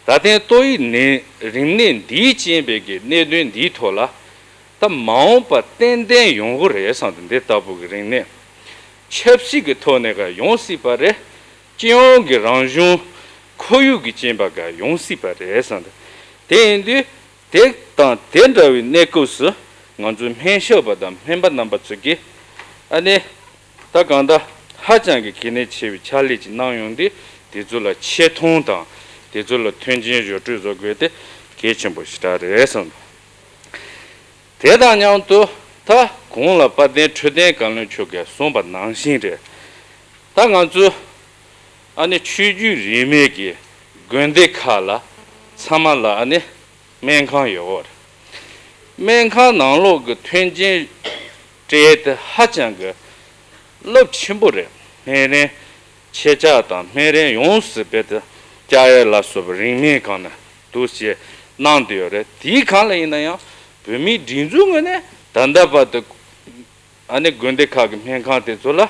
ད་ཐེངས་ཏོག་དབྱིབས་ནད་རིམས་ནད་འདིའི་རྐྱེན་པས་ཀྱི་གནད་དོན་འདིའི་ཐོག་ལ་ད་མ་འོངས་པ་ཏན་ཏན་ཡོང་གི་རེད་བསམ་འདུག་འདི་ལྟ་བུ་གི་རིམས་ནད་ཆབ་སྲིད་ཀྱི་ཐོག་ནས་ཀ་ཡོང་སྲིད་པ་རེད། སྤྱི་ཡོངས་ཀྱི་རང་བྱུང་ཁོར་ཡུག་གི་རྐྱེན་པ་ཀ་ཡོང་སྲིད་པ་རེད་བསམ་འདུག་དེ་ཡིན་དུས། དེ་དང་དེ་འདྲ་བའི་གནས་སྐབས་སུ་ང་ཚོའི་སྨན་ཞབས་པ་དང་སྨན་པ་རྣམ་པ་ཚོ་གིས་ཨ་ནི་ད་གང་ལྟར་ཧ་ཅང་གི་གལ་གནད་ཆེ་བའི་ཕྱག་ལས་ཅིག་གནང་ཡོང་དུས་དེ་ཚོ་ལ་ཆེ་མཐོང་དང་དེ་ཚོ་ལ་མཐུན་རྐྱེན་སྦྱོར་སྤྲོད་བཟོ་དགོས་དེ་གལ་ཆེན་པོ་ཞེ་དྲག་རེད་བསམ་འདུག་དེ་དང་མཉམ་དུ་ད་གོང་ལ་དཔལ་ལྡན་འཕྲོད་བསྟེན་བཀའ་བློན་མཆོག་གིས་གསུངས་པ་ནང་བཞིན་རེད། ད་ང་ཚོ་ཨ་ནི་ཆོས་བརྒྱུད་རིས་མེད་ཀྱི་དགོན་སྡེ་ཁག་ལ་ཚང་མ་ལ་ཨ་ནི་སྨན་ཁང་ཡོད་རེད། སྨན་ཁང་ནང་ལོགས་ཀྱི་མཐུན་རྐྱེན་སྤྲད་དེ་ཧ་ཅང་གི་རླབས་ཆེན་པོ་རེད། སྨན་རིན་ཆད་ཆོག་དང་སྨན་རིན་ཡོངས་སུ་རྦད་དེ་བསྐྱར་ཡས་ལ་སོགས་པའི་རིན་མེད་སྒང་ནས་འདུག་སེ་གནང་བསྡད་ཡོད་རེད། དེའི་སྒང་ལ་ཡིན་ན་ཡང་བོད་མིའི་སྒྲིག་འཛུགས་ངོས་ནས་ད་ལྟ་བར་དུ་ཨ་ནི་དགོན་སྡེ་ཁག་གི་སྨན་ཁང་དེ་ཚོ་ལ་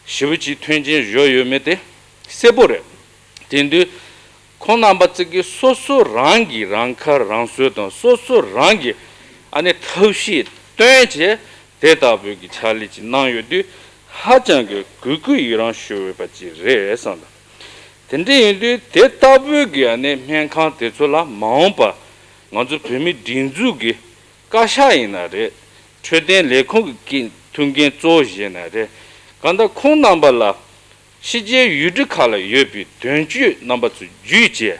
ཞེ་པོ་ཅིག་མཐུན་རྐྱེན་སྦྱོར་ཡོད་མེད་དེ་གསལ་པོ་རེད། དེ་དུས་ཁོང་རྣམ་པ་ཚོ་གིས་སོ་སོ་རང་གིས་རང་ཁ་རང་གསོ་དང་སོ་སོ་རང་གིས་ཨ་ནི་ཐབས་ཤེས་བཏོན་བྱས་དེ་ལྟ་བུའི་གི་ཕྱག་ལས་ཅིག་གནང་ཡོད་དུས་ཧ་ཅང་གི་གུས་གུས་ཡི་རང་ཞུ་འོས་པ་ཅིག་རེད་བསམ་འདུག་དེ་འདྲ་ཡིན་དུས་དེ་ལྟ་བུའི་གི་ཨ་ནི་སྨན་ཁང་དེ་ཚོ་ལ་མ་འོངས་པ་ང་ཚོ་བོད་མི་སྒྲིག་འཛུགས་ཀྱི་བཀའ་ཤག་ཡིན་ན་རེད། འཕྲོད་བསྟེན་ལས་ཁུངས་ཀྱི་ཐུགས་འགན་གཙོ་བོ་བཞེས་ན་རེད། གང་ལྟར་ཁོང་རྣམ་པ་ལ་ཕྱི་རྒྱལ་ཡུལ་གྲུ་ཁག་ལ་ཡོད་པའི་དོན་གཅོད་རྣམ་པ་ཚོ་བརྒྱུད་བྱས་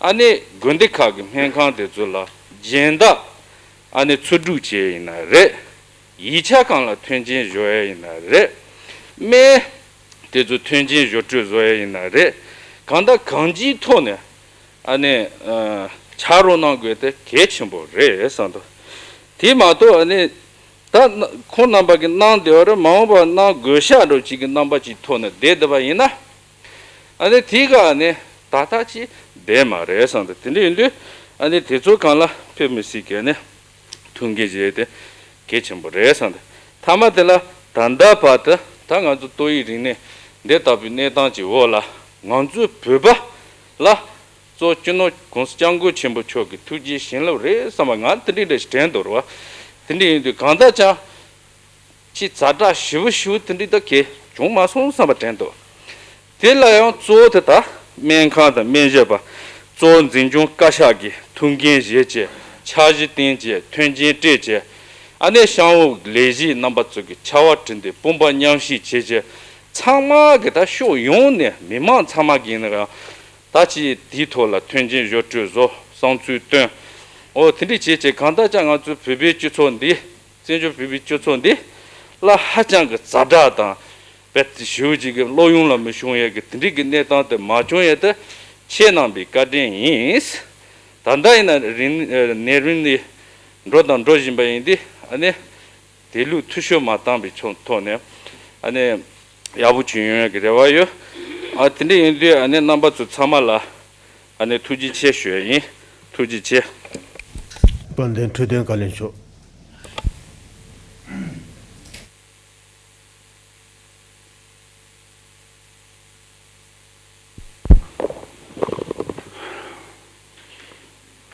ཨ་ནི་དགོན་སྡེ་ཁག་གི་སྨན་ཁང་དེ་ཚོ་ལ་སྦྱིན་བདག་ཨ་ནི་འཚོལ་སྒྲུག་བྱས་ཡིན་ན་རེད། ཡིག་ཆ་སྒང་ལ་མཐུན་རྐྱེན་སྦྱོར་ཡ་ཡིན་ན་རེད། སྨན་དེ་ཚོ་མཐུན་རྐྱེན་སྦྱོར་སྤྲོད་བཟོ་ཡ་ཡིན་ན་རེད། གང་ལྟར་གང་ཅིའི་ཐོག་ནས་ཨ་ནི་ཨ་ཕྱག་རོགས་གནང་དགོས་དེ་གལ་ཆེན་པོ་རེད་བསམ་འདུག་དེ་མ་གཏོགས་ཨ་ནི་ད་ཁོང་རྣམ་པ་གིས་གནང་བསྡད་པ་རེད། མ་འོངས་པར་གནང་དགོས་ཤག་འདྲ་ཅིག་གི་རྣམ་པ་ཅིག་ཐོག་ནས་བསྡད་བསྡད་པ་ཡིན་ན། ཨ་ནི་དེ་ག་ཨ་ནི་ད་ལྟ་ཅིག་བསྡད་མ་རེད་བསམ་འདུག་དེ་འདྲ་ཡིན་དུས་ཨ་ནི་དེ་ཚོ་སྒང་ལ་དཔེ་མི་སྲིད་ཀྱི་ཨ་ནི་ཐུགས་འགན་བཞེས་དེ་གལ་ཆེན་པོ་རེད་བསམ་འདུག་མཐའ་མ་དེ་ལ་ད་ལྟ་བར་དུ་ད་ང་ཚོ་ཏོག་དབྱིབས་རིམས་ནད་འདི་ལྟ་བུའི་གནས་སྟངས་ཀྱི་འོག་ལ་ང་ཚོའི་བོད་པ་ལ་གཙོ་སྤྱི་ནོར་༸གོང་ས་༸སྐྱབས་མགོན་ཆེན་པོ་མཆོག་གི་ཐུགས་རྗེའི་བྱིན་རླབས་རེད་བསམ་པ་ང་དེ་འདྲ་འདྲ་ཞིག་དྲན་འདུག་རེད་བ། དེ་འདྲ་ཡིན་དུས་གང་ལྟར་ཀྱང་། ཅིག་ཛ་དྲག་ཞེ་པོ་ཞེ་པོ་དེ་འདྲ་ད་གས་བྱུང་མ་སོང་བསམ་པ་དྲན་འདུག་དེ་ལ་ཡང་གཙོ་བོ་དེ་ད་སྨན་ཁང་དང་སྨན་ཞབས་པ་གཙོ་བོ་འཛིན་སྐྱོང་བཀའ་ཤག་གིས་ཐུགས་འགན་བཞེས་བྱས་འཆར་གཞི་བཏིང་བྱས་མཐུན་རྐྱེན་སྤྲད་བྱས་ཨ་ནེ་ཤང་འོག་ལས་བྱེད་རྣམ་པ་ཚོ་གི་ཕྱར་བ་གྲུ་འདེགས་དཔུང་པ་མཉམ་གཤིབ་བྱས་བྱས་ཚང་མ་གི་ད་ཕྱོགས་ཡོངས་ནས་མི་མང་ཚང་མ་གི་ཡིན་ན་ཡང་ད་ཅིག་དེའི་ཐོག་ལ་མཐུན་རྐྱེན་སྦྱོར་སྤྲོད་བཟོ་བསམ་ཚུལ་བཏོན། འོ་དེ་འདྲ་བྱས་བྱས་གང་ལྟར་ཀྱང་ང་ཚོའི་བོད་པའི་སྤྱི་ཚོགས་འདི། བཙན་བྱོལ་བོད་པའི་སྤྱི་ཚོགས་འདི་ལ་ཧ་ཅང་གི་ཛ་དྲག་དང་རྦད་དེ་ཞེ་པོ་ཅིག་གི་བློ་ཡོངས་ལ་མི་ཤོང་ཡས་ཀྱི་དེ་འདྲའི་གི་གནས་སྟངས་དེ་མ་བྱུང་ཡས་དེ་ཁྱེད་རྣམ་པའི་བཀའ་དྲིན་ཡིན། ད་ལྟ་ཡིན་ན་རིམས་ནད་རིམས་ནད་འགྲོ་དང་འགྲོ་བཞིན་པ་ཡིན་དུས་ཨ་ནི་དེ་ལུགས་འཐུས་ཤོར་མ་བཏང་པའི་ཕྱོགས་ཐོག་ནས་ཨ་ནི་ཡག་པོ་བྱུང་ཡོང་ཡས་ཀྱི་རེ་བ་ཡོད། ཨ་དེ་འདྲ་ཡིན་དུས་ཨ་ནི་རྣམ་པ་ཚོ་ཚང་མ་ལ། ཨ་ནི་ཐུགས་རྗེ་ཆེ་ཞུ་ཡ་ཡིན། ཐུགས་རྗེ་ཆེ། དཔལ་ལྡན་འཕྲོད་བསྟེན་བཀའ་བློན་མཆོག་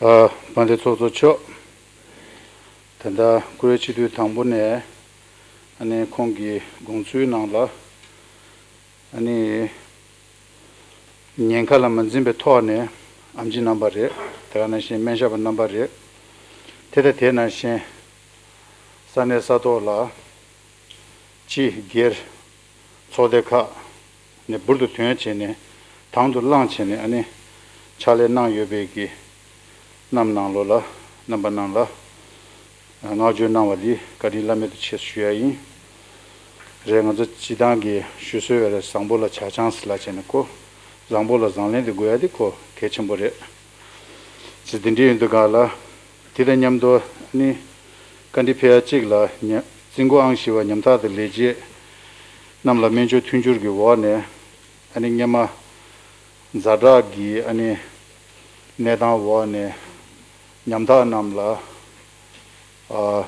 ཨ། དཔལ་ལྡན་ཚོགས་གཙོ་མཆོག་ད་ལྟ་སྐུ་ཡོད་སྤྱི་འཐུས་དང་པོ་ནས་ཨ་ནི་ཁོང་གི་དགོངས་ཚུལ་ནང་ལ། ཨ་ནི་ཉེན་ཁ་ལ་མ་འཛེམས་པའི་ཐོག་ནས་ཨེམ་ཆི་རྣམ་པ་རེད། དེ་ག་ནང་བཞིན་སྨན་ཞབས་པ་རྣམ་པ་རེད། དེ་དང་དེ་ནང་བཞིན་ས་གནས་ས་ཐོག་ལ་སྤྱི་སྒེར་ཚོགས་སྡེ་ཁག་ནས་འབུར་དུ་ཐོན་བྱས་ནས་དང་དུ་བླངས་བྱས་ནས། ཨ་ནི་ཕྱག་ལས་གནང་ཡོད་པའི་གི་རྣམས་ནང་ལོགས་ལ་རྣམ་པ་རྣམས་ལ་བསྔགས་བརྗོད་གནང་བ་འདི་བཀའ་དྲིན་བླ་མེད་དུ་ཆེ་ཞུ་ཡ་ཡིན། རེད། ང་ཚོ་སྤྱི་བཏང་གི་ཞུ་སྲོལ་ཡོད་རེད། བཟང་པོ་ལ་ཇ་ཆང་ཟེར་ལབ་བྱས་ནས་ཁོ། བཟང་པོ་ལ་བཟང་ལན་དེ་དགོས་ཡ་དེ་ཁོ་གལ་ཆེན་པོ་རེད། ཅེས་དེ་འདྲ་ཡིན་དུས་ག་ལ། དེ་དང་མཉམ་དུ་ནི་བཀའ་འདྲི་ཕེབས་ཡ་གཅིག་ལ་ཉ་རྩིས་འགོ་ཨང་བཞི་པ་ཉམ་ཐག་དང་ལས་བྱེད་རྣམས་ལ་སྨན་བཅོས་མཐུན་འགྱུར་གྱི་འོག་ནས། ཨ་ནི་སྔོན་མ་ཛ་དྲག་གི་ཨ་ནི་གནས་སྟངས་འོག་ནས་ཉམ་ཐག་རྣམས་ལ་ཨ་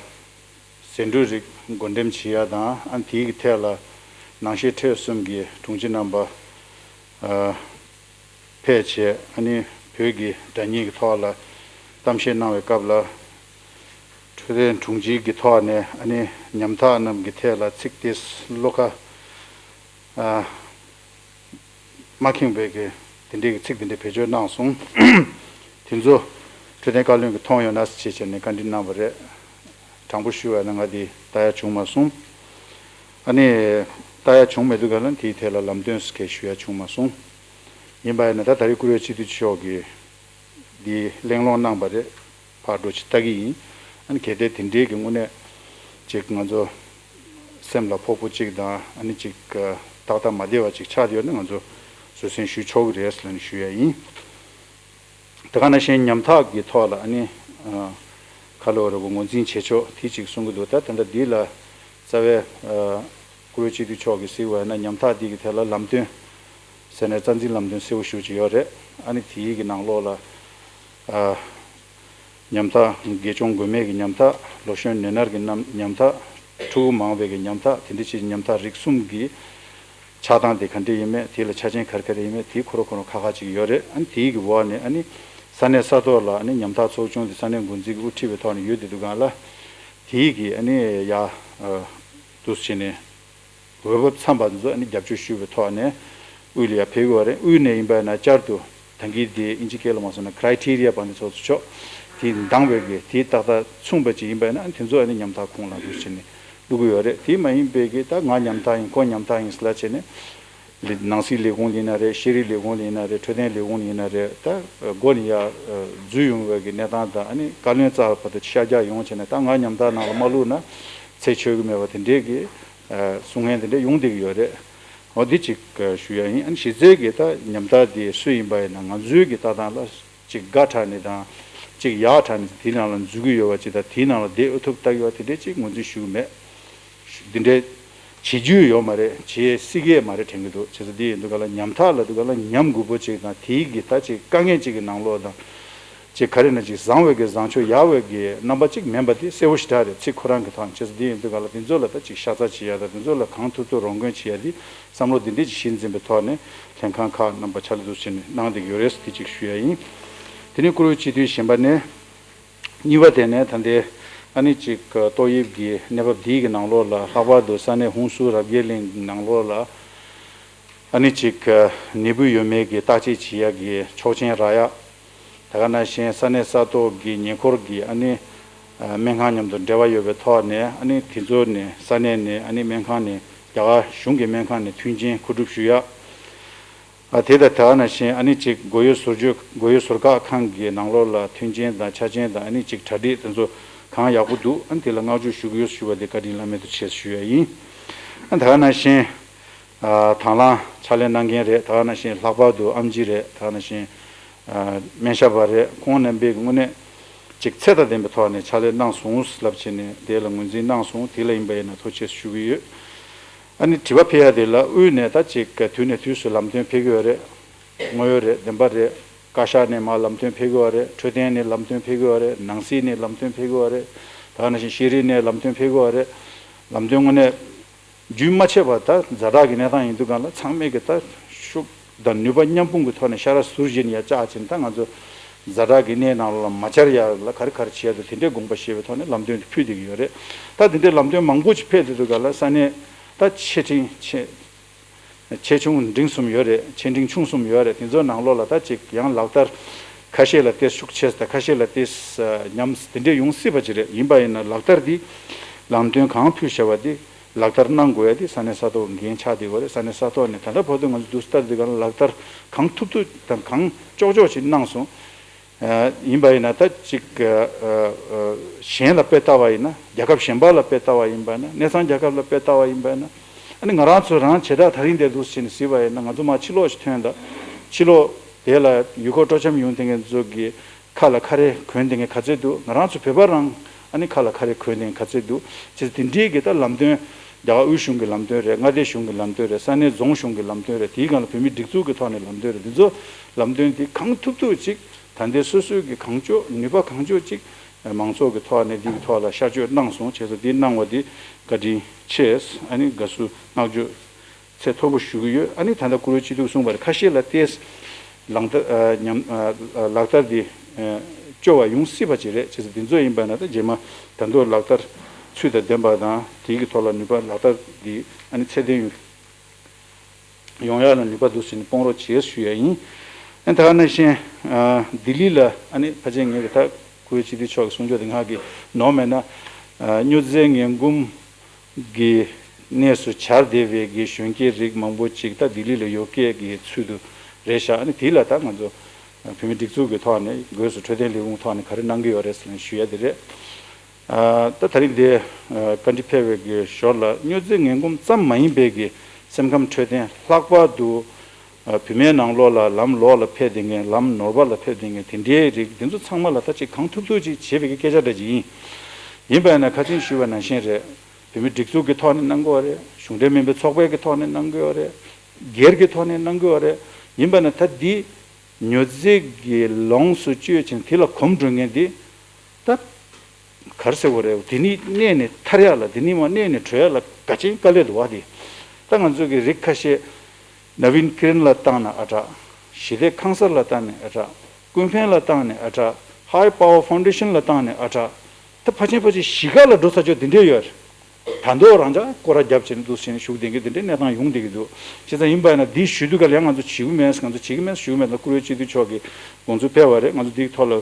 ཟས་འབྲུ་རིགས་བགོ་འགྲེམས་བྱེད་ཡ་དང་། ཨ་ནི་དེའི་གི་ཐད་ལ་ནང་ཤེས་འཕྲོད་གསུམ་གྱི་དྲུང་ཆེ་རྣམ་པ་ཨ་ཕེབས་བྱས། ཨ་ནི་བོད་ཀྱི་དགྲ་གཉེན་གྱི་ཐོག་ལ་གཏམ་བཤད་གནང་བའི་སྐབས་ལ། འཕྲོད་བསྟེན་དྲུང་ཆེ་གི་ཐོག་ནས་ཨ་ནི་ཉམ་ཐག་རྣམས་ཀྱི་ཐད་ལ་ཚིག་དེ་བློ་ཁ་ཨ་མ་ཁེངས་པའི་གི་དེ་འདྲའི་གི་ཚིག་དེ་འདྲ་བེད་སྤྱོད་གནང་སོང་། དེ་ཚོ་འཕྲོད་བསྟེན་བཀའ་བློན་གྱིས་མཐོང་ཡོད་ན་ཟེར་བྱས་བྱས་ནས་བཀའ་འདྲི་གནང་བ་རེད། དྲང་པོ་ཞུ་བ་ན་ང་དེ་ལྟ་ཡ་བྱུང་མ་སོང་། ཨ་ནི་ལྟ་ཡ་བྱུང་མེད་དུས་ག་ལ་དེའི་ཐད་ལ་ལམ་སྟོན་སྐད་ཞུ་ཡ་བྱུང་མ་སོང་། ཡིན་པ་ཡིན་ན་ད་ད་རེས་བཀུར་འོས་སྤྱི་འཐུས་མཆོག་གིས་འདི་གླེང་སློང་གནང་བ་རེད། ཕར་འགྲོ་ཅིག་ལྟ་གི་ཡིན། ཨ་ནི་གལ་ཏེ་དེ་འདྲའི་གི་དངོས་གནས་ཅིག་ང་ཚོ་སེམས་ལ་ཕོག་པོ་ཅིག་དང་། ཨ་ནི་ཅིག་ཏག་ཏག་མ་བདེ་བ་ཅིག་ཆགས་ཡོད་ན་ང་ཚོ་བཟོད་བསྲན་ཞུ་ཆོག་གི་རེད་ཟེར་ནས་ཞུ་ཡ་ཡིན། དེ་ག་ནང་བཞིན་ཉམ་ཐག་གི་ཐོག་ལ་ཨ་ནི་ཁ་ལོ་རེ་བོ་ངོས་འཛིན་བྱེད་ཕྱོགས་དེ་ཅིག་གསུང་གི་འདུག་ད་དེ་འདྲ་འདི་ལ་རྩ་བའི་བཀུར་འོས་སྤྱི་འཐུས་མཆོག་གིས་གཟིགས་པ་ཡིན་ན་ཉམ་ཐག་འདི་གི་ཐད་ལ་ལམ་སྟོན་ཟེར་ནས་རྩ་འཛིན་ལམ་སྟོན་གསལ་པོ་ཞེ་པོ་ཅིག་ཡོད་རེད། ཨ་ནི་དེའི་གི་ནང་ལོགས་ལ་ཉམ་ཐག་དགེ་སྦྱོང་མགོན་མེད་ཀྱི་ཉམ་ཐག་ལོ་གཞོན་ནད་མནར་གྱི་ཉམ་ཉམ་ཐག་ཕྲུ་གུ་མང་བའི་གི་ཉམ་ཐག་དེ་འདྲ་ཅིག་ཉམ་ཐག་རིགས་གསུམ་གྱི་ཆགས་སྟངས་དེ་ག་འདྲ་ཡིན་མེད། དེ་ལ་ཆ་རྐྱེན་ག་རེ་ག་རེ་ཡིན་མེད་དེ་ཁོ་རང་ཁོ་རང་ཁ་ཁ་ཅིག་ཡོད་རེད། ཨ་ནི་དེའི་གི་འོག་ནས་ཨ་ནི་ས་གནས་ས་ཐོག་ལ་ཨ་ནི་ཉམ་ཐག་ཚོགས་ཆུང་དེ་ས་གནས་འགོ་འཛིན་གྱི་དབུ་ཁྲིད་པའི་ཐོག་ནས་ཡོད་དེ་འདུག་ག་ལ། དེའི་གི་ཨ་ནི་ཡ་འདུག་སེ་བྱས་ནས་འོས་བབ་འཚམས་པ་ཚོ་ཨ་ནི་རྒྱབ་སྐྱོར་ཞུ་བའི་ཐོག་ནས་དབུས་ལ་ཡ་ཕེབས་ཀྱི་ཡོད་རེད། དབུས་ནས་ཡིན་པ་ན་བསྐྱར་དུ་ད་གིན་དེ་ཨིན་ཇི་སྐད་ལ་མ་སོང་ན་ཁི་རའི་ཊི་རི་ཡ་པ་ནི་ཚོགས་གཙོ་མཆོག་དེ་འདང་བའི་གི་དེ་ཏག་ཏག་མཚུངས་པ་ཅིག་ཡིན་པ་ན་དེ་ཚོ་ཨ་ནི་ཉམ་ཐག་ཁོངས་ལ་འདུག་སེ་བྱས་ནས་བླུག་གི་ཡོད་རེད། དེ་མ་ཡིན་པའི་གི་ད་ང་ཉམ་ཐག་ཡིན་ཁོ་ཉམ་ཐག་ཡིན་ཟེར་ལབ་བྱས་ནས་ལས་ནང་སྲིད་ལས་ཁུངས་ལ་ཡིན་ན་རེད། ཤེས་རིག་ལས་ཁུངས་ལ་ཡིན་ན་རེད། འཕྲོད་བསྟེན་ལས་ཁུངས་ལ་ཡིན་ན་རེད། ད་སྒོ་ནས་ཡ་འཛུལ་ཡོང་བའི་གི་གནས་སྟངས་དང་། ཨ་ནི་བཀའ་བློན་རྩ་བ་བར་དུ་ཤར་རྒྱག་ཡོང་བྱས་ནས་ད་ང་ཉམ་ཐག་ནང་ལ་མ་བླུགས་ན་ཚེ་ཆོད་གི་མེད་པ་དེ་འདྲའི་གི་གསུང་མཁན་དེ་འདྲ་ཡོང་བསྡད་ཀྱི་ཡོད་རེད། འོ་འདི་གཅིག་ཞུ་ཡ་ཡིན། ཨ་ནི་གཞི་རྩའི་གི་ད་ཉམ་ཐག་དེ་སུ་ཡིན་པ་ཡིན་ན་ང་ཚོའི་གི་ལྟ་སྟངས་ལ་གཅིག་དགའ་དྲགས་ནས་དང་གཅིག་ཡག་དྲགས་ནས་དེའི་ནང་ལ་འཛུལ་གི་ཡོད་པ་ཅིག་དང་། དེའི་ནང་ལ་བསྡད་ཨུ་ཐུག་ལྟ་གི་ཡོད་པ་དེ་འདྲས་གཅིག་ངོས་འཛིན་ཞུ་གི་མེད། འདི་འདྲས་བྱེད་རྒྱུ་ཡོད་མ་རེད། བྱེད་སྲིད་ཀྱི་མ་རེད་དྲན་གྱི་འདུག་བྱས་ཙང་འདི་ཡིན་དུས་ག་ལ་ཉམ་ཐག་ལབ་དུས་ག་ལ་ཉམས་དགོས་པོ་ཅིག་དང་། དེའི་གི་ད་ཅིག་དཀའ་ངལ་ཅིག་གི་ནང་ལོགས་དང་། ཅིག་ག་རེ་ན་ཅིག་བཟང་བའི་གི་བཟང་ཕྱོགས་ཡག་པའི་གི་རྣམ་པ་ཅིག་མིན་པ་དེ་གསལ་པོ་ཞེ་དྲག་རེད། ཚིག་ཁོ་རང་གི་ཐོག་ནས། བྱས་ཙང་འདི་ཡིན་དུས་ག་ལ་དེ་ཚོ་ལ་ད་ཅིག་ཤ་ཚ་བྱེད་ཡ་དང་དེ་ཚོ་ལ་གང་ཐུབ་ཐུབ་རོགས་མགོན་བྱེད་ཡ་དེ་བསམ་བློ་འདི་འདྲས་ཅིག་གཞི་འཛིན་པའི་ཐོག་ནས་ལྷན་ཁང་ཁག་རྣམ་པ་ཕྱག་ལས་འདུག་བྱས་ནས་གནང་བསྡད་ཀྱི་ཡོད་རེད། དེ་ཅིག་ཞུ་ཡ་ཡིན། དེ་ནས་བཀུར་འོས་སྤྱི་འཐུས་གཞན་པ་ནས། གཉིས་པ་དེ་ནས་ད་ལྟའི་ཨ་ནི་ཅིག་ཏོག་དབྱིབས་ཀྱི་གནས་བབ་འདིའི་གི་ནང་ལོགས་ལ་ལྷག་པར་དུ་ས་གནས་ཧུན་སུར་རབ་རྒྱས་གླིང་གི་ནང་ལོགས་ལ་ཨ་ནི་ཅིག་ནད་འབུ་ཡོད་མེད་ཀྱི་བརྟག་དཔྱད་བྱེད་ཡ་གི་ཆོག་མཆན་རག་ཡ། ད་ག་ནང་བཞིན་ས་གནས་ས་ཐོག་གི་ཉེ་འཁོར་གྱི་ཨ་ནི་སྨན་ཁང་མཉམ་དུ་འབྲེལ་བ་ཡོད་པའི་ཐོག་ནས་ཨ་ནི་དེ་ཚོ་ནས་ས་གནས་ནས་ཨ་ནི་སྨན་ཁང་ནས་རྒྱ་གར་གཞུང་གི་སྨན་ཁང་ནས་མཐུན་རྐྱེན་མཁོ་སྒྲུབ་ཞུ་ཡ། ཨ་དེ་དང་དེ་ག་ནང་བཞིན་ཨ་ནི་ཅིག་སྒོ་ཡོལ་ཟུར་བརྗོད་སྒོ་ཡོལ་ཟུར་བཀག་ཁང་གི་ནང་ལོགས་ལ་མཐུན་རྐྱེན་དང་ཆ་རྐྱེན་དང་ཨ་ནི་ཅིག་གྲ་སྒྲིག་དེ་ཚོ་གང་ཡག་པོ་འདུག་ཨ་ནི་དེ་ལ་བསྔགས་བརྗོད་ཞུ་གི་ཡོད་ཞུ་བ་དེ་བཀའ་དྲིན་བླ་མེད་དུ་ཆེ་ཞུ་ཡ་ཡིན། ཨ་དེ་ག་ནང་བཞིན་ཨ་དང་བླངས་ཕྱག་ལས་གནང་མཁན་རེད། དེ་ག་ནང་བཞིན་ལྷག་པར་དུ་ཨེམ་ཆི་རེད། དེ་ག་ནང་བཞིན་ཨ་སྨན་ཞབས་པ་རེད། ཁོང་རྣམ་པས་དངོས་གནས་ཅིག་ཚད་དང་ལྡན་པའི་ཐོག་ནས་ཕྱག་ལས་གནང་སོང་ལབ་བྱས་ནས་དེ་ལ་ངོས་འཛིན་གནང་སོང་། དེ་ལ་ཡིན་པ་ཡིན་ན་ཐུགས་རྗེ་ཆེ་ཞུ་གི་ཡོད། ཨ་ནི་དྲི་བ་ཕེབས་ཡ་དེ་ལ་དབུས་ནས་ད་ཅིག་དུས་ནས་དུས་སུ་ལམ་སྟོན་ཕེབས་ཀྱི་ཡོད་རེད། དངོས་ཡོད་རེད། བདེན་པ་རེད། བཀའ་ཤག་ནས་མར་ལམ་སྟོན་ཕེབས་ཀྱི་ཡོད་རེད། འཕྲོད་བསྟེན་ནས་ལམ་སྟོན་ཕེབས་ཀྱི་ཡོད་རེད། ནང་སྲིད་ནས་ལམ་སྟོན་ཕེབས་ཀྱི་ཡོད་རེད། ད་ག་ནང་བཞིན་ཤེས་རིག་ནས་ལམ་སྟོན་ཕེབས་ཀྱི་ཡོད་རེད། ལམ་སྟོན་དངོས་གནས་རྒྱུན་མ་ཆད་པར་ད་ཛ་དྲག་གི་གནས་སྟངས་ཡིན་དུས་གང་ལ་ཚང་མས་ཀྱི་ད་ཤུགས་དང་ནུས་པ་མཉམ་སྤུངས་ཀྱི་ཐོག་ནས་ཤ་ར་ཟུར་བཞིན་ཡ་བཅག་ཕྱིན། ད་ང་ཚོ་ཛ་དྲག་གི་གནས་ནང་ལ་མ་འབྱར་ཡ་ལ་ག་རེ་ག་རེ་བྱེད་ཡ་འདུག་དེ་འདྲའི་དགོངས་པ་བཞེས་པའི་ཐོག་ནས་ལམ་སྟོན་དེ་ཕུལ་བསྡད་ཀྱི་ཡོད་རེད། ད་དེ་འདྲའི་ལམ་སྟོན་མང་པོ་ཅིག་ཕེབས་བསྡད་དུས་གང་ལ་ས་གནས་ད་ཆེ་འབྲིང་ཆེ། ཆེ་ཆུང་འབྲིང་གསུམ་ཡོད་རེད། ཆེ་འབྲིང་ཆུང་གསུམ་ཡོད་རེད། དེ་ཚོའི་ནང་ལོགས་ལ་ད་ཅིག་ཡང་ལག་བསྟར་ཁ་ཤས་ལ་ཏོག་ཙམ་ཤུགས་ཆེ་ས་དང་ཁ་ཤས་ལ་ཏོག་ཙམ་ཉམས་དེ་འདྲས་ཡོང་སྲིད་པ་ཅིག་རེད། ཡིན་པ་ཡིན་ན་ལག་བསྟར་འདི་ལམ་སྟོན་གང་ཕུལ་བྱ་བ་འདི་ལག་བསྟར་གནང་དགོས་ཡ་འདི་ས་གནས་ས་ཐོག་འགན་ཆགས་བསྡད་ཡོད་རེད། ས་གནས་ས་ཐོག་ནས་ད་ལྟ་བར་དུ་ང་ཚོ་འདུག་སེ་ལྟ་དུས་གང་ལ་ལག་བསྟར་གང་ཐུབ་ཐུབ་དང་གང་ལྕོགས་ལྕོགས་ཅིག་གནང་སོང་། ཡིན་པ་ཡིན་ན་ད་ཅིག་གཞན་ལ་དཔེ་ལྟ་བ་ཡིན་ན། རྒྱལ་ཁབ་གཞན་པ་ལ་དཔེ་ལྟ་བ་ཡིན་པ་ཡིན་ན། གནས་ཚང་རྒྱལ་ཁབ་ལ་དཔེ་ལྟ་བ་ཡིན་པ་ཡིན་ན། ཨ་ནི་ང་རང་ཚོ་རང་བྱེ་བྲག་ད་རིང་འདིར་འདུག་སེ་བྱས་ནས་གཟིགས་པ་ཡིན་ན། ང་ཚོ་མར་ཕྱི་ལོགས་ཤིག་ཐོན་དང་། ཕྱི་ལོགས་དེ་ལ་ཡུལ་སྐོར་སྤྲོ་འཆམ་ཡོང་མཁན་ཚོ་གི་ཁ་ལ་ཁ་རས་གོན་བསྡད་མཁན་ག་ཚོད་འདུག་ང་རང་ཚོ་བོད་པ་རང་ཨ་ནི་ཁ་ལ་ཁ་རས་གོན་བསྡད་མཁན་ག་ཚོད་འདུག་བྱས་ཙང་དེ་འདྲའི་གི་ད་ལམ་སྟོན། རྒྱ་གར་དབུས་གཞུང་གི་ལམ་སྟོན་རེད། མངའ་སྡེ་གཞུང་གི་ལམ་སྟོན་རེད། ས་གནས་རྫོང་གཞུང་གི་ལམ་སྟོན་རེད། དེའི་སྒང་ལ་བོད་མིའི་སྒྲིག་འཛུགས་ཀྱི་ཐོག་ནས་ལམ་སྟོན་རེད། འདི་ཚོ་ལམ་སྟོན་འདི་གང་ཐུབ་ཐུབ་ཅིག་ད་ལྟའི་སོ་སོའི་གི་གང་ལྕོགས་ནུས་པ་གང་ལྕོགས་ཅིག་མང་ཚོགས་ཀྱི་ཐོག་ནས་འདི་གི་ཐོག་ལ་ཤར་བསྐྱོད་གནང་སོང་། བྱས་ཙང་འདི་གནང་བ་འདི་བཀའ་དྲིན་ཆེ། ཨ་ནི་དགའ་བསུ་བསྔགས་བརྗོད་ཚད་མཐོ་པོ་ཞུ་གི་ཡོད། ཨ་ནི་ད་ལྟ་བཀུར་འོས་སྤྱི་འཐུས་གསུངས་པ་རེད། ཁ་ཤས་ལ་ཏོག་ཙམ་ལག་བསྟར་ཨ་ཉམས་ཨ་ལག་བསྟར་འདི་ཨ་སྐྱོ་བ་ཡོང་སྲིད་པ་ཅིག་རེད། བྱས་ཙང་འདི་ཚོ་ཡིན་པ་ན་ད་རྗེས་མ་ད་དུང་ལག་བསྟར་ཚུལ་དང་ལྡན་པ་དང་། དེའི་གི་ཐོག་ལ་ནུས་པ་ལག་བསྟར་འདི་ཨ་ནི་ཚད་ལྡན་ཡོང་ཡོང་ཡག་ལ་ནུས་པ་འདུག་ཟེར་ནས་དཔུང་རོགས་བྱེད་ཞུ་ཡ་ཡིན། ཨ་ད་ག་ནང་བཞིན་ཨ་ལྡི་ལི་ལ་ཨ་ནི་ཕལ་ཆེར་ངས་གི་ད་བཀུར་འོས་སྤྱི་འཐུས་མཆོག་གི་གསུང་ཆོས་དེ་ང་གི་ནོར་མེད་ན། ཨ་སྨྱོ་རྫས་ངན་གོམས་གི་གནས་སུ་གྱར་བསྡད་པའི་གི་གཞོན་སྐྱེས་རིགས་མང་པོ་ཅིག་ད་ལྡི་ལི་ལ་ཡོད་སྐད་ཀྱི་ཚུལ་དུ་རེད་ཤག་ཨ་ནི་དེ་ལ་ད་ང་ཚོ་བོད་མི་སྒྲིག་འཛུགས་ཀྱི་ཐོག་ནས་སྒོས་སུ་འཕྲོད་བསྟེན་ལས་ཁུངས་ཐོག་ནས་ག་རེ་གནང་གི་ཡོད་རེད་ཟེར་ནས་ཞུ་ཡ་དེ་རེད། ཨ་ད་ད་རིང་འདི་ཨ་བཀའ་འདྲི་ཕེབས་པའི་གི་ཞོར་ལ་སྨྱོ་རྫས་ངན་གོམས་ཙམ་མ་ཡིན་པའི་གི་སེམས་ཁམས་འཕྲོད་བསྟེན། ལྷག་པར་དུ་ཨ་བུད་མེད་ནང་ལོགས་ལ་ལམ་ལོག་ལ་ཕེབས་བསྡད་མཁན། ལམ་ནོར་བ་ལ་ཕེབས་བསྡད་མཁན་དེ་འདྲའི་རིགས་དེ་ཚོ་ཚང་མ་ལ་ད་ཅིག་གང་ཐུབ་ཐུབ་ཅིག་བྱེད་པའི་གི་སྐད་ཆ་འདྲ་ཅིག་ཡིན། ཡིན་པ་ཡིན་ན་ཁ་སང་ཞུས་པ་ནང་བཞིན་རེད། བོད་མི་སྒྲིག་འཛུགས་ཀྱི་ཐོག་ནས་གནང་གི་ཡོད་རེད། གཞུང་འབྲེལ་མིན་པའི་ཚོགས་པའི་གི་ཐོག་ནས་གནང་གི་ཡོད་རེད། སྒེར་གྱི་ཐོག་ནས་གནང་གི་ཡོད་རེད། ཡིན་པ་ན་ད་འདི་སྨྱོ་རྫས་ཀྱི་ལོངས་སུ་སྤྱོད་ཅིང་དེ་ལ་གོམས་འགྲོ་མཁན་འདི་ད་ག་རེ་ཟེར་དགོས་རེད། དེ་ནས་གནས་ནས་ཐར་ཡག་ལ། དེ་ནས་མར་གནས་ནས་གྲོལ་ཡག་ལ་དགའ་ཆེན་དཀའ་ལས་འདུག་བ། དེ་ད་ང་ཚོ་གི་རིགས་ཁ་ཤས་ནབ་ཝིན་ཀི་རན་ལ་བཏང་ན་ཨ་དྲག་ཞི་བདེ་ཁང་གསར་ལ་བཏང་ན་ཨ་དྲག་ཀུན་ཕན་ལ་བཏང་ན་ཨ་དྲག High Power Foundation ལ་བཏང་ན་ཨ་དྲག་ད་ཕལ་ཆེར་ཕལ་ཆེར་གཞིས་ཀ་ལ་འགྲོ་ཚར་ཆོག་དེ་འདྲས་ཡོད་རེད། ད་མདོ་རང་ཅག་སྐོར་ར་བརྒྱབ་བྱས་ནས་འདུག་སེ་བྱས་ནས་བཞུགས་བསྡད་མཁན་དེ་འདྲའི་གནས་སྟངས་ཡོང་བསྡད་ཀྱི་འདུག་བྱས་ཙང་ཡིན་པ་ཡིན་ན་འདི་ཞུ་དུས་ག་ལ་ཡང་ང་ཚོ་བྱེད་ཀྱི་མེད། ང་ཚོ་བྱེད་ཀྱི་མེད་ཞུ་གི་མེད། ད་བཀུར་འོས་སྤྱི་འཐུས་མཆོག་གིས་དགོངས་ཚུལ་ཕེབས་པ་རེད། ང་ཚོ་འདིའི་ཐོག་ལ་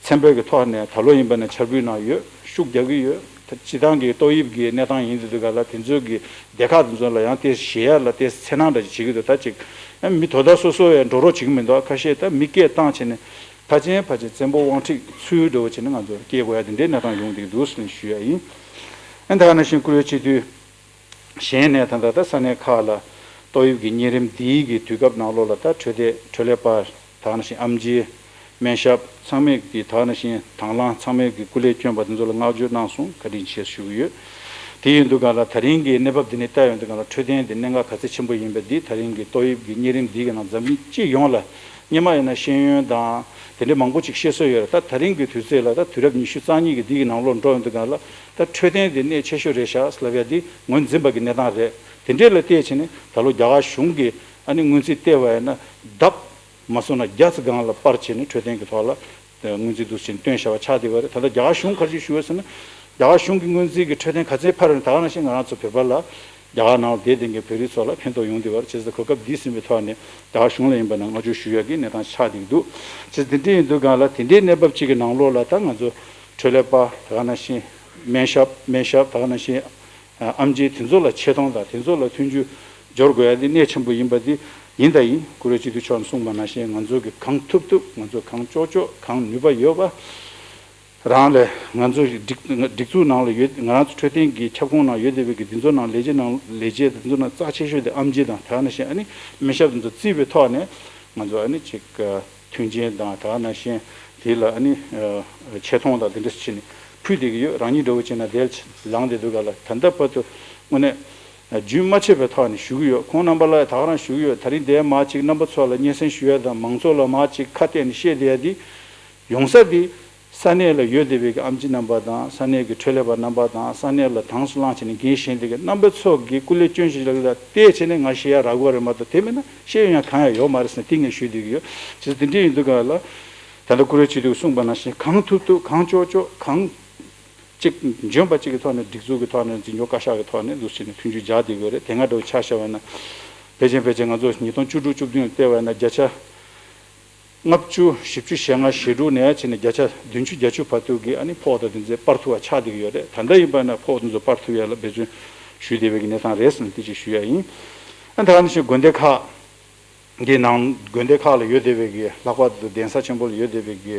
ཚན་པའི་གི་ཐོག་ནས་ད་ལོ་ཡིན་པ་ན་འཆར་འབུལ་གནང་ཡོད། ཤུགས་རྒྱག་གི་ཡོད། ད་སྤྱི་བཏང་གི་ཏོག་དབྱིབས་ཀྱི་གནས་སྟངས་ཡིན་དུས་ག་ལ་དེ་ཚོའི་གི་སྡེ་ཁག་དེ་ཚོ་ལ་ཡང་དེ་ཞེ་ཡ་ལ་དེ་འཚེར་སྣང་འདྲ་ཅིག་བྱེད་ཀྱི་འདུག་ད་ཅིག་ཡང་མི་དོ་བདག་སོ་སོ་ཡང་འགྲོ་རོགས་བྱེད་ཀྱི་མི་འདུག་ཁ་ཤས་ད་མི་སྐད་བཏང་བྱས་ནས་ཕལ་ཆེར་ཕལ་ཆེར་བཙན་པོ་དབང་ཁྲིད་ཚུལ་འདྲ་བོ་བྱས་ནས་ང་ཚོ་སྐྱེལ་དགོས་ཡ་དེ་འདྲའི་གནས་སྟངས་ཡོང་བསྡད་ཀྱི་འདུག་ཟེར་ནས་ཞུ་ཡ་ཡིན། ཨ་ད་ག་ནང་བཞིན་བཀུར་འོས་སྤྱི་འཐུས་གཞན་ནས་ད་ལྟ་ད་ས་གནས་ཁག་ལ་ཏོག་དབྱིབས་ཀྱི་གཉན་རིམས་འདིའི་གི་དུས་སྐབས་ནང་ལོགས་ལ་ད་འཕྲོད་བསྟེན་འཕྲོད་ལས་པ་ད་ག་ནང་བཞིན་ཨེམ་ཆི་སྨན་ཞབས་ཚང་མས་ཀྱི་ད་ག་ནང་བཞིན་དང་བླངས་ཚང་མས་ཀྱི་སྐུ་ལས་བསྐྱོན་པ་དེ་ཚོ་ལ་བསྔགས་བརྗོད་གནང་སོང་། བཀའ་དྲིན་ཆེ་ཞུ་གི་ཡོད། དེ་ཡིན་དུས་ག་ལ་ད་རིང་གི་གནས་བབ་འདི་ནས་བལྟ་ཡོང་དུས་ག་ལ་འཕྲོད་བསྟེན་དེ་གནད་འགག་ག་ཚད་ཆེན་པོ་ཡིན་པ་འདི་ད་རིང་གི་ཏོག་དབྱིབས་ཀྱི་གཉན་རིམས་འདི་གི་ནང་འཛམ་གླིང་སྤྱི་ཡོངས་ལ་སྔོན་མ་ཡིན་ན་ཤེས་ཡོན་དང་དེ་འདྲའི་མང་པོ་ཅིག་ཤེས་སྲོལ་ཡོད་རེད། ད་ད་རིང་གི་དུས་ཚོད་ལ་ད་དུས་རབས་ཉི་ཤུ་རྩ་གཉིས་ཀྱི་འདི་གི་ནང་ལོགས་འགྲོ་ཡོང་དུས་ག་ལ་ད་འཕྲོད་བསྟེན་དེ་གནད་ཆེ་ཤོས་རེད་ཤག་ལབ་ཡ་འདི་ངོས་འཛིན་པ་གི་གནས་སྟངས་རེད། དེ་འདྲས་ལ་བལྟས་བྱས་ནས་ད་ལོ་རྒྱ་གར་གཞུང་གིས་ཨ་ནི་སྔོན་རྩིས་བལྟས་པ་ཡིན་ན་ལྡབ་མ་སོང་ན་བརྒྱ་ཙམ་སྒང་ལ་སྤར་བྱས་ནས་འཕྲོད་བསྟེན་གྱི་ཐོག་ལ་སྔོན་རྩིས་འདུག་ཟེར་བཏོན་བཞག་པ་ཆགས་བསྡད་པ་རེད། ད་ལྟ་རྒྱ་གར་གཞུང་ག་རེ་ཞུ་ཡོད་ཟེར་ན། རྒྱ་གར་གཞུང་གི་སྔོན་རྩིས་ཀྱི་འཕྲོད་བསྟེན་ག་ཚད་འཕར་ཡོད་ན་ད་ག་ནང་བཞིན་ང་རང་ཚོ་བོད་པ་ལ་རྒྱ་གར་ནང་ལ་བསྡད་བསྡད་མཁན་བོད་རིགས་ཚོ་ལ་ཕན་ཐོགས་ཡོང་བསྡད་པ་རེད། བྱས་ཙང་གོ་སྐབས་འདི་ཟིན་པའི་ཐོག་ནས་རྒྱ་གར་གཞུང་ལ་ཡིན་པ་ན་བསྔགས་བརྗོད་ཞུ་ཡག་གི་གནས་སྟངས་ཆགས་བསྡད་ཀྱི་འདུག་བྱས་ཙང་དེ་འདྲ་ཡིན་དུས་ག་ལ་དེ་འདྲའི་གནས་བབ་ཅིག་གི་ནང་ལོགས་ལ་ད་ང་ཚོ་འཕྲོད་ལས་པ་ད་ག་ནང་བཞིན་སྨན་ཞབས་སྨན་ཞབས་ད་ག་ནང་བཞིན་ཨ་ཨེམ་ཆི་དེ་ཚོ་ལ་ཆེ་མཐོང་དང་དེ་ཚོ་ལ་མཐུན་འགྱུར་སྦྱོར་དགོས་ཡ་དེ་གནད་ཆེན་པོ་ཡིན་པ་དེ་ཡིན་དང་ཡིན། བཀུར་འོས་སྤྱི་འཐུས་མཆོག་ནས་གསུངས་པ་ནང་བཞིན་ང་ཚོ་གི་གང་ཐུབ་ཐུབ་ང་ཚོ་གང་ལྕོགས་ལྕོགས་གང་ནུས་པ་ཡོད་པ་རང་ལས་ང་ཚོ་སྒྲིག་སྒྲིག་འཛུགས་ནང་ལ་ཡོད། ང་རང་ཚོ་འཕྲོད་བསྟེན་གྱི་ཁྱབ་ཁོངས་ནང་ཡོད་བསྡད་པའི་གི་དེ་ཚོ་ནང་ལས་བྱེད་ནང་ལས་བྱེད་དེ་ཚོ་ནང་རྩ་ཆེ་ཤོས་དེ་ཨེམ་ཆི་དང་ད་ག་ནང་བཞིན་ཨ་ནི་སྨན་ཞབས་དེ་ཚོ་བརྩིས་པའི་ཐོག་ནས་ང་ཚོ་ཨ་ནི་ཅིག་མཐུན་རྐྱེན་དང་ད་ག་ནང་བཞིན་དེ་ལ་ཨ་ནི་ཆེ་མཐོང་དང་དེ་འདྲ་བྱས་ནས་ཕུལ་བསྡད་ཀྱི་ཡོད། རང་ཉིད་འདྲ་བོ་བྱས་ན་དེར་ལངས་བསྡད་འདུག་ག་ལ་ད་ལྟ་བར་དུ་དངོས་གནས་རྒྱུན་མ་ཆད་པའི་ཐོག་ནས་ཞུ་གི་ཡོད། ཁོང་རྣམ་པ་ལ་ད་ག་རང་ཞུ་གི་ཡོད། ད་རིང་དེ་མ་ཅིག་རྣམ་པ་ཚོ་ལ་སྙན་སེང་ཞུ་ཡ་དང་མང་ཚོགས་ལ་མ་ཅིག་ཁ་གཏད་ནས་བཤད་བསྡད་ཡ་འདི་ཡོང་ས་འདི་ས་གནས་ལ་ཡོད་བསྡད་པའི་གི་ཨེམ་ཆི་རྣམ་པ་དང་ས་གནས་ཀྱི་འཕྲོད་ལས་པ་རྣམ་པ་དང་ས་གནས་ལ་དྭངས་སུ་བླངས་བྱས་ནས་འགན་བཞེས་བསྡད་མཁན་རྣམ་པ་ཚོ་གི་སྐུ་ལས་བསྐྱོན་བཞིན་ལ་བལྟས་བྱས་ནས་ང་བཤད་ཡ་རག་གི་རེད་མ་གཏོགས་དེ་མིན་ན་བཤད་ཡོང་ཡ་གང་ཡང་ཡོད་མ་རེད་ཟེར་ནས་དེ་ངས་ཞུས་བསྡད་ཀྱི་ཡོད། བྱས་ཙང་དེ་འདྲ་ཡིན་དུས་ག་ལ་ད་ལྟ་བཀུར་འོས་སྤྱི་འཐུས་གསུངས་པ་ནང་བཞིན་གང་ཐུབ་ཐུབ་གང་ལྕོགས་ལྕོགས་གང་གཅིག་འཇོན་པ་གཅིག་གི་ཐོག་ནས་སྒྲིག་འཛུགས་ཀྱི་ཐོག་ནས་འཛིན་སྐྱོང་བཀའ་ཤག་གི་ཐོག་ནས་འདུག་བྱས་ནས་མཐུན་འགྱུར་རྒྱག་བསྡད་དགོས་རེད། དེ་སྔ་འདྲ་བོ་ཆ་བཞག་པ་ན་ ཕལ་ཆེར་ཕལ་ཆེར་ང་ཚོ་ཉིས་སྟོང་བཅུ་དྲུག་བཅུ་བདུན་བལྟས་པ་ན་བརྒྱ་ཆ་ལྔ་བཅུ། བཞི་བཅུ་ཞེ་ལྔ་ཞེ་དྲུག་ནས་བྱས་ནས་བརྒྱ་ཆ་བདུན་ཅུ་བརྒྱད་ཅུ་བར་དུ་གི་ཨ་ནི་ཕོགས་དང་དེ་ཚོ་སྤར་ཐུབ་པ་ཆགས་བསྡད་ཀྱི་ཡོད་རེད། ད་ལྟ་ཡིན་པ་ན་ཕོགས་དེ་ཚོ་སྤར་ཐུབ་ཡ་ལ་འབད་བརྩོན་ཞུས་བསྡད་པའི་གི་གནས་སྟངས་རེད་ཟེར་ནས་དེ་ཅིག་ཞུ་ཡ་ཡིན། ཨ་ད་ག་ནང་བཞིན་དགོན་སྡེ་ཁག་གི་ནང་དགོན་སྡེ་ཁག་ལ་ཡོད་བསྡད་པའི་གི་ལྷག་པར་དུ་གདན་ས་ཆེན་པོ་ལ་ཡོད་བསྡད་པའི་གི་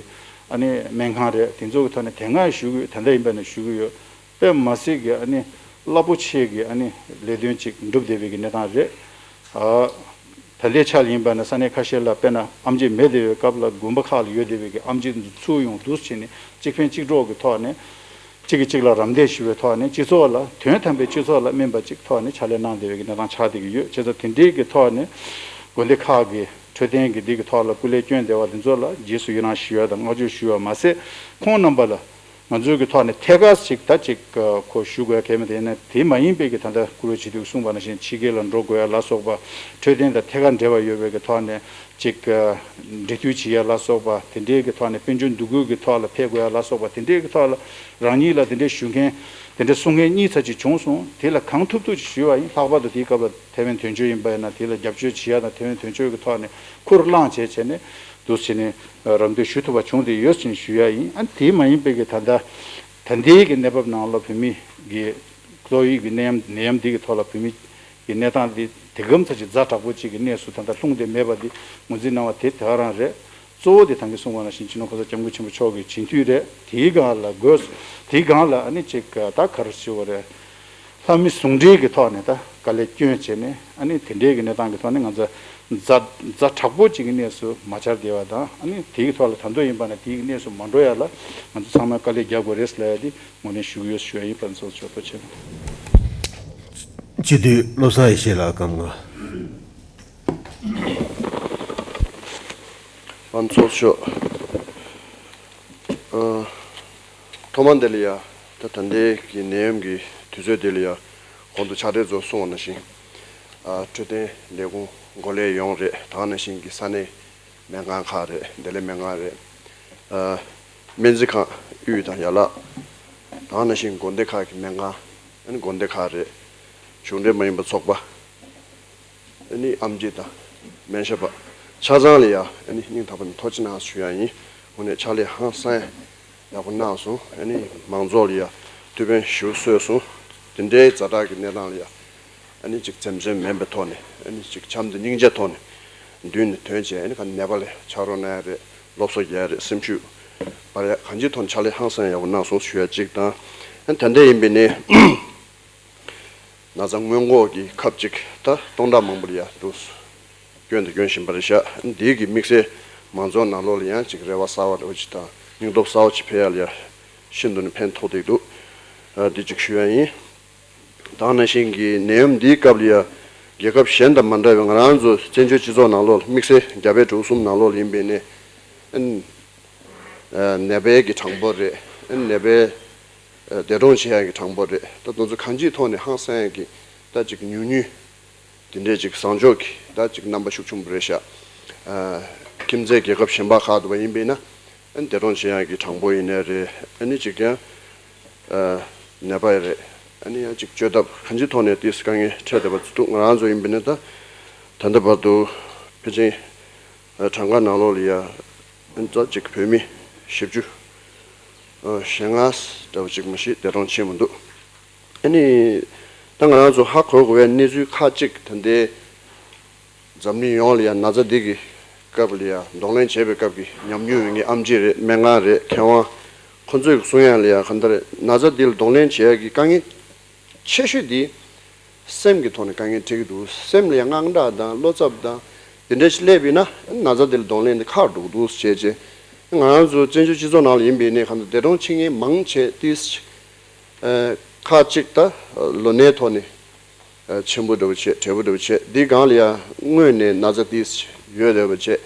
ཨ་ནི་སྨན་ཁང་རེད། དེ་ཚོ་གི་ཐོག་ནས་དེ་སྔ་ཞུ་གི་ཡོད། ད་ལྟ་ཡིན་པ་ན་ཞུ་གི་ཡོད། དཔེ་མ་སྲིད་ཀྱི་ཨ་ནི་རླབས་པོ་ཆེ་གི་ཨ་ནི་ལས་དོན་ཅིག་འགྲུབ་བསྡད་པའི་གི་གནས་སྟངས་རེད། ཨ་ད་ལྟའི་ཆ་ལ་ཡིན་པ་ན་ས་གནས་ཁ་ཤས་ལ་དཔེར་ན་ཨེམ་ཆི་མེད་བསྡད་པའི་སྐབས་ལ་དགོན་པ་ཁག་ལ་ཡོད་བསྡད་པའི་གི་ཨེམ་ཆི་འདི་ཚུར་ཡོང་འདུག་བྱས་ནས་གཅིག་ཕན་གཅིག་གྲོགས་ཀྱི་ཐོག་ནས་གཅིག་གིས་གཅིག་ལ་རམ་འདེགས་ཞུ་བའི་ཐོག་ནས་སྤྱི་ཚོགས་ལ་དོན་དམ་པའི་སྤྱི་ཚོགས་ལ་སྨན་པ་གཅིག་ཐོག་ནས་ཕྱག་ལས་གནང་བསྡད་པའི་གི་གནས་སྟངས་ཆགས་བསྡད་ཀྱི་ཡོད། བྱས་ཙང་དེ་འདྲའི་གི་ཐོག་ནས་དགོན་སྡེ་ཁག་གི་འཕྲོད་བསྟེན་གྱི་འདི་གི་ཐོག་ལ་སྐུ་ལས་བསྐྱོན་བསྡད་པ་འདི་ཚོ་ལ་རྗེས་སུ་ཡི་རང་ཞུ་ཡ་དང་བསྔགས་བརྗོད་ཞུ་བ་མ་ཟད། ཁོང་རྣམ་པ་ལ་ང་ཚོའི་གི་ཐོག་ནས་ཐད་ཀར་ཅིག་ད་ཅིག་ཁོ་ཞུ་དགོས་གལ་མེད་དེ། ཡིན་ན་དེ་མ་ཡིན་པའི་གི་ད་ལྟ་བཀུར་འོས་སྤྱི་འཐུས་གསུངས་པ་ནང་བཞིན་ཕྱི་རྒྱལ་ལ་འགྲོ་དགོས་ཡ་ལ་སོགས་པ། འཕྲོད་བསྟེན་དང་ཐད་ཀར་འབྲེལ་བ་ཡོད་པའི་གི་ཐོག་ནས་ཅིག་འབྲེལ་མཐུད་བྱེད་ཡ་ལ་སོགས་པ་དེ་འདྲའི་གི་ཐོག་ནས། དཔལ་འབྱོར་འདུ་འགོད་ཀྱི་ཐོག་ལ་ཕེབས་དགོས་ཡ་ལ་སོགས་པ་དེ་འདྲའི་གི་ཐོག་ལ། རང་ཉིད་ལ་དེ་འདྲའི་ཞུ་མཁན་དེ་འདྲ་གསུང་མཁན་གཉིས་ཙམ་ཅིག་བྱུང་སོང་། དེ་ལ་གང་ཐུབ་ཐུབ་ཅིག་ཞུས་པ་ཡིན། ལྷག་པར་དུ་དེའི་སྐབས་ལ་ཐེ་ཝན་དོན་གཅོད་ཡིན་པ་ཡིན་ན་དེ་ལ་རྒྱབ་སྐྱོར་བྱེད་ཡ་དང་། ཐེ་ཝན་དོན་གཅོད་ཀྱི་ཐོག་ནས་ཁུར་བླངས་བྱས་བྱས་ནས་འདུག་བྱས་ནས་རམ་འདེགས་ཞུ་ཐུབ་པ་བྱུང་བསྡད་ཡོད་ཅེས་ཞུ་ཡ་ཡིན། ཨ་དེ་མ་ཡིན་པའི་གི་ད་ལྟ་ད་ལྟའི་གི་གནས་བབ་ནང་ལ་བོད་མི་གི་ཏོག་དབྱིབས་ཀྱི་ནད་ཡམས་ནད་ཡམས་འདི་གི་ཐོག་ལ་བོད་མི་གི་གནས་སྟངས་འདི་དེ་གམ་ཚ་ཅིག་ཛ་དྲག་པོ་ཅིག་གི་གནས་སུ་ད་ལྟ་ལྷུང་བསྡད་མེད་པ་འདི་ངོས་འཛིན་གནང་བ་དེ་དེ་ག་རང་རེད། གཙོ་བོ་དེ་ད་གིན་གསུངས་པ་ནང་བཞིན་སྤྱི་ནོར་གོང་ས་སྐྱབས་མགོན་ཆེན་པོ་མཆོག་གི་བྱིན་མཐུ་རེད། དེའི་སྒང་ལ་དགོས། དེའི་སྒང་ལ་ཨ་ནི་ཅིག་ད་ག་རེ་ཞུ་བ་རེད། ལྷ་མི་ཟུང་འབྲེལ་གྱི་ཐོག་ནས་ད་དཀའ་ལས་བསྐྱོན་བྱས་ནས། ཨ་ནི་དེ་འདྲའི་གི་གནས་སྟངས་ཀྱི་ཐོག་ནས་ང་ཚོ་ཛ་ཛ་དྲག་པོ་ཅིག་གི་གནས་སུ་མ་འཆར་བསྡད་པ་དང་། ཨ་ནི་དེའི་ཐོག་ལ་ད་དུང་ཡིན་པ་ན་དེའི་གནས་སུ་མ་འགྲོ་ཡ་ལ་ང་ཚོ་ཚང་མས་དཀའ་ལས་རྒྱག་དགོས་རེད་ཟེར་ལབ་ཡ་དེ་ངོས་ལེན་ཞུ་གི་ཡོད་ཞུ་ཡ་ཡིན། ཕན་ཚུན་ཚོགས་གཙོ་ཆེན་པོ། སྤྱི་འཐུས་བློ་བཟང་ཡེ་ཤེས་ལགས་སྐབས་ལྔ། ཕན་ཚུན་ཚོགས་གཙོ། ཨ། ཐོག་མ་འདི་ལ་ཡ། ད་ད་ལྟའི་གི་ནད་ཡམས་ཀྱི་དུས་ཚོད་འདི་ལ་ཡ། གོང་དུ་ཕྱག་སྦྲེལ་ཚོ་གསུངས་པ་ནང་བཞིན། ཨ། འཕྲོད་བསྟེན་ལས་ཁུངས་འགོ་ལས་ཡོངས་རེད། ད་ག་ནང་བཞིན་གྱི་ས་གནས་སྨན་ཁང་ཁག་རེད། བདེ་ལེགས་སྨན་ཁང་རེད། ཨ། སྨན་རྩིས་ཁང་དབུས་དང་ཡན་ལག་ད་ག་ནང་བཞིན་དགོན་སྡེ་ཁག་གི་སྨན་ཁང་། ཨ་ནི་དགོན་སྡེ་ཁག་རེད། གཞུང་འབྲེལ་མ་ཡིན་པ་ཚོགས་པ། ཨ་ནི་ཨེམ་ཆི་དང་སྨན་ཞབས་པ་ཆ་ཚང་ལ་ཡ། ཨ་ནི་སྙིང་ཐག་པ་ནས་ཐུགས་རྗེ་གནང་ཞུ་ཡ་ཡིན། དངོས་གནས་ཕྱག་ལས་ཧང་སང་ཡག་པོ་གནང་སོང་། ཨ་ནི་མང་ཚོགས་ལ་ཡ་ཐུགས་ཕན་ཞེ་པོ་གསོས་སོང་། དེ་འདྲའི་ཛ་དྲག་གི་གནས་སྟངས་ལ་ཡ། ཨ་ནི་ཅིག་འཛེམ་ཟོན་མེད་པའི་ཐོག་ནས། ཨ་ནི་ཅིག་བྱམས་དང་སྙིང་རྗེའི་ཐོག་ནས་མདུན་ནས་ཐོན་བྱས། ཨ་ནི་ག་ནད་པ་ལ་ཕྱག་རོགས་གནང་ཡ་རེད། སློབ་གསོ་རྒྱག་ཡ་རེད། སེམས་ཤུགས་སྤར་ཡ། གང་ཅིའི་ཐོག་ནས་ཕྱག་ལས་ཧང་སང་ཡག་པོ་གནང་སོང་ཞུ་ཡ་གཅིག་དང་། ཨ་ནི་ད་ལྟ་ཡིན་པའི་ནས། ན་ཚ་སྔོན་འགོག་གི་ཁབ་ཅིག་ད་སྟོང་ཕྲག་མང་པོ་ལ་ཡ་འདུག་སྐྱོན་དང་སྐྱོན་བཞིན་པ་རེད་ཤག་འདིའི་གི་དམིགས་བསལ་མང་ཚོགས་ནང་ལོགས་ལ་ཡང་ཅིག་རེ་བ་གསར་བ་འདྲ་བོ་ཅིག་དང་། སྙིང་སྟོབས་གསར་བ་ཅིག་འཕེལ་ཡ་ལ་ཡ་ཤིན་ཏུ་ནས་ཕན་ཐོགས་བསྡད་འདུག་ཨ། འདི་ཅིག་ཞུ་ཡ་ཡིན། ད་ག་ནང་བཞིན་གྱི་ནད་ཡམས་འདིའི་སྐབས་ལ་ཡ། རྒྱལ་ཁབ་གཞན་དང་མ་འདྲ་བའི་ང་རང་ཚོ་བཙན་བྱོལ་སྤྱི་ཚོགས་ནང་ལོགས་ལ། དམིགས་བསལ་རྒྱ་བལ་འབྲུག་གསུམ་ནང་ལོགས་ལ་ཡིན་པའི་ནས། ཨ། ནད་པའི་གི་གྲངས་འབོར་རེད། ཨ། ནད་པའི། ཨ། འདས་གྲོངས་བྱེད་ཡ་གི་གྲངས་འབོར་རེད། ད་དེ་ཚོ་གང་ཅིའི་ཐོག་ནས་ཧང་སང་ཡ་གི་ད་ཅིག་ཉུང་ཉུང་དེ་འདྲས་ཅིག་བཟང་ཕྱོགས་ཀྱི་ད་ཅིག་རྣམ་པ་ཤུགས་ཆེན་པོ་རེད་ཤག་ཨ། ཁྱིམ་མཚེས་རྒྱལ་ཁབ་གཞན་པ་ཁག་ཏུ་བ་ཡིན་པས་ན། ཨ་ནི་འདས་གྲོངས་བྱེད་ཡ་གི་གྲངས་འབོར་ཡིན་ནའི་རེད། ཨ་ནི་ཅིག་ཀྱང་། ཨ། ནད་པ་ཡི་རེད། ཨ་ནི་ཡང་ཅིག་བཅོས་ཐབས་གང་ཅིའི་ཐོག་ནས་ཏོག་ཙམ་དཀའ་ངལ་འཕྲད་བསྡད་པ་འདུག་ང་རང་ཚོ་ཡིན་པས་ན་ད། ད་ལྟ་བར་དུ་ཕལ་ཆེར། ཨ། གྲངས་ཀ་ནང་ལོགས་ལ་ཡ། ཨ་ནི་ཙག་ཅིག་བོད་མི་བཞི་བཅུ། ཨ། ཞེ་ལྔ་འདྲ་བོ་ཅིག་མ་གཞི་འདས་གྲོངས་ཕྱིན་མི་འདུག་ཨ་ནི་ད་ང་རང་ཚོ་ཧ་གོ་དགོས་པའི་གནས་ཚུལ་ཁག་ཅིག་ད་ལྟའི་འཛམ་གླིང་ཡོངས་ལ་ཡ་ན་ཚ་འདི་གི་སྐབས་ལ་ཡ་གདོང་ལེན་བྱེད་པའི་སྐབས་ཀྱི་ཉམས་མྱོང་ཡོད་མཁན་ཨེམ་ཆི་རེད། སྨན་ཁང་རེད། མཁས་དབང་ཁོང་ཚོས་གསུང་ཡ་ལ་ཡ། གང་ལྟར་ན་ཚ་འདི་ལ་གདོང་ལེན་བྱེད་ཡ་གི་དཀའ་ངལ་ཆེ་ཤོས་འདི་སེམས་ཀྱི་ཐོག་ནས་དཀའ་ངལ་འཕྲད་ཀྱི་འདུག་སེམས་ལ་ཡ་དངངས་སྐྲག་དང་བློ་འཚབ་དང་དེ་འདྲ་ཞིག་སླེབས་ཡིན་ན། ན་ཚ་འདི་ལ་གདོང་ལེན་འདི་ཁག་འགྲོ་གི་འདུག་བྱས་བྱས། ང་རང་ཚོ་བཙན་བྱོལ་སྤྱི་ཚོགས་ནང་ལ་ཡིན་པའི་ནས་གང་ལྟར་འདས་གྲོངས་ཕྱིན་མཁན་མང་ཆེ་ཏིས། ཨ། ཁག་ཅིག་ད་ལོ་ནའི་ཐོག་ནས། ཨ། ཆེན་པོ་འདྲ་བོ་བྱས། གྲས་པོ་འདྲ་བོ་བྱས། འདི་སྒང་ལ་ཡ་སྔོན་ནས་ན་ཚ་ཏིས་ཡོད་བསྡད་པ་བྱས།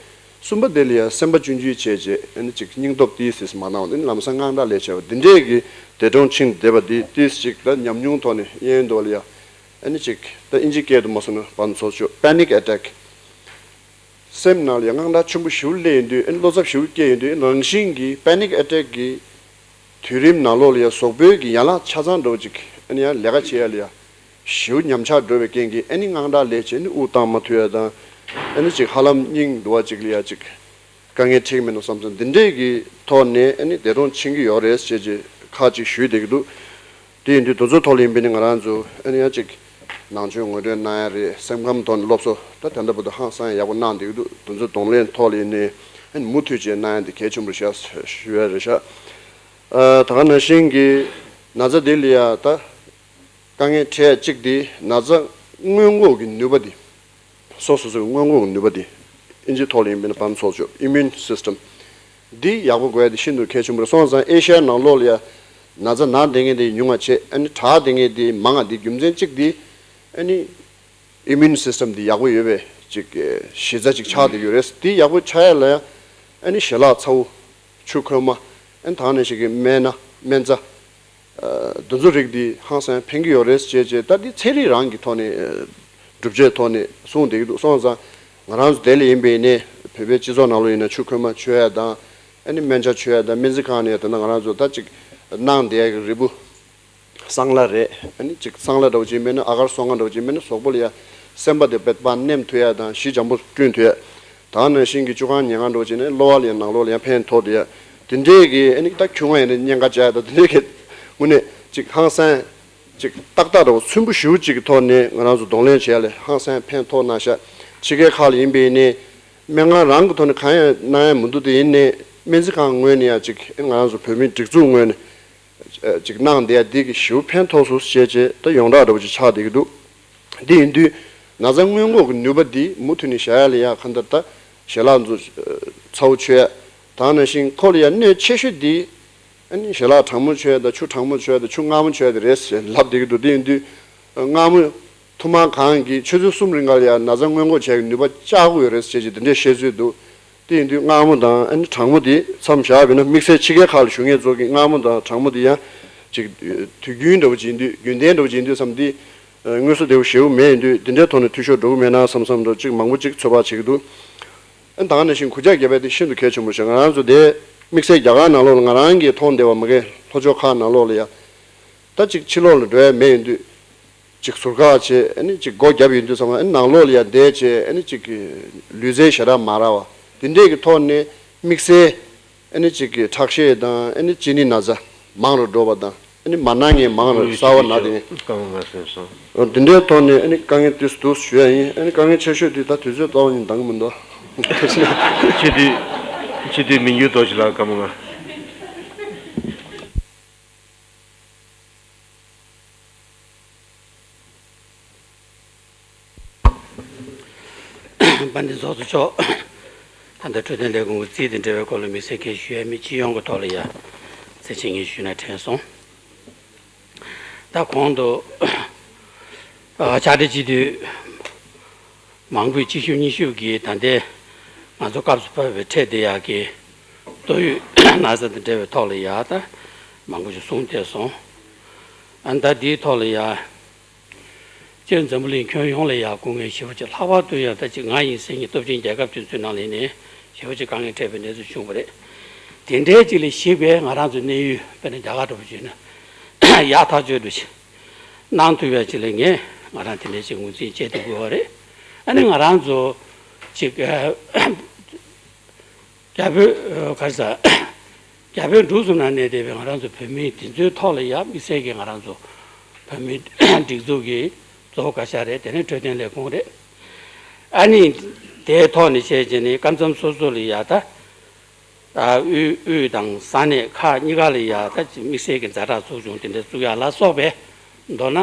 གསུམ་པ་དེ་ལ་ཡ་སེམས་པ་ཆུང་ཆུང་བྱས་བྱས། ཨ་ནི་ཅིག་སྙིང་སྟོབས་ཏིས་ཏིས་མ་གནང་བ། འདི་ནི་ལམ་སང་དངངས་སྐྲག་སླེབས་བྱས་པ་འདི་འདྲས་ཀྱི་འདས་གྲོངས་ཕྱིན་བསྡད་པ་འདི་ཏིས་ཅིག་ད་ཉམས་མྱོང་ཐོག་ནས་གཡེང་འདུག་ལ་ཡ། ཨ་ནི་ཅིག་ད་ཨིན་ཇི་སྐད་དུ་མ་སོང་ན་ཕན་ཚུན་ཚོགས་གཙོ་པེ་ནིག་ཨེ་ཊེག་སེམས་ནང་ལ་ཡ་དངངས་སྐྲག་ཆེན་པོ་ཞེ་པོ་སླེབས་ཡོང་དུས། ཨ་ནི་བློ་འཚབ་ཞེ་པོ་སྐྱེས་ཡོང་དུས། ཨ་ནི་རང་བཞིན་གྱིས་པེ་ནིག་ཨེ་ཊེག་གི་དུས་རིམ་ནང་ལོགས་ལ་ཡ་གཟུགས་པོའི་གི་ཡན་ལག་ཆ་ཚང་འདྲ་བོ་ཅིག་ཨ་ནི་ཡང་ལས་ཀ་བྱེད་ཡ་ལ་ཡ་ ཞེ་པོ་ཉམས་ཆག་འགྲོ་བའི་རྐྱེན་གྱིས་ཨ་ནི་དངངས་སྐྲག་ལས་བྱས་ནི་དབུགས་བཏང་མ་ཐུབ་ཡ་དང་། ཨ་ནི་ཅིག་ཧ་ལམ་སྙིང་འདུ་བ་ཅིག་ལ་ཡ་ཅིག་དཀའ་ངལ་འཕྲད་ཀྱི་མེད་ནོ་བསམ་སོང་། འདི་འདྲས་ཀྱི་ཐོག་ནས་ཨ་ནི་འདས་གྲོངས་ཕྱིན་གྱི་ཡོད་རེད་ཅེས་ཅེས་ཁག་ཅིག་ཞུས་བསྡད་ཀྱི་འདུག་དེ་ཡིན་དུས་དེ་ཚོའི་ཐོག་ལ་ཡིན་པས་ནི་ང་རང་ཚོ་ཨ་ནི་ཡང་ཅིག་ནང་ཆོས་ངོ་སྤྲོད་གནང་ཡ་རེད། སེམས་ཁམས་ཐོག་ནས་སློབ་གསོ་ད་དེ་འདྲ་བོ་དང་ཧང་སང་ཡག་པོ་གནང་བསྡད་ཀྱི་འདུག་དེ་ཚོའི་གདོང་ལེན་ཐོག་ལ་ཡིན་ནའི་ཨ་ནི་མུ་མཐུད་བྱས་གནང་ཡ་འདི་གལ་ཆེན་པོ་རེད་ཤག་ཞུ་ཡ་རེད་ཤག་ཨ། ད་ག་ནང་བཞིན་གྱི་ན་ཚ་འདི་ལ་ཡ་ད་དཀའ་ངལ་འཕྲད་གཅིག་དེ་ན་ཚ་སྔོན་འགོག་གི་ནུས་པ་འདི། སོ་སོ་སོའི་སྔོན་འགོག་གི་ནུས་པ་འདི། ཨིན་ཇིའི་ཐོག་ལ་ཡིན་པ་ན་བམ་ཚོགས་ཆོས་Immune System འདི་ཡག་པོ་དགོས་ཡ་འདི་ཤིན་ཏུ་གལ་ཆེན་པོ་རེད། སོང་ཙང་ཨེ་ཤ་ཡ་ནང་ལོགས་ལ་ཡ་ན་ཚ་ན་བསྡད་མཁན་དེ་ཉུང་བ་བྱས། ཨ་ནི་དྲག་བསྡད་མཁན་དེ་མང་བ་འདི་རྒྱུ་མཚན་གཅིག་འདི་ཨ་ནི་Immune System འདི་ཡག་པོ་ཡོད་པའི་ཅིག་གཞི་རྩ་ཅིག་ཆགས་བསྡད་ཡོད་རེད། འདི་ཡག་པོ་ཆགས་ཡ་ལ་ཡ་ཨ་ནི་ཞལ་ལག་ཚ་བོ། ཆུ་ཁོལ་མ། ཨ་ནི་ད་ག་ནང་བཞིན་གྱི་སྨན་སྣ་སྨན་རྩྭ། ཨ། འདི་ཚོ་རིགས་འདི་ཧང་སང་ཕན་གྱི་ཡོད་རེད་ཅེས་ཅེས་ད་འདི་ཚན་རིག་རང་གི་ཐོག་ནས་ཨ། སྒྲུབ་བྱེད་ཐོག་ནས་གསུངས་བསྡད་ཀྱི་འདུག་སོང་ཙང་ང་རང་ཚོ་དེ་ལ་ཡིན་པ་ཡིན་ནའི་བོད་པའི་སྤྱི་ཚོགས་ནང་ལོགས་ཡིན་ན་ཆུ་ཁོལ་མ་མཆོད་ཡ་དང་། ཨ་ནི་སྨན་ཆ་མཆོད་ཡ་དང་། སྨན་རྩིས་ཁང་ནས་ད་ལྟ་ང་རང་ཚོ་ད་ཅིག་གནང་བསྡད་ཡ་གི་རིལ་བུ། སྲང་ལ་རེད། ཨ་ནི་ཅིག་སྲང་ལ་འདྲ་བོ་ཅིག་མེད་ན། ཨ་གར་སོ་ལྔ་འདྲ་བོ་ཅིག་མེད་ན། གཟུགས་པོ་ལ་ཡ་སེམས་པ་དེ་དཔེ་པ་ནེམ་ཐུབ་ཡ་དང་། ཞི་འཇམ་པོ་བསྐྲུན་ཐུབ་ཡ། ད་ག་ནང་བཞིན་གྱི་བཅུ་ཁང་ཉལ་ཁང་འདྲ་བོ་ཅིག་ནས་གློ་བ་ལ་ཡ་ནང་ལོགས་ལ་ཡ་ཕན་ཐོགས་ཐུབ་ཡ། དེ་འདྲས་ཀྱི་ཨ་ནི་ད་ཁྱུང་ང་ཡིན་ན་གཉན་ཁ་བཅག་ཡ་དང་། དེ་འདྲས་ཀྱི་དངོས་གནས་ཅིག་ཧང་སང་ཅིག་ཏག་ཏག་འདྲ་བོ་ཚོན་པོ་ཞེ་པོ་ཅིག་གི་ཐོག་ནས་ང་རང་ཚོ་གདོང་ལེན་བྱེད་ཡ་ལ་ཧང་སང་ཕན་ཐོགས་གནང་ཤག་ཕྱི་རྒྱལ་ཁག་ལ་ཡིན་པ་ཡིན་ནའི་སྨན་ཁང་རང་གི་ཐོག་ནས་གང་ཡང་གནང་ཡ་མི་འདུག་དེ་ཡིན་ནའི་སྨན་རྩིས་ཁང་ངོས་ནས་ཡ་ཅིག་ང་རང་ཚོ་བོད་མིའི་སྒྲིག་འཛུགས་ངོས་ནས། ཅིག་གནང་བསྡད་ཡ་འདི་གི་ཞེ་པོ་ཕན་ཐོགས་སོང་ཞེས་བྱས་ད་ཡོངས་གྲགས་འདྲ་བོ་ཅིག་ཆགས་བསྡད་ཀྱི་འདུག་དེ་ཡིན་དུས་ན་ཚ་སྔོན་འགོག་གི་ནུས་པ་འདི་མུ་མཐུད་ནས་བཞག་ཡ་ལ་ཡ་གང་ལྟར་ད་ཞལ་ལག་ཚོ་ཚ་བོ་མཆོད་ཡ། ད་ག་ནང་བཞིན་ཁོ་ལ་ཡ་གནོད་ཆེ་ཤོས་འདི་ཨ་ནི་ཞལ་ལག་གྲང་མོ་མཆོད་ཡ་དང་། ཆུ་གྲང་མོ་མཆོད་ཡ་དང་། ཆུ་མངར་མོ་མཆོད་ཡ་དེ་རེད་ཞེས་ལབ་བསྡད་ཀྱི་འདུག་དེ་ཡིན་དུས་མངར་མོ་ཐུར་མ་གང་གིས་ཆུ་ཚོད་གསུམ་རིང་ག་ལ་ཡ་ན་ཚ་སྔོན་འགོག་བྱེད་ཡ་གི་ནུས་པ་བཅག་གི་ཡོད་རེད་ཅེས་ཀྱི་དེ་འདྲའི་བཤད་སྲོལ་འདུག་དེ་ཡིན་དུས་མངར་མོ་དང་ཨ་ནི་གྲང་མོ་དེ་མཚམས་བཞག་པ་ཡིན་ན། དམིགས་བསལ་ཕྱི་རྒྱལ་ཁག་ལ་བཞུགས་མཁན་ཚོ་གིས་མངར་མོ་དང་གྲང་མོ་དེ་ཡང་ཅིག་དུས་རྒྱུན་འདྲ་བོ་ཅིག་ཡིན་དུས། རྒྱུན་ལྡན་འདྲ་བོ་ཅིག་ཡིན་དུས་བསམ་སྟེ། དངོས་སུ་དེ་བོ་ཞེ་པོ་མེད་ཡིན་དུས། དེ་འདྲའི་ཐོག་ནས་འཐུས་ཤོར་འགྲོ་གི་མེད་ན་བསམ་བསམ་འདྲ་ཅིག་མང་པོ་ཅིག་ཚོད་དཔག་བྱེད་ཀྱི་འདུག་ཨ་ནི་ད་ག་ནང་བཞིན་གུ་ཅག་རྒྱབ་ཡ་དེ་ཤིན་ཏུ་གལ་ཆེན་པོ་ཞིག་ང་རང་ཚོ་དེ་དམིགས་བསལ་རྒྱ་གར་ནང་ལོགས་ལ་ང་རང་གིས་མཐོང་བསྡད་པ་མ་གི་ལྷོ་ཕྱོགས་ཁག་ནང་ལོགས་ལ་ཡ། ད་ཅིག་ཕྱི་ལོགས་ལ་འགྲོ་ཡ་མེད་ཡིན་དུས། ཅིག་ཟུར་བཀག་བྱས། ཨ་ནི་ཅིག་སྒོ་བརྒྱབ་ཡོང་དུས་ཙམ་པ། ཨ་ནི་ནང་ལོགས་ལ་ཡ་བསྡད་བྱས། ཨ་ནི་ཅིག་གི་ལུས་རྩལ་ཞེ་དྲག་མ་རག་པ་དེ་འདྲས་ཀྱི་ཐོག་ནས་དམིགས་བསལ་ཨ་ནི་ཅིག་གི་ཁྲག་ཤེད་དང་། ཨ་ནི་གཅིན་སྙི་ན་ཚ་མང་རུ་འགྲོ་བ་དང་། ཨ་ནི་མ་ན་མཁན་མང་རུ་གསར་པ་ན་དེ། དཀའ་ངལ་མ་སེམས་སོང་། འོ་དེ་འདྲའི་ཐོག་ནས་ཨ་ནི་དཀའ་ངལ་དེ་འདུག་ཞུ་ཡ་ཡིན། ཨ་ནི་དཀའ་ངལ་ཆེ་ཤོས་དེ་ད་དུས་ཚོད་རྩ་བ་ཉིད་འདང་གི་མི་འདུག་སྤྱི་འཐུས། སྤྱི་འཐུས་མི་འགྱུར་རྡོ་རྗེ་ལགས་བཀའ་མོལ་ང་། དཔལ་ལྡན་ཚོགས་གཙོ་མཆོག་ད་ལྟ་འཕྲོད་བསྟེན་ལས་ཁུངས་ཀྱི་རྩིས་དང་འབྲེལ་བའི་སྐོར་ལ་དམིགས་བསལ་གྱི་ཞུ་ཡ་མེད། སྤྱི་ཡོངས་ཀྱི་ཐོག་ལ་ཡ་གསལ་བཤད་ངས་ཞུས་ན་དྲན་སོང་། ད་གོང་དུ་ཕྱག་སྦྲེལ་སྤྱི་འཐུས་མང་པོས་གཅིག་ཤུབས་གཉིས་ཤུབས་ཀྱིས་ད་ལྟའི་ང་ཚོ་སྐབས་སུ་བབས་པའི་འཕྲད་བསྡད་ཡག་གི་ཏོག་དབྱིབས་ན་ཚ་དང་འབྲེལ་བའི་ཐོག་ལ་ཡ་ད་མང་པོ་ཞིག་གསུངས་བསྡད་སོང་། ཨ་ནི་ད་འདིའི་ཐོག་ལ་ཡ་སྤྱིར་འཛམ་བུ་གླིང་ཁྱོན་ཡོངས་ལ་ཡ་སྐུ་ངལ་ཞེ་པོ་ཅིག། ལྷག་པར་དུ་ཡང་ད་ཅིག་ང་ཡིན་ཟེར་མཁན་སྟོབས་ཆེན་རྒྱལ་ཁབ་དེ་ཚོའི་ནང་ལ་ཡིན་ནའི་ཞེ་པོ་ཅིག་དཀའ་ངལ་འཕྲད་པའི་གནས་ཚུལ་བྱུང་བ་རེད། དེ་འདྲའི་ཅིག་ལ་གཞིགས་པའི་ང་རང་ཚོའི་གནས་ཡུལ་དཔེར་ན་རྒྱ་གར་འདྲ་པོ་བྱས་ན་ཡག་ཐག་ཆོད་འདྲ་ཞིག་གནང་ཐུབ་ཡ་ཅིག་ལ་ངས་ང་རང་དེ་འདྲའི་ཅིག་ངོས་འཛིན་བྱེད་ཐུབ་དགོས་པ་རེད། ཨ་ནི་ང་རང་ཚོ་ཅིག་རྒྱ་བོད་ག་རེ་ཟ། རྒྱ་བོད་འབྲུག་གསུམ་ན་གནས་བསྡད་པའི་ང་རང་ཚོ་བོད་མི་དེ་ཚོའི་ཐོག་ལ་ཡ་དམིགས་བསལ་གྱི་ང་རང་ཚོ་བོད་མིའི་སྒྲིག་འཛུགས་ཀྱི་གཙོ་བོ་བཀའ་ཤག་རེད། དེ་ནས་འཕྲོད་བསྟེན་ལས་ཁུངས་རེད། ཨ་ནི་དེའི་ཐོག་ནས་བྱས་བྱས་ནས་སྐབས་མཚམས་སོ་སོ་ལ་ཡ་ད་དབུས་དབུས་དང་ས་གནས་ཁག་གཉིས་ཀ་ལ་ཡ་ད་དམིགས་བསལ་གྱི་ཛ་དྲག་ཚོགས་ཆུང་དེ་འདྲ་བཙུགས་ཡ་ལ་སོགས་པའི་མདོར་ན་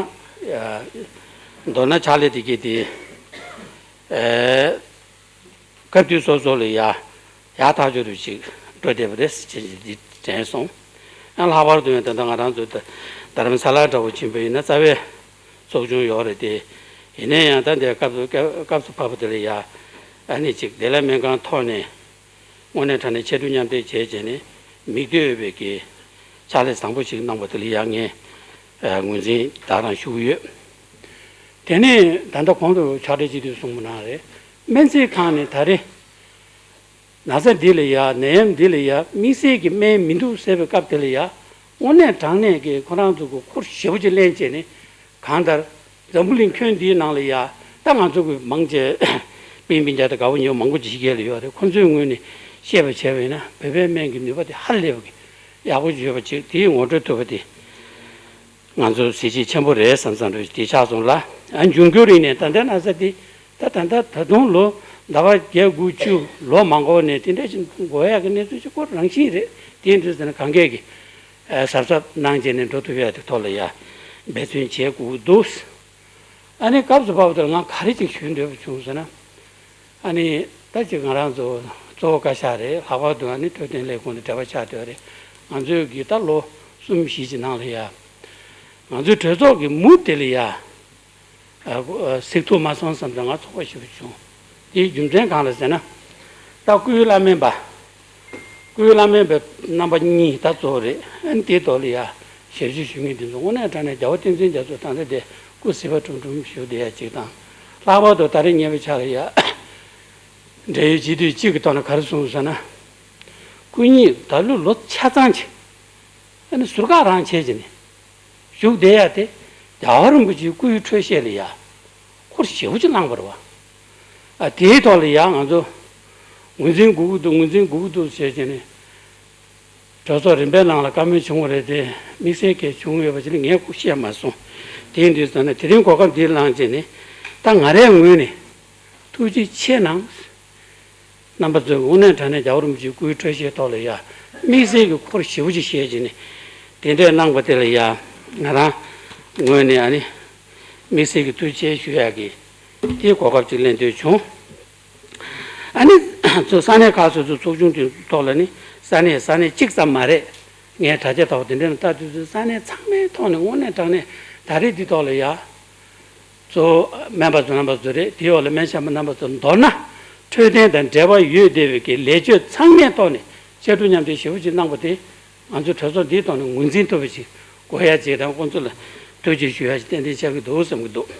མདོར་ན་ཕྱག་ལས་དེ་གྱིས་དེ། སྐབས་དུས་སོ་སོ་ལ་ཡ་ཡག་ཐག་ཆོད་རུ་ཅིག་འགྲོ་བསྡད་པ་རེད་ཅེས་འདི་དྲན་སོང་། ཡང་ལྷག་པར་དུ་ཡང་ད་ལྟ་ང་རང་ཚོ་རྡ་རམ་ས་ལ་འདྲ་བོ་ཕྱིན་པ་ཡིན་ན་རྩ་བའི་ཚོགས་ཆུང་ཡོད་རེད་དེ། ཡིན་ན་ཡང་ད་འདིར་སྐབས་སུ་སྐབས་སུ་བབས་པ་དེ་ལ་ཡ་ཨ་ནི་ཅིག་བདེ་ལེགས་སྨན་ཁང་ཐོག་ནས་དངོས་གནས་དྲང་གནས་ཕྱར་གྲུ་མཉམ་འདེགས་བྱས་བྱས་ནས་མིག་ལྟོས་ཡོད་པའི་གི་ཕྱག་ལས་བཟང་པོ་ཞིག་གནང་བ་དེ་ལ་ཡ་ངས་ངོས་འཛིན་དག་རང་ཞུ་གི་ཡོད། དེ་ནས་ད་ལྟ་གོང་དུ་ཕྱག་སྦྲེལ་སྤྱི་འཐུས་གསུངས་པ་ནང་རེད། སྨན་རྩིས་ཁང་ནས་ད་རེས་ན་ཚ་འདི་ལ་ཡ་ནད་ཡམས་འདི་ལ་ཡ་དམིགས་བསལ་གྱི་སྨན་མི་འདུག་ཟེར་བའི་སྐབས་དེ་ལ་ཡ་དངོས་གནས་དྲང་གནས་ཀྱི་ཁོ་རང་ཚོ་གི་ཁུར་ཞེ་པོ་ཅིག་ལེན་བྱས་ནས་གང་ལྟར་ འཛམ་བུ་གླིང་ཁྱོན་འདིའི་ནང་ལ་ཡ། ད་ང་ཚོ་གི་མང་ཆེ་སྤུན་སྤུན་ཀྱག་དང་དགའ་བོ་ཉེ་བོ་མང་པོ་ཅིག་ཕྱི་རྒྱལ་ལ་ཡོད་རེད། ཁོ་ཚོའི་ངོས་ནས་བཤད་པ་བྱས་པ་ཡིན་ན། བོད་པའི་སྨན་གྱི་ནུས་པ་དེ་ཧ་ལས་པ་གི་ཡག་པོ་ཡོད་པ་ཅིག་དེའི་ངོ་སྤྲོད་ཐུབ་པ་དེ། ང་ཚོ་གཟི་བརྗིད་ཆེན་པོ་རེད་བསམ་བསམ་འདྲ་ཞིག་དེ་ཆགས་སོང་ལ། ཨ། འབྱུང་འགྱུར་རིང་ནས་ད་ལྟའི་ན་ཚ་འདི། ད་ད་ལྟ་ད་དུང་ལོ་ཟླ་བ་བརྒྱད་དགུ་བཅུ་ལོ་མང་པོ་ནས་དེ་འདྲ་ཞིག་འགོར་ཡག་གི་གནས་ཚུལ་ཞིག་ཁོ་རང་བཞིན་རེད། དེ་འདྲ་ཟེར་ན་གང་གས་ཀྱི་ཨ། གཟབ་གཟབ་གནང་བྱས་ནས་འགྲོ་ཐུབ་ཡག་དེ་ཐོག་ལ་ཡ་འབད་བརྩོན་བྱེད་དགོས་འདུག། ཨ་ནི་སྐབས་སུ་བབས་པ་དེར་ང་ག་རེ་ཅིག་ཞུ་འདོད་པ་བྱུང་ཟེར་ན། ཨ་ནི་ད་ཅིག་ང་རང་ཚོ་གཙོ་བོ་བཀའ་ཤག་རེད། ལྷག་པར་དུ་ཨ་ནི་འཕྲོད་བསྟེན་ལས་ཁུངས་དང་འབྲེལ་བ་ཆགས་བསྡད་རེད། ང་ཚོའི་གི་ད་ལོ་གསུམ་བཞི་ཅིག་ནང་ལ་ཡ། ང་ཚོའི་གྲོས་ཚོགས་ཀྱི་མུ་དེ་ལ་ཡ། ཨ། གཟིགས་ཐུབ་མ་སོང་བསམ་ཙང་ང་ཚོར་བ་ཞེ་པོ་བྱུང་། དེའི་རྒྱུ་མཚན་གང་ལ་ཟེར་ན། ད་སྐུའི་བླ་སྨན་པ། སྐུའི་བླ་སྨན་པའི་རྣམ་པ་གཉིས་ད་གཙོ་བོ་རེད། ཨ་ནི་དེའི་ཐོག་ལ་ཡ་ཞབས་ཕྱི་ཞུ་མཁན་དེ་ཚོ་དངོས་གནས་དྲང་གནས་རྒྱལ་བ་བསྟན་འཛིན་རྒྱ་མཚོ་ད་ལྟ་དེ་སྐུ་གཟི་བར་ཁྲུམ་ཁྲུམ་བཞུགས་བསྡད་ཡ་གཅིག་དང་། ལྷག་པར་དུ་ད་རེས་ཉེ་བའི་ཆར་ལ་ཡ་འབྲེལ་ཡོད་སྤྱི་འཐུས་གཅིག་གི་ཐོག་ནས་ག་རེ་གསུངས་ཟེར་ན། སྐུ་ཉིད་ད་ལོ་ལོ་ཆ་ཚང་ཅིག་ཨ་ནི་ཟུར་བཀག་རང་བྱས་བྱས་ནས་བཞུགས་བསྡད་ཡ་དེ། རྒྱལ་བ་རིན་པོ་ཆེའི་སྐུའི་འཕྲོད་བཞེས་ལ་ཡ་འཁོར་ཞེ་པོ་ཅིག་བླངས་པ་རེད་བ། ཨ། དེའི་ཐོག་ལ་ཡ་ང་ཚོ་ངོས་འཛིན་དགོས་ཀྱི་འདུག། ངོས་འཛིན་དགོས་ཀྱི་འདུག་ཟེར་བྱས་ནས་གྲོས་ཚོགས་རིམ་པའི་ནང་ལ་བཀའ་མོལ་བྱུང་བ་རེད་དེ། དམིགས་བསལ་གྱི་བྱུང་ཡོད་པ་ཅིག་ནི་ངས་ཁུག་བཤད་མ་སོང་། དེ་ཡིན་དུས་ཙང་ནས་དེ་རིང་གོ་སྐབས་འདི་བླངས་བྱས་ནས། ད་ང་རའི་ངོས་ནས་ཐུགས་རྗེ་ཆེ་གནང་། རྣམ་པ་ཚོས་དངོས་གནས་དྲང་གནས་རྒྱལ་བ་རིན་པོ་ཆེའི་སྐུའི་འཕྲོད་བཞེས་ཐོག་ལ་ཡ་དམིགས་བསལ་གྱི་ཁུར་ཞེ་པོ་ཅིག་བཞེས་བྱས་ནས་དེ་འདྲས་གནང་པ་དེ་ལ་ཡ། ང་རང་ངོས་ནས་ཨ་ནི་དམིགས་བསལ་གྱི་ཐུགས་རྗེ་ཆེ་ཞུ་ཡག་གི་དེའི་གོ་སྐབས་ཅིག་ལེན་འདོད་བྱུང་། ཨ་ནི་ཚོ་ས་གནས་ཁག་སོ་སོའི་ཚོགས་ཆུང་དེ་ཐོག་ལ་ནི། ས་གནས་ས་གནས་གཅིག་ཙམ་མ་རེད། ངས་དྲ་རྒྱ་ཐོག་དེ་འདྲས་ནས་ལྟ་དུས་ཚོད། ས་གནས་ཚང་མའི་ཐོག་ནས་དངོས་གནས་དྲང་གནས་ད་རེས་འདི་ཐོག་ལ་ཡ། གཙོ་བོ་སྨན་པ་ཚོ་རྣམ་པ་ཚོ་རེད། དེའི་འོག་ལ་སྨན་ཞབས་པ་རྣམ་པ་ཚོ། མདོར་ན་འཕྲོད་བསྟེན་དང་འབྲེལ་བ་ཡོད་བསྡད་པའི་གི་ལས་ཆོད་ཚང་མའི་ཐོག་ནས་ཕྱར་གྲུ་མཉམ་འདེགས་ཞེ་པོ་ཅིག་གནང་པ་དེ། ང་ཚོ་གྲོས་ཚོགས་འདིའི་ཐོག་ནས་ངོས་འཛིན་ཐུབ་པ་ཞིག་དགོས་ཡ་ཅིག་དང་། ཁོང་ཚོ་ལ་ཐུགས་རྗེ་ཞུ་ཡ་ཞིག་ཏན་ཏན་ཆགས་ཀྱི་འདུག་བསམ་གྱི་འདུག།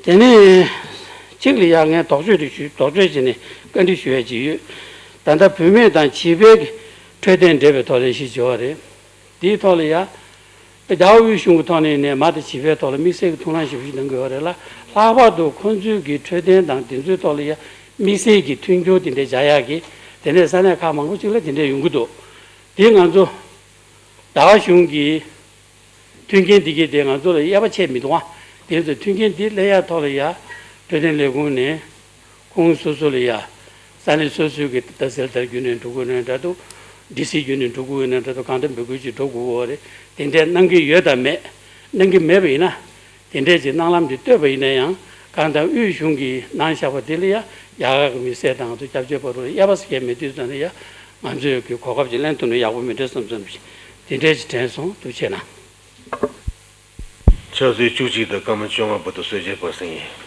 དེ་ནས་གཅིག་ལ་ཡ་ངས་དོགས་གཅོད་དེ་ཞུ། དོགས་གཅོད་བྱས་ནས་བཀའ་འདྲི་ཞུ་ཡ་ཅིག་ཡོད། ད་ལྟ་བུད་མེད་དང་བྱིས་པའི་གི་འཕྲོད་བསྟེན་འབྲེལ་བའི་ཐོག་ལས་གཞི་བྱས་པ་རེད། དེའི་ཐོག་ལ་ཡ། རྒྱལ་བ་དབུས་གཞུང་གི་ཐོག་ནས་ནས་མ་དང་བྱིས་པའི་ཐོག་ལ་དམིགས་བསལ་གྱི་ཐུགས་སྣང་ཞེ་པོ་ཞིག་གནང་གི་ཡོད་རེད་ལ། ལྷག་པར་དུ་ཁོང་ཚོའི་གི་འཕྲོད་བསྟེན་དང་དེ་ཚོའི་ཐོག་ལ་ཡ་དམིགས་བསལ་གྱི་མཐུན་འགྱུར་དེ་འདྲ་བྱ་ཡག་གི་དེ་འདྲའི་ས་གནས་ཁག་མང་པོ་ཅིག་ལ་དེ་འདྲ་ཡོང་གི་འདུག། དེ་ང་ཚོ་ཟླ་བ་གཞུང་གི་མཐུན་རྐྱེན་འདི་གས་དེ་ང་ཚོ་ལ་གཡར་པ་ཆད་མི་འདུག་ཨ། དེ་ཚོ་མཐུན་རྐྱེན་འདི་སླེབས་ཡག་ཐོག་ལ་ཡ་འཕྲོད་བསྟེན་ལས་ཁུངས་ནས། ཁོང་སོ་སོ་ལ་ཡ། ས་གནས་སོ་སོའི་གི་ད་སེལ་ཐར་བརྒྱུད་ནས་འགྲོ་དགོས་ན་འདྲ་འདུག། ཌི་སི་བརྒྱུད་ནས་འགྲོ་དགོས་ན་འདྲ་འདུག། གང་ལྟར་འབོད་སྐུལ་ཅིག་འགྲོ་དགོས་ཀྱི་ཡོད་རེད། དེ་འདྲ་གནང་གི་ཡོད་དམ་མེད། གནང་གི་མེད་པ་ཡིན་ན། དེ་འདྲས་ཀྱི་གནང་ལམ་དེ་བཏོད་པ་ཡིན་ན་ཡང་། གང་ལྟར་དབུས་གཞུང་གིས་གནང་བཞག་པ་དེ་ལ་ཡ་རྒྱ་གར་གྱི་མི་སེར་དང་ང་ཚོ་སྐྱབས་བཅོལ་བ་རུ་ལ་གཡར་པ་ཟེར་མཁན་མེད་དུས་ཙམ་ལ་ཡ། ང་ཚོས་གི་གོ་སྐབས་ཅིག་ལེན་ཐུབ་ན་ཡག་པོ་མིན་འགྲོ་བསམ་བསམ་ཞིག་དེ་འདྲས་ཀྱི་དྲན་སོང་། ཐུགས་རྗེ་གནང་། ཕྱག་ཚོད་བཅུ་གཅིག་དང་སྐར་མ་བཅོ་ལྔ་བར་དུ་གསོལ་ཇ་ཕུལ་ཟིན་ཡིན།